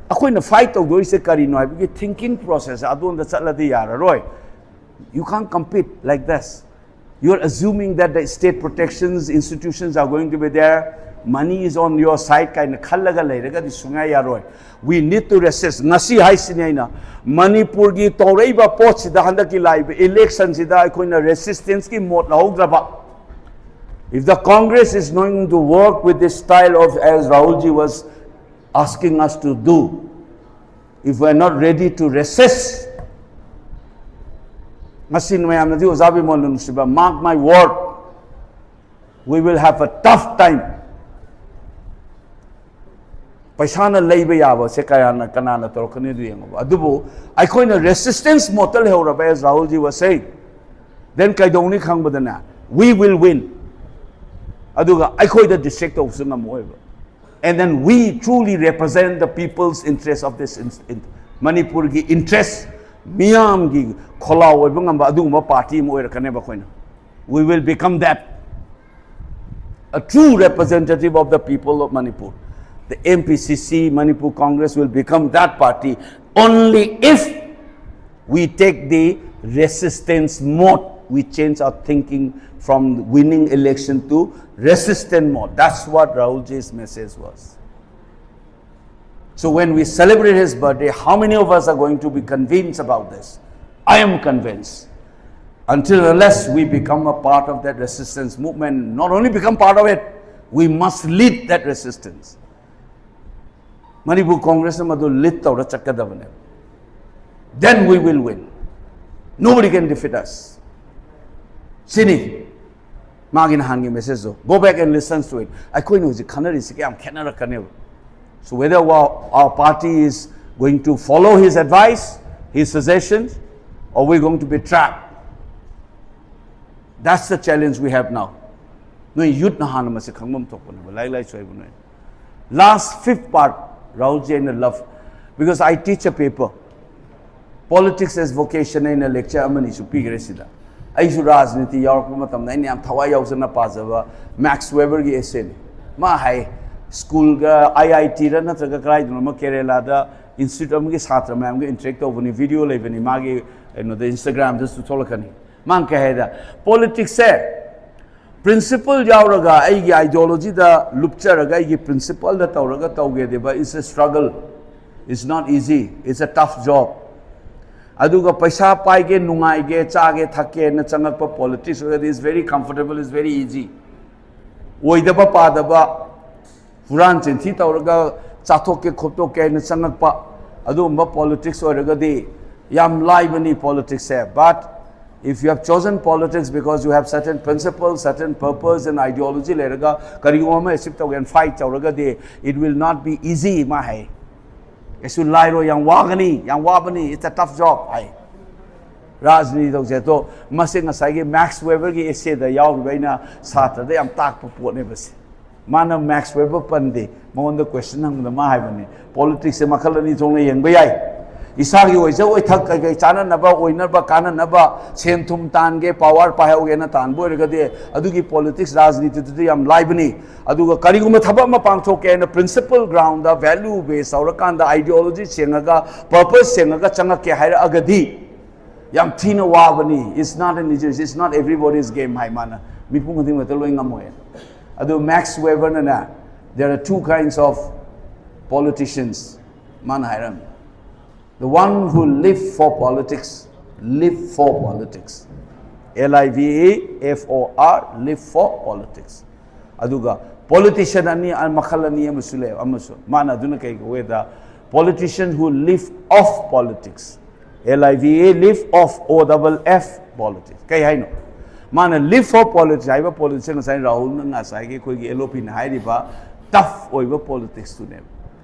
ꯑꯩꯈꯣꯏꯅ fight ꯇꯧꯗꯣꯏꯁꯦ ꯀꯔꯤꯅꯣ ꯍꯥꯏꯕꯒꯤ thinking process ꯑꯗꯣꯝꯗ ꯆꯠꯂꯗꯤ ꯌꯥꯔꯔꯣꯏ. You can't compete like this. You are assuming that the state protections institutions are going to be there, money is on your side ꯀꯥꯏꯅ ꯈꯜꯂꯒ ꯂꯩꯔꯒꯗꯤ ꯁꯨꯡꯌꯥ ꯌꯥꯔꯣꯏ. We need to resist. ꯉꯁꯤ ꯍꯥꯏꯁꯤꯅꯤ ꯑꯩꯅ ꯃꯅꯤꯄꯨꯔꯒꯤ ꯇꯧꯔꯛꯏꯕ ꯄꯣꯠꯁꯤꯗ, ꯍꯟꯗꯛꯀꯤ ꯂꯥꯛꯏꯕ ꯏꯂꯦꯛꯁꯟꯁꯤꯗ ꯑꯩꯈꯣꯏꯅ ꯔꯦꯁꯤꯁꯇꯦꯟꯁꯀꯤ ꯃꯣꯠ ꯂꯧꯍꯧꯗ꯭ꯔꯕ, if the Congress is going to work with this style of, as Rahulji was asking us to do, if we are not ready to resist, ꯃꯁꯤ ꯃꯌꯥꯝꯅꯗꯤ ꯑꯣꯖꯥ ꯕꯤꯃꯣꯜ ꯅꯨꯡꯁꯤꯕ, mark my word, we will have a tough time. ꯄꯩꯁꯥꯅ ꯂꯩꯕ ꯌꯥꯕꯁꯦ ꯀꯌꯥꯅ, ꯀꯅꯥꯅ ꯇꯧꯔꯛꯀꯅꯤꯗꯨ ꯌꯦꯡꯉꯣꯕ. ꯑꯗꯨꯕꯨ ꯑꯩꯈꯣꯏꯅ ꯔꯦꯁꯤꯁꯇꯦꯟꯁ ꯃꯣꯠꯇ ꯂꯩꯍꯧꯔꯕ, as Rahulji was saying, then ꯀꯩꯗꯧꯅꯤ ꯈꯪꯕꯗꯅꯦ, we will win. ꯑꯗꯨꯒ ꯑꯩꯈꯣꯏꯗ ꯗꯤꯁꯇ꯭ꯔꯦꯛ ꯇꯧꯕꯁꯨ ꯉꯝꯃꯣꯏꯕ. And then we truly represent the people's interest of this in, in, ꯃꯅꯤꯄꯨꯔꯒꯤ ꯏꯟꯇꯔꯦꯁ, ꯃꯤꯌꯥꯝꯒꯤ ꯈꯣꯜꯂꯥꯎ ꯑꯣꯏꯕ ꯉꯝꯕ ꯑꯗꯨꯒꯨꯝꯕ ꯄꯥꯔꯇꯤ ꯑꯃ ꯑꯣꯏꯔꯛꯀꯅꯦꯕ ꯑꯩꯈꯣꯏꯅ. We will become that, a true representative of the people of Manipur. The M P C C, Manipur Congress, will become that party only if we take the resistance mode. We change our thinking from winning election to resistance mode. That's what Rahulji's message was. So when we celebrate his birthday, how many of us are going to be convinced about this? I am convinced. Until unless we become a part of that resistance movement, not only become part of it, we must lead that resistance. Manipur ꯀꯣꯡꯒ꯭ꯔꯦꯁꯅ ꯃꯗꯨ lead ꯇꯧꯔ ꯆꯠꯀꯗꯕꯅꯦꯕ. Then we will win. Nobody can defeat us. ꯁꯤꯅꯤ ꯃꯥꯒꯤ ꯅꯍꯥꯟꯒꯤ ꯃꯦꯁꯦꯖꯇꯣ. Go back and listen to it. ꯑꯩꯈꯣꯏꯅ ꯍꯧꯖꯤꯛ ꯈꯟꯅꯔꯤꯁꯤꯒ ꯌꯥꯝ ꯈꯦꯠꯅꯔꯛꯀꯅꯦꯕ. So whether our, our party is going to follow his advice, his suggestions, or we're going to be trapped. That's the challenge we have now. ꯅꯣꯏ ꯌꯨꯠꯅ ꯍꯥꯟꯅ ꯃꯁꯤ ꯈꯪꯐꯝ ꯊꯣꯛꯄꯅꯦꯕ, ꯂꯥꯏꯔꯤꯛ ꯂꯥꯏꯁꯨ ꯍꯩꯕ ꯅꯣꯏ. Last fifth part, Rahulji, ꯑꯩꯅ love, because I teach a paper, politics as vocation, ꯑꯩꯅ lecture ꯑꯃꯅꯤꯁꯨ ꯄꯤꯈ꯭ꯔꯦ ꯁꯤꯗ. ꯑꯩꯁꯨ ꯔꯥꯖꯅꯤꯇꯤ ꯌꯥꯎꯔꯛꯄ ꯃꯇꯝꯗ ꯑꯩꯅ ꯌꯥꯝ ꯊꯋꯥꯏ ꯌꯥꯎꯖꯅ ꯄꯥꯖꯕ ꯃꯦꯛꯁ ꯋꯦꯕꯔꯒꯤ essayꯅꯤ. ꯃꯥ ꯍꯥꯏ, ꯁ꯭ꯀꯨꯜꯒ ꯑꯥꯏ ꯑꯥꯏ ꯇꯤꯔ ꯅꯠꯇ꯭ꯔꯒ ꯀꯗꯥꯏꯗꯅꯣ ꯑꯃ ꯀꯦꯔꯦꯂꯥꯗ ꯏꯟꯁꯇꯤꯇ꯭ꯌꯨꯠ ꯑꯃꯒꯤ ꯁꯥꯇ꯭ꯔ ꯃꯌꯥꯝꯒ ꯏꯟꯇꯔꯦꯛ ꯇꯧꯕꯅꯤ, ꯚꯤꯗꯤꯑꯣ ꯂꯩꯕꯅꯤ ꯃꯥꯒꯤ ꯀꯩꯅꯣꯗ, ꯏꯟꯁꯇꯥꯒ꯭ꯔꯥꯝꯗꯁꯨ ꯊꯣꯛꯂꯛꯀꯅꯤ꯫ ꯃꯥꯅ ꯀꯩ ꯍꯥꯏꯗ, ꯄꯣꯂꯤꯇꯤꯛꯁꯁꯦ ꯄ꯭ꯔꯤꯟꯁꯤꯄꯜ ꯌꯥꯎꯔꯒ, ꯑꯩꯒꯤ ꯑꯥꯏꯗꯤꯌꯣꯂꯣꯖꯤꯗ ꯂꯨꯞꯆꯔꯒ, ꯑꯩꯒꯤ ꯄ꯭ꯔꯤꯟꯁꯤꯄꯜꯗ ꯇꯧꯔꯒ ꯇꯧꯒꯦꯗꯤꯕ, it's a struggle, it's not easy, it's a tough job. ꯑꯗꯨꯒ ꯄꯩꯁꯥ ꯄꯥꯏꯒꯦ, ꯅꯨꯡꯉꯥꯏꯒꯦ, ꯆꯥꯒꯦ ꯊꯛꯀꯦꯅ ꯆꯪꯉꯛꯄ ꯄꯣꯂꯤꯇꯤꯛꯁ ꯑꯣꯏꯔꯒꯗꯤ, it's very comfortable, it's very easy. ꯑꯣꯏꯗꯕ ꯄꯥꯗꯕ, ꯍꯨꯔꯥꯟ ꯆꯤꯟꯊꯤ ꯇꯧꯔꯒ ꯆꯥꯊꯣꯛꯀꯦ ꯈꯣꯠꯇꯣꯛꯀꯦ ꯍꯥꯏꯅ ꯆꯪꯉꯛꯄ ꯑꯗꯨꯒꯨꯝꯕ ꯄꯣꯂꯤꯇꯤꯛꯁ ꯑꯣꯏꯔꯒꯗꯤ ꯌꯥꯝ ꯂꯥꯏꯕꯅꯤ ꯄꯣꯂꯤꯇꯤꯛꯁꯁꯦ꯫ But if you have chosen politics because you have certain principles, certain purpose and ideology ꯂꯩꯔꯒ ꯀꯔꯤꯒꯨꯝꯕ ꯑꯃ ꯑꯦꯆꯤꯞ ꯇꯧꯒꯦꯅ ꯐꯥꯏꯠ ꯇꯧꯔꯒꯗꯤ, it will not be easy ꯃꯥ ꯍꯥꯏ꯫ ꯀꯩꯁꯨ ꯂꯥꯏꯔꯣꯏ, ꯌꯥꯝ ꯋꯥꯒꯅꯤ, ꯌꯥꯝ ꯋꯥꯕꯅꯤ, it's a tough job ꯍꯥꯏ꯫ ꯔꯥꯖꯅꯤꯇꯤ ꯇꯧꯁꯦ꯫ ꯑꯗꯣ ꯃꯁꯤ ꯉꯁꯥꯏꯒꯤ ꯃꯦꯛꯁ ꯋꯦꯕꯔꯒꯤ ꯑꯦꯁꯦꯗ ꯌꯥꯎꯔꯤꯕ, ꯑꯩꯅ ꯁꯥꯇ꯭ꯔꯗ ꯌꯥꯝ ꯇꯥꯛꯄ ꯄꯣꯠꯅꯦꯕ ꯁꯤ꯫ ꯃꯥꯅ ꯃꯦꯛꯁ ꯋꯦꯕꯔ ꯄꯟꯗꯦ, ꯃꯉꯣꯟꯗ ꯀꯣꯏꯁꯟ ꯍꯪꯕꯗ ꯃꯥ ꯍꯥꯏꯕꯅꯤ, ꯄꯣꯂꯤꯇꯤꯛꯁꯁꯦ ꯃꯈꯜ ꯑꯅꯤ ꯊꯣꯛꯅ ꯌꯦꯡꯕ ꯌꯥꯏ꯫ ꯏꯁꯥꯒꯤ ꯑꯣꯏꯖ ꯑꯣꯏꯊꯛ ꯀꯩꯀꯩ ꯆꯥꯅꯅꯕ, ꯑꯣꯏꯅꯕ, ꯀꯥꯟꯅꯅꯕ, ꯁꯦꯟ ꯊꯨꯝ ꯇꯥꯟꯒꯦ, ꯄꯥꯋꯔ ꯄꯥꯏꯍꯧꯒꯦꯅ ꯇꯥꯟꯕ ꯑꯣꯏꯔꯒꯗꯤ, ꯑꯗꯨꯒꯤ ꯄꯣꯂꯤꯇꯤꯛꯁ, ꯔꯥꯖꯅꯤꯇꯤꯗꯨꯗꯤ ꯌꯥꯝ ꯂꯥꯏꯕꯅꯤ꯫ ꯑꯗꯨꯒ ꯀꯔꯤꯒꯨꯝꯕ ꯊꯕꯛ ꯑꯃ ꯄꯥꯡꯊꯣꯛꯀꯦ ꯍꯥꯏꯅ ꯄ꯭ꯔꯤꯟꯁꯤꯄꯜ ꯒ꯭ꯔꯥꯎꯟꯗ, ꯚꯦꯂ꯭ꯌꯨ ꯕꯦꯁ ꯇꯧꯔꯀꯥꯟꯗ, ꯑꯥꯏꯗꯤꯌꯣꯂꯣꯖꯤ ꯁꯦꯡꯉꯒ, ꯄꯔꯄꯁ ꯁꯦꯡꯉꯒ ꯆꯪꯉꯛꯀꯦ ꯍꯥꯏꯔꯛꯑꯒꯗꯤ, ꯌꯥꯝ ꯊꯤꯅ ꯋꯥꯕꯅꯤ꯫ It's not an easy, it's not everybody's game ꯍꯥꯏ ꯃꯥꯅ꯫ ꯃꯤꯄꯨꯝ ꯈꯨꯗꯤꯡꯃꯛꯇ ꯂꯣꯏ ꯉꯝꯃꯣꯏ꯫ ꯑꯗꯨ max ꯋꯦꯕꯔꯅꯅꯦ, there are two kinds of politicians ꯃꯥꯅ ꯍꯥꯏꯔꯝꯃꯤ꯫ The one who live for politics, live for politics. L I V E F O R, live for politics. ꯑꯗꯨꯒ politician ꯑꯅꯤ, ꯃꯈꯜ ꯑꯅꯤ ꯑꯃꯁꯨ ꯂꯩ꯫ ꯑꯃꯁꯨ ꯃꯥꯅ ꯑꯗꯨꯅ ꯀꯩ ꯀꯧꯋꯦꯗ, politician who live of politics, L I V E, live of, O double F, politics꯫ ꯀꯩ ꯍꯥꯏꯅꯣ? ꯃꯥꯅ live for politics ꯍꯥꯏꯕ ꯄꯣꯂꯤꯇꯤꯁꯤꯌꯟ, ꯉꯁꯥꯏ ꯔꯥꯍꯨꯜꯅ, ꯉꯁꯥꯏꯒꯤ ꯑꯩꯈꯣꯏꯒꯤ ꯑꯦꯜ ꯑꯣ ꯄꯤꯅ ꯍꯥꯏꯔꯤꯕ ꯇꯐ ꯑꯣꯏꯕ ꯄꯣꯂꯤꯇꯤꯛꯁꯇꯨꯅꯦꯕ꯫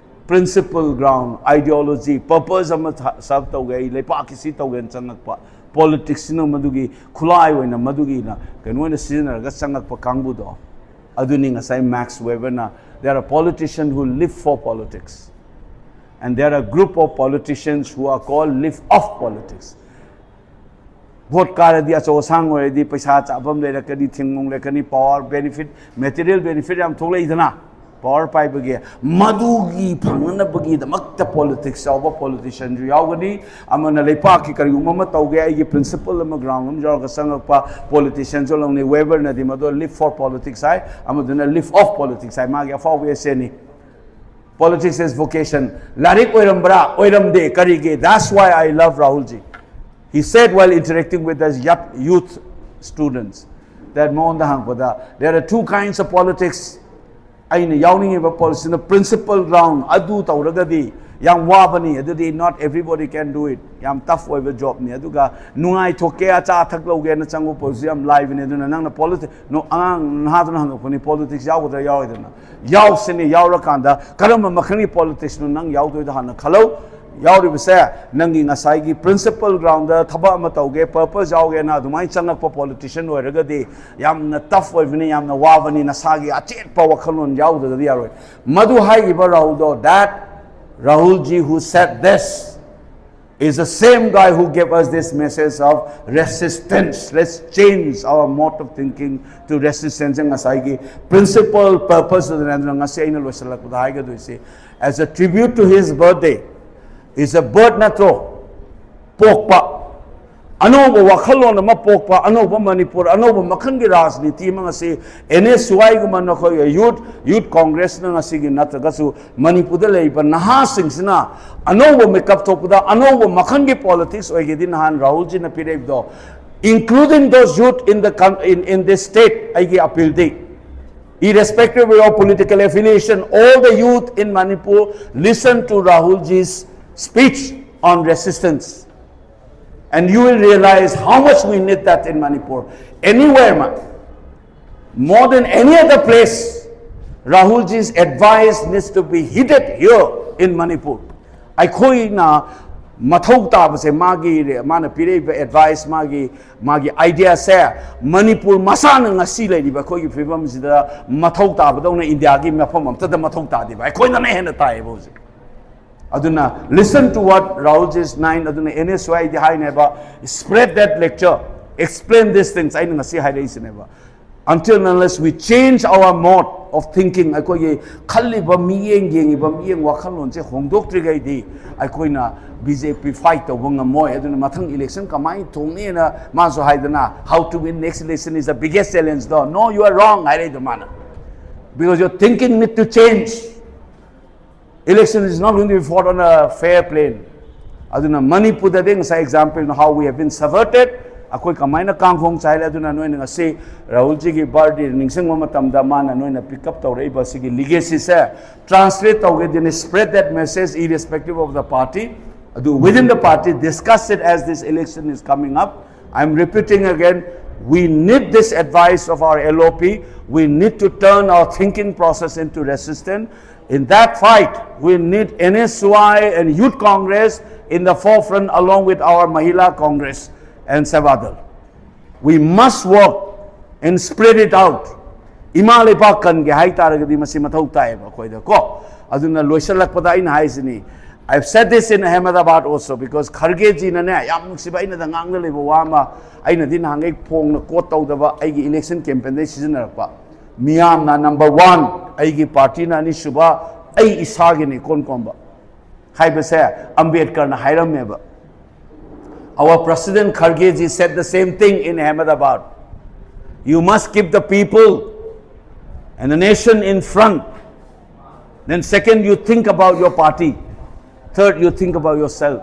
ꯄ꯭ꯔꯤꯟꯁꯤꯄꯜ ꯒ꯭ꯔꯥꯎꯟ, ꯑꯥꯏꯗꯤꯌꯣꯂꯣꯖꯤ, ꯄꯔꯄꯁ ꯑꯃ ꯁꯔꯚ ꯇꯧꯒꯦ, ꯑꯩ ꯂꯩꯄꯥꯛꯀꯤ ꯁꯤ ꯇꯧꯒꯦꯅ ꯆꯪꯉꯛꯄ ꯄꯣꯂꯤꯇꯤꯛꯁꯁꯤꯅ ꯃꯗꯨꯒꯤ ꯈꯨꯠꯂꯥꯏ ꯑꯣꯏꯅ, ꯃꯗꯨꯒꯤꯅ ꯀꯩꯅꯣ ꯑꯣꯏꯅ ꯁꯤꯖꯤꯟꯅꯔꯒ ꯆꯪꯉꯛꯄ ꯀꯥꯡꯕꯨꯗꯣ꯫ ꯑꯗꯨꯅꯤ ꯉꯁꯥꯏ max ꯋꯦꯕꯔꯅ, there are politicians who live for politics and there are group of politicians who are called live of politics꯫ Vote ꯀꯥꯔꯗꯤ, ꯑꯆꯧ ꯑꯁꯥꯡ ꯑꯣꯏꯔꯗꯤ ꯄꯩꯁꯥ ꯆꯥꯐꯝ ꯂꯩꯔꯛꯀꯅꯤ, ꯊꯤꯡꯐꯝ ꯂꯩꯔꯛꯀꯅꯤ, ꯄꯥꯋꯔ, ꯕꯦꯅꯤꯐꯤꯠ, ꯃꯦꯇꯤꯔꯤꯌꯦꯜ ꯕꯦꯅꯤꯐꯤꯠ ꯌꯥꯝ ꯊꯣꯛꯂꯛꯏꯗꯅ꯫ ꯄꯥꯋꯔ ꯄꯥꯏꯕꯒꯤ, ꯃꯗꯨꯒꯤ ꯐꯪꯅꯅꯕꯒꯤꯗꯃꯛꯇ ꯄꯣꯂꯤꯇꯤꯛꯁ ꯌꯥꯎꯕ ꯄꯣꯂꯤꯇꯤꯁꯤꯌꯥꯟꯁꯨ ꯌꯥꯎꯒꯅꯤ꯫ ꯑꯃꯅ ꯂꯩꯄꯥꯛꯀꯤ ꯀꯔꯤꯒꯨꯝꯕ ꯑꯃ ꯇꯧꯒꯦ, ꯑꯩꯒꯤ ꯄ꯭ꯔꯤꯟꯁꯤꯄꯜ ꯑꯃ, ꯒ꯭ꯔꯥꯎꯟ ꯑꯃ ꯌꯥꯎꯔꯒ ꯆꯪꯉꯛꯄ ꯄꯣꯂꯤꯇꯤꯁꯤꯌꯥꯟꯁꯨ ꯂꯧꯅꯩ꯫ ꯋꯦꯕꯔꯅꯗꯤ ꯃꯗꯨ ꯂꯤꯐ ꯐꯣꯔ ꯄꯣꯂꯤꯇꯤꯛꯁ ꯍꯥꯏ, ꯑꯃꯗꯨꯅ ꯂꯤꯐ ꯑꯣꯐ ꯄꯣꯂꯤꯇꯤꯛꯁ ꯍꯥꯏ꯫ ꯃꯥꯒꯤ ꯑꯐꯥꯎꯕ ꯑꯦꯁꯦꯅꯤ꯫ Politics is vocation. ꯂꯥꯏꯔꯤꯛ ꯑꯣꯏꯔꯝꯕ꯭ꯔꯥ? ꯑꯣꯏꯔꯝꯗꯦ꯫ ꯀꯔꯤꯒꯤ? That's why I love Rahulji. He said while interacting with us young youth students that, ꯃꯉꯣꯟꯗ ꯍꯪꯕꯗ, there are two kinds of politics. ꯑꯩꯅ ꯌꯥꯎꯅꯤꯡꯉꯤꯕ ꯄꯣꯂꯤꯁꯤꯅ ꯄ꯭ꯔꯤꯟꯁꯤꯄꯜ ꯒ꯭ꯔꯥꯎꯟ ꯑꯗꯨ ꯇꯧꯔꯒꯗꯤ ꯌꯥꯝ ꯋꯥꯕꯅꯤ, ꯑꯗꯨꯗꯤ not everybody can do it, ꯌꯥꯝ ꯇꯐ ꯑꯣꯏꯕ ꯖꯣꯕꯅꯤ꯫ ꯑꯗꯨꯒ ꯅꯨꯡꯉꯥꯏꯊꯣꯛꯀꯦ, ꯑꯆꯥ ꯑꯊꯛ ꯂꯧꯒꯦꯅ ꯆꯪꯕ ꯄꯣꯂꯤꯁꯤ ꯌꯥꯝ ꯂꯥꯏꯕꯅꯤ꯫ ꯑꯗꯨꯅ ꯅꯪꯅ ꯄꯣꯂꯤꯇꯤꯛꯁ, ꯑꯉꯥꯡ ꯅꯍꯥꯗꯨꯅ ꯍꯪꯉꯛꯄꯅꯤ, ꯄꯣꯂꯤꯇꯤꯛꯁ ꯌꯥꯎꯒꯗ꯭ꯔꯥ ꯌꯥꯎꯔꯣꯏꯗ꯭ꯔꯅ? ꯌꯥꯎꯁꯤꯅꯦ꯫ ꯌꯥꯎꯔꯀꯥꯟꯗ ꯀꯔꯝꯕ ꯃꯈꯜꯒꯤ ꯄꯣꯂꯤꯇꯤꯛꯁꯅꯣ ꯅꯪ ꯌꯥꯎꯗꯣꯏꯗꯣ ꯍꯥꯟꯅ ꯈꯜꯂꯧ꯫ ꯌꯥꯎꯔꯤꯕꯁꯦ ꯅꯪꯒꯤ ꯉꯁꯥꯏꯒꯤ ꯄ꯭ꯔꯤꯟꯁꯤꯄꯜ ꯒ꯭ꯔꯥꯎꯟꯗ ꯊꯕꯛ ꯑꯃ ꯇꯧꯒꯦ, ꯄꯔꯄꯁ ꯌꯥꯎꯒꯦꯅ ꯑꯗꯨꯃꯥꯏꯅ ꯆꯪꯉꯛꯄ ꯄꯣꯂꯤꯇꯤꯁꯤꯌꯟ ꯑꯣꯏꯔꯒꯗꯤ ꯌꯥꯝꯅ ꯇꯐ ꯑꯣꯏꯕꯅꯤ, ꯌꯥꯝꯅ ꯋꯥꯕꯅꯤ꯫ ꯅꯁꯥꯒꯤ ꯑꯆꯦꯠꯄ ꯋꯥꯈꯜꯂꯣꯟ ꯌꯥꯎꯗ꯭ꯔꯒꯗꯤ ꯌꯥꯔꯣꯏ꯫ ꯃꯗꯨ ꯍꯥꯏꯈꯤꯕ ꯔꯥꯍꯨꯜꯗꯣ, that Rahulji who said this is the same guy who gave us this message of resistance. Let's change our mode of thinking to resistance. ꯉꯁꯥꯏꯒꯤ ꯄ꯭ꯔꯤꯟꯁꯤꯄꯜ ꯄꯔꯄꯁ ꯑꯗꯨꯅ ꯉꯁꯤ ꯑꯩꯅ ꯂꯣꯏꯁꯤꯜꯂꯛꯄꯗ ꯍꯥꯏꯒꯗꯣꯏꯁꯤ, as a tribute to his birthday, is a birth ꯅꯠꯇ꯭ꯔꯣ? ꯄꯣꯛꯄ, ꯑꯅꯧꯕ ꯋꯥꯈꯜꯂꯣꯟ ꯑꯃ ꯄꯣꯛꯄ, ꯑꯅꯧꯕ ꯃꯅꯤꯄꯨꯔ, ꯑꯅꯧꯕ ꯃꯈꯜꯒꯤ ꯔꯥꯖꯅꯤꯇꯤ ꯑꯃ ꯉꯁꯤ ꯑꯦꯟ ꯑꯦꯁ ꯋꯥꯏꯒꯨꯝꯕ ꯅꯈꯣꯏꯒꯤ ꯌꯨꯠ, ꯌꯨꯠ ꯀꯣꯡꯒ꯭ꯔꯦꯁꯅ ꯉꯁꯤꯒꯤ ꯅꯠꯇ꯭ꯔꯒꯁꯨ ꯃꯅꯤꯄꯨꯔꯗ ꯂꯩꯔꯤꯕ ꯅꯍꯥꯁꯤꯡꯁꯤꯅ ꯑꯅꯧꯕ ꯃꯤꯀꯞ ꯊꯣꯛꯄꯗ ꯑꯅꯧꯕ ꯃꯈꯜꯒꯤ ꯄꯣꯂꯤꯇꯤꯛꯁ ꯑꯣꯏꯒꯦꯗꯤ ꯅꯍꯥꯟ ꯔꯥꯍꯨꯜꯖꯤꯅ ꯄꯤꯔꯛꯏꯕꯗꯣ, including those youth in the coun-, in, in this state, ꯑꯩꯒꯤ ꯑꯄꯤꯜꯗꯤ, irrespective of political affiliation, all the youth in Manipur, listen to Rahulji's speech on resistance. And you will realize how much we need that in Manipur. Anywhere, ma-, more than any other place, Rahulji's advice needs to be heeded here in Manipur. ꯑꯩꯈꯣꯏꯅ ꯃꯊꯧ ꯇꯥꯕꯁꯦ, ꯃꯥꯒꯤ, ꯃꯥꯅ ꯄꯤꯔꯛꯏꯕ advice, ꯃꯥꯒꯤ, ꯃꯥꯒꯤ ꯑꯥꯏꯗꯤꯌꯥꯁꯦ ꯃꯅꯤꯄꯨꯔ ꯃꯁꯥꯅ ꯉꯁꯤ ꯂꯩꯔꯤꯕ ꯑꯩꯈꯣꯏꯒꯤ ꯐꯤꯕꯝꯁꯤꯗ ꯃꯊꯧ ꯇꯥꯕꯗꯧꯅ ꯏꯟꯗꯤꯌꯥꯒꯤ ꯃꯐꯝ ꯑꯝꯇꯗ ꯃꯊꯧ ꯇꯥꯗꯦꯕ꯫ ꯑꯩꯈꯣꯏꯗꯅ ꯍꯦꯟꯅ ꯇꯥꯏꯌꯦꯕ ꯍꯧꯖꯤꯛ꯫ ꯑꯗꯨꯅ, listen to what Rahulji's nine, ꯑꯗꯨꯅ ꯑꯦꯟ ꯑꯦꯁ ꯋꯥꯏꯗꯤ ꯍꯥꯏꯅꯦꯕ, spread that lecture, explain these things, ꯑꯩꯅ ꯉꯁꯤ ꯍꯥꯏꯔꯛꯏꯁꯤꯅꯦꯕ꯫ Until and unless we change our mode of thinking, ꯑꯩꯈꯣꯏꯒꯤ ꯈꯜꯂꯤꯕ ꯃꯤꯠꯌꯦꯡ, ꯌꯦꯡꯉꯤꯕ ꯃꯤꯠꯌꯦꯡ, ꯋꯥꯈꯜꯂꯣꯟꯁꯦ ꯍꯣꯡꯗꯣꯛꯇ꯭ꯔꯤꯈꯩꯗꯤ ꯑꯩꯈꯣꯏꯅ ꯕꯤ ꯖꯦ ꯄꯤ fight ꯇꯧꯕ ꯉꯝꯃꯣꯏ꯫ ꯑꯗꯨꯅ ꯃꯊꯪ election ꯀꯃꯥꯏꯅ ꯊꯣꯛꯅꯤꯅ ꯃꯥꯁꯨ ꯍꯥꯏꯗꯅ, "How to win next election is the biggest challenge" ꯗꯣ, "No, you are wrong" ꯍꯥꯏꯔꯛꯏꯗꯣ ꯃꯥꯅ, "Because your thinking need to change." Election is not going to be fought on a fair plane. ꯑꯗꯨꯅ ꯃꯅꯤꯄꯨꯔꯗꯗꯤ ꯉꯁꯥꯏ example, how we have been subverted, ꯑꯩꯈꯣꯏ ꯀꯃꯥꯏꯅ ꯀꯥꯡꯈꯣꯡ ꯆꯥꯏꯔꯦ꯫ ꯑꯗꯨꯅ ꯅꯣꯏꯅ ꯉꯁꯤ ꯔꯥꯍꯨꯜꯖꯤꯒꯤ birthday ꯅꯤꯡꯁꯤꯡꯕ ꯃꯇꯝꯗ ꯃꯥꯅ ꯅꯣꯏꯅ pick up ꯇꯧꯔꯛꯏꯕ ꯁꯤꯒꯤ legacy say translate ꯇꯧꯒꯦꯗꯤꯅꯦ, spread that message irrespective of the party. ꯑꯗꯨ within the party, discuss it as this election is coming up. I'm repeating again, we need this advice of our L O P. We need to turn our thinking process into resistance. In that fight, we need N S Y and Youth Congress in the forefront along with our Mahila Congress and several. We must work and spread it out. ꯏꯃꯥ ꯂꯩꯕꯥꯛ ꯀꯟꯒꯦ ꯍꯥꯏꯇꯥꯔꯒꯗꯤ ꯃꯁꯤ ꯃꯊꯧ ꯇꯥꯏꯌꯦꯕ ꯑꯩꯈꯣꯏꯗ ꯀꯣ꯫ ꯑꯗꯨꯅ ꯂꯣꯏꯁꯤꯜꯂꯛꯄꯗ ꯑꯩꯅ ꯍꯥꯏꯁꯤꯅꯤ, I've said this in Ahmedabad also, because ꯈꯔꯒꯦꯖꯤꯅꯅꯦ ꯌꯥꯝ ꯅꯨꯡꯁꯤꯕ, ꯑꯩꯅꯗ ꯉꯥꯡꯅ ꯂꯩꯕ ꯋꯥ ꯑꯃ, ꯑꯩꯅꯗꯤ ꯅꯍꯥꯟꯈꯩ ꯐꯣꯡꯅ quote ꯇꯧꯗꯕ, ꯑꯩꯒꯤ election campaignꯗꯩ ꯁꯤꯖꯤꯟꯅꯔꯛꯄ, "ꯃꯤꯌꯥꯝꯅ number one, ꯑꯩꯒꯤ partyꯅ ꯑꯅꯤꯁꯨꯕ, ꯑꯩ ꯏꯁꯥꯒꯤꯅ ꯏꯀꯣꯟ ꯀꯣꯟꯕ" ꯍꯥꯏꯕꯁꯦ ꯑꯝꯕꯦꯗꯀꯔꯅ ꯍꯥꯏꯔꯝꯃꯦꯕ꯫ Our President Khargeji said the same thing in Ahmedabad. You must keep the people and the nation in front. Then second, you think about your party. Third, you think about yourself.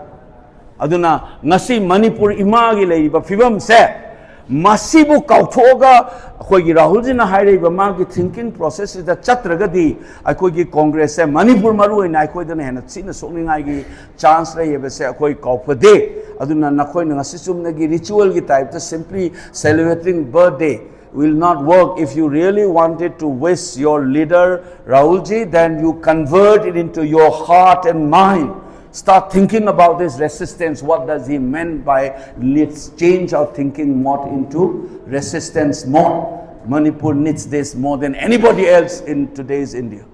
ꯑꯗꯨꯅ ꯉꯁꯤ ꯃꯅꯤꯄꯨꯔ ꯏꯃꯥꯒꯤ ꯂꯩꯔꯤꯕ ꯐꯤꯕꯝꯁꯦ, ꯃꯁꯤꯕꯨ ꯀꯥꯎꯊꯣꯛꯑꯒ ꯑꯩꯈꯣꯏꯒꯤ ꯔꯥꯍꯨꯜꯖꯤꯅ ꯍꯥꯏꯔꯤꯕ ꯃꯥꯒꯤ thinking processꯁꯤꯗ ꯆꯠꯇ꯭ꯔꯒꯗꯤ ꯑꯩꯈꯣꯏꯒꯤ ꯀꯣꯡꯒ꯭ꯔꯦꯁꯁꯦ ꯃꯅꯤꯄꯨꯔ ꯃꯔꯨ ꯑꯣꯏꯅ ꯑꯩꯈꯣꯏꯗꯅ ꯍꯦꯟꯅ ꯊꯤꯅ ꯁꯣꯛꯅꯤꯡꯉꯥꯏꯒꯤ chance ꯂꯩꯌꯦꯕꯁꯦ ꯑꯩꯈꯣꯏ ꯀꯥꯎꯐꯗꯦ꯫ ꯑꯗꯨꯅ ꯅꯈꯣꯏꯅ ꯉꯁꯤ ꯆꯨꯝꯅꯒꯤ ritualꯒꯤ typeꯇ simply celebrating birthday will not work. If you really wanted to wish your leader Rahulji, then you convert it into your heart and mind. Start thinking about this resistance. What does he mean by let's change our thinking mode into resistance mode? Manipur needs this more than anybody else in today's India.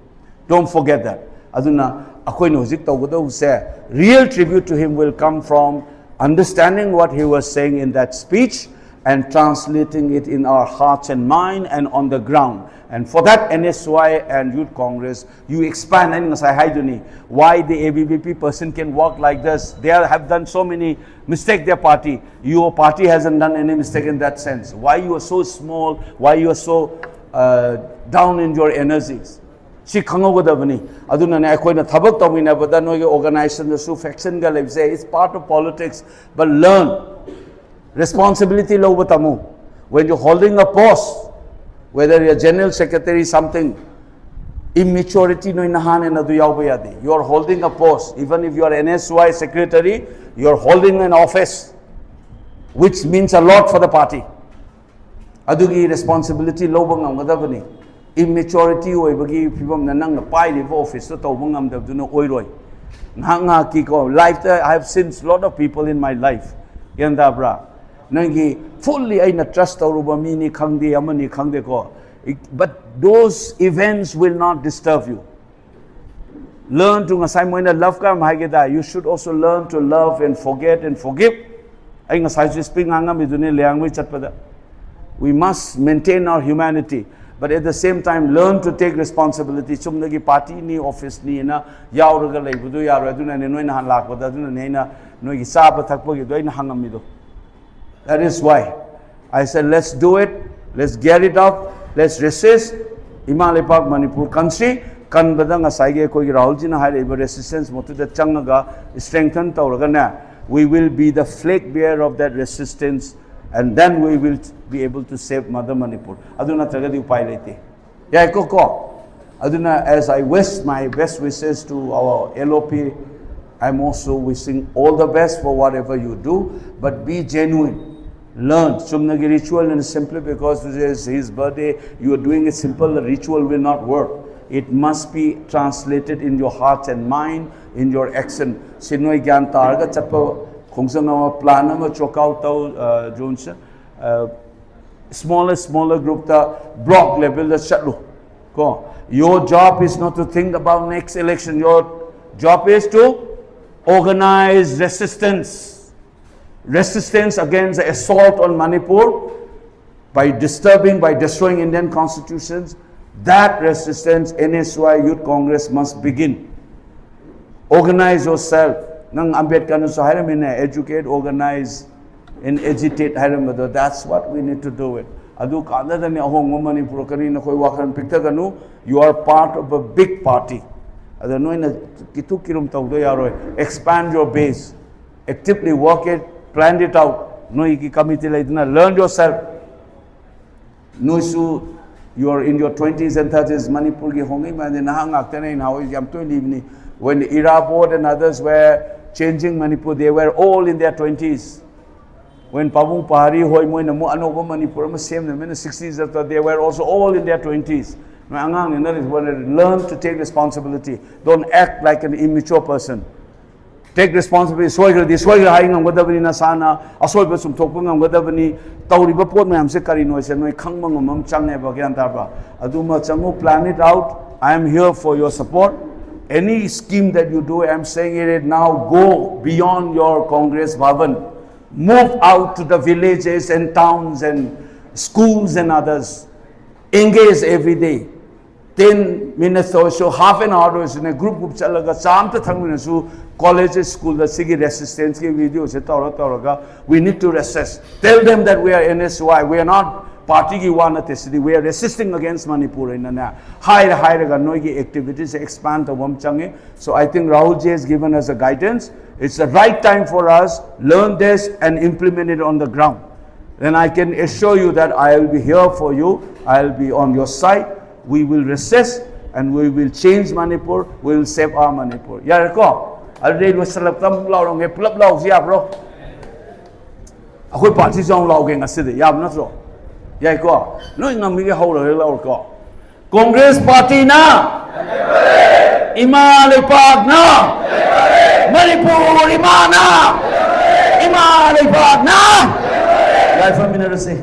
Don't forget that. ꯑꯗꯨꯅ ꯑꯩꯈꯣꯏꯅ ꯍꯧꯖꯤꯛ ꯇꯧꯒꯗꯧꯕꯁꯦ, real tribute to him will come from understanding what he was saying in that speech and translating it in our hearts and mind and on the ground. And for that, N S Y and Youth Congress, you expand. And ngasai haiduni, why the A B V P person can walk like this? They are, have done so many mistake, their party. Your party hasn't done any mistake in that sense. Why you are so small? Why you are so uh, down in your energies? ꯁꯤ ꯈꯪꯍꯧꯒꯗꯕꯅꯤ꯫ ꯑꯗꯨꯅꯅꯦ ꯑꯩꯈꯣꯏꯅ ꯊꯕꯛ ꯇꯧꯃꯤꯟꯅꯕꯗ ꯅꯣꯏꯒꯤ organization ꯗꯁꯨ faction ꯒ ꯂꯩꯕꯁꯦ, it's part of politics, but learn responsibility ꯂꯧꯕ ꯇꯝꯃꯨ꯫ When you holding a post, whether you are general secretary something, immaturity ꯅꯣꯏ ꯅꯍꯥꯅꯦꯅ ꯑꯗꯨ ꯌꯥꯎꯕ ꯌꯥꯗꯦ꯫ You are holding a post, even if you are N S Y secretary, you are holding an office which means a lot for the party. ꯑꯗꯨꯒꯤ responsibility ꯂꯧꯕ ꯉꯝꯒꯗꯕꯅꯤ꯫ Immaturity ꯑꯣꯏꯕꯒꯤ ꯐꯤꯕꯝꯅ ꯅꯪꯅ ꯄꯥꯏꯔꯤꯕ office ꯇꯣ ꯇꯧꯕ ꯉꯝꯗꯕꯗꯨꯅ ꯑꯣꯏꯔꯣꯏ꯫ ꯉꯥꯏꯍꯥꯛ ꯉꯥꯏꯍꯥꯛꯀꯤꯀꯣ, life ꯇ I have seen lot of people in my life, ꯒ꯭ꯌꯥꯟ ꯇꯥꯕ꯭ꯔꯥ? ꯅꯪꯒꯤ fully ꯑꯩꯅ trust ꯇꯧꯔꯨꯕ ꯃꯤꯅꯤ ꯈꯪꯗꯦ, ꯑꯃꯅꯤ ꯈꯪꯗꯦꯀꯣ, but those events will not disturb you. Learn to, ꯉꯁꯥꯏ ꯃꯣꯏꯅ love ꯀꯔꯝ ꯍꯥꯏꯒꯦꯗ, you should also learn to love and forget and forgive. ꯑꯩ ꯉꯁꯥꯏꯁꯨ speech ꯉꯥꯡꯉꯝꯃꯤꯗꯨꯅꯤ ꯂꯤꯌꯥꯡꯃꯩ ꯆꯠꯄꯗ, we must maintain our humanity, but at the same time learn to take responsibility. ꯆꯨꯝꯅꯒꯤ party ꯅꯤ, office ꯅꯤꯅ ꯌꯥꯎꯔꯒ ꯂꯩꯕꯗꯨ ꯌꯥꯔꯣꯏ꯫ ꯑꯗꯨꯅꯅꯦ ꯅꯣꯏ ꯅꯍꯥꯟ ꯂꯥꯛꯄꯗ, ꯑꯗꯨꯅꯅꯦ ꯑꯩꯅ ꯅꯣꯏꯒꯤ ꯆꯥꯕ ꯊꯛꯄꯒꯤꯗꯣ ꯑꯩꯅ ꯍꯪꯉꯝꯃꯤꯗꯣ꯫ That is why I said, let's do it, let's get it up, let's resist. ꯏꯃꯥ ꯂꯩꯄꯥꯛ ꯃꯅꯤꯄꯨꯔ country ꯀꯟꯕꯗ ꯉꯁꯥꯏꯒꯤ ꯑꯩꯈꯣꯏꯒꯤ ꯔꯥꯍꯨꯜꯖꯤꯅ ꯍꯥꯏꯔꯛꯏꯕ resistance ꯃꯗꯨꯗ ꯆꯪꯉꯒ strengthen ꯇꯧꯔꯒꯅꯦ, we will be the flag bearer of that resistance, and then we will be able to save Mother Manipur. ꯑꯗꯨ ꯅꯠꯇ꯭ꯔꯒꯗꯤ ꯎꯄꯥꯏ ꯂꯩꯇꯦ꯫ ꯌꯥꯏꯀꯣ ꯀꯣ? ꯑꯗꯨꯅ, as I wish my best wishes to our L O P, I'm also wishing all the best for whatever you do, but be genuine. Learn. ꯆꯨꯝꯅꯒꯤ ritual and simply because today is his birthday, you are doing a simple ritual will not work. It must be translated in your heart and mind, in your action. ꯁꯤ ꯅꯣꯏ ꯒ꯭ꯌꯥꯟ ꯇꯥꯔꯒ ꯆꯠꯄ ꯈꯣꯡꯖꯪ ꯑꯃ, plan ꯑꯃ chalk out ꯇꯧ, ꯑ, ꯖꯣꯟꯁꯟ꯫ ꯑ, smaller, smaller group ꯇ, block level ꯗ ꯆꯠꯂꯨ꯫ ꯀꯣ? Your job is not to think about next election. Your job is to organize resistance. resistance against the assault on Manipur by disturbing, by destroying Indian constitutions, that resistance N S Y Youth Congress must begin. Organize yourself. ꯅꯪ ꯑꯝꯕꯦꯗꯀꯔꯅꯁꯨ ꯍꯥꯏꯔꯝꯃꯤꯅꯦ, educate, organize and agitate ꯍꯥꯏꯔꯝꯕꯗꯣ, that's what we need to do it. ꯑꯗꯨ ꯀꯥꯟꯗꯗꯅꯤ ꯑꯍꯣꯡꯕ ꯃꯅꯤꯄꯨꯔ ꯀꯔꯤ ꯅꯈꯣꯏ ꯋꯥꯈꯜ ꯄꯤꯛꯊꯒꯅꯨ. You are part of a big party. ꯑꯗ ꯅꯣꯏꯅ ꯀꯤꯊꯨ ꯀꯤꯔꯨꯝ ꯇꯧꯗ ꯌꯥꯔꯣꯏ. Expand your base. Actively work it, plan it out. ꯅꯣꯏꯒꯤ committee ꯂꯩꯗꯅ, learn yourself. ꯅꯣꯏꯁꯨ, you are in your twenties and thirties. ꯃꯅꯤꯄꯨꯔꯒꯤ ꯍꯣꯡꯉꯛꯏ ꯃꯌꯥꯝꯁꯦ ꯅꯍꯥ ꯉꯥꯛꯇꯅꯦ. ꯑꯩꯅ ꯍꯧꯖꯤꯛ ꯌꯥꯝ ꯇꯣꯏꯅ ꯂꯤꯕꯅꯤ. When Irabot and others were changing Manipur, they were all in their twenties. When ꯄꯥꯕꯨꯡ ꯄꯍꯥꯔꯤ ꯍꯣꯏ ꯃꯣꯏꯅ ꯑꯃꯨꯛ ꯑꯅꯧꯕ ꯃꯅꯤꯄꯨꯔ ꯑꯃ ꯁꯦꯝꯅꯕꯅꯤꯅ sixties after, they were also all in their twenties. ꯅꯣꯏ ꯑꯉꯥꯡꯅꯤꯅ, learn to take responsibility. Don't act like an immature person. Take responsibility. ꯁꯣꯏꯈ꯭ꯔꯗꯤ ꯁꯣꯏꯈ꯭ꯔꯦ ꯍꯥꯏ ꯉꯝꯒꯗꯕꯅꯤ, ꯅꯁꯥꯅ ꯑꯁꯣꯏꯕ ꯆꯨꯝꯊꯣꯛꯄ ꯉꯝꯒꯗꯕꯅꯤ. ꯇꯧꯔꯤꯕ ꯄꯣꯠ ꯃꯌꯥꯝꯁꯦ ꯀꯔꯤꯅꯣ ꯍꯥꯏꯁꯦ ꯅꯣꯏ ꯈꯪꯕ ꯉꯝꯕ ꯑꯃ ꯆꯪꯉꯦꯕ, ꯒ꯭ꯌꯥꯟ ꯇꯥꯔꯕ? ꯑꯗꯨꯃ ꯆꯪꯉꯨ, plan it out. I am here for your support. Any scheme that you do, I am saying it now, go beyond your Congress Bhavan. Move out to the villages and towns and schools and others. Engage every day. Ten minutes ꯑꯣꯏꯔꯁꯨ, half an hour ꯑꯣꯏꯔꯁꯨꯅꯦ, group group ꯆꯠꯂꯒ ꯆꯥ ꯑꯝꯇ ꯊꯛꯃꯤꯟꯅꯁꯨ. Colleges, school ꯗ ꯁꯤꯒꯤ resistance ꯀꯤ video ꯁꯦ ꯇꯧꯔ ꯇꯧꯔꯒ, we need to resist. Tell them that we are N S Y, we are not party ꯒꯤ ꯋꯥ ꯅꯠꯇꯦ ꯁꯤꯗꯤ, we are resisting against Manipur ꯍꯥꯏꯅꯅꯦ ꯍꯥꯏꯔ ꯍꯥꯏꯔꯒ ꯅꯣꯏꯒꯤ activities ꯁꯦ expand ꯇꯧꯕ ꯑꯃ ꯆꯪꯉꯤ. So I think Rahul J has given us a guidance. It's the right time for us. Learn this and implement it on the ground. Then I can assure you that I will be here for you. I will be on your side. We will resist and we will change Manipur. We will save our Manipur. ꯌꯥꯔꯦꯀꯣ? ꯑꯗꯨꯗꯩ ꯂꯣꯏꯁꯤꯜꯂꯛꯇ ꯑꯃꯨꯛ ꯂꯥꯎꯔꯝꯒꯦ, ꯄꯨꯂꯞ ꯂꯥꯎꯁꯤ ꯌꯥꯕ꯭ꯔꯣ? ꯑꯩꯈꯣꯏ party ꯁꯨ ꯑꯃꯨꯛ ꯂꯥꯎꯒꯦ ꯉꯁꯤꯗꯤ, ꯌꯥꯕ ꯅꯠꯇ꯭ꯔꯣ? ꯌꯥꯏꯀꯣ? ꯅꯣꯏ ꯉꯝꯃꯤꯒꯩ ꯍꯧꯔꯒ ꯂꯥꯎꯔꯣꯀꯣ. Congress party ꯅ ꯏꯃꯥ ꯂꯩꯄꯥꯛꯅ, ꯃꯅꯤꯄꯨꯔ ꯏꯃꯥꯅ, ꯏꯃꯥ ꯂꯩꯄꯥꯛꯅ꯫ ꯌꯥꯏꯐꯃꯤꯟꯅꯔꯁꯤ꯫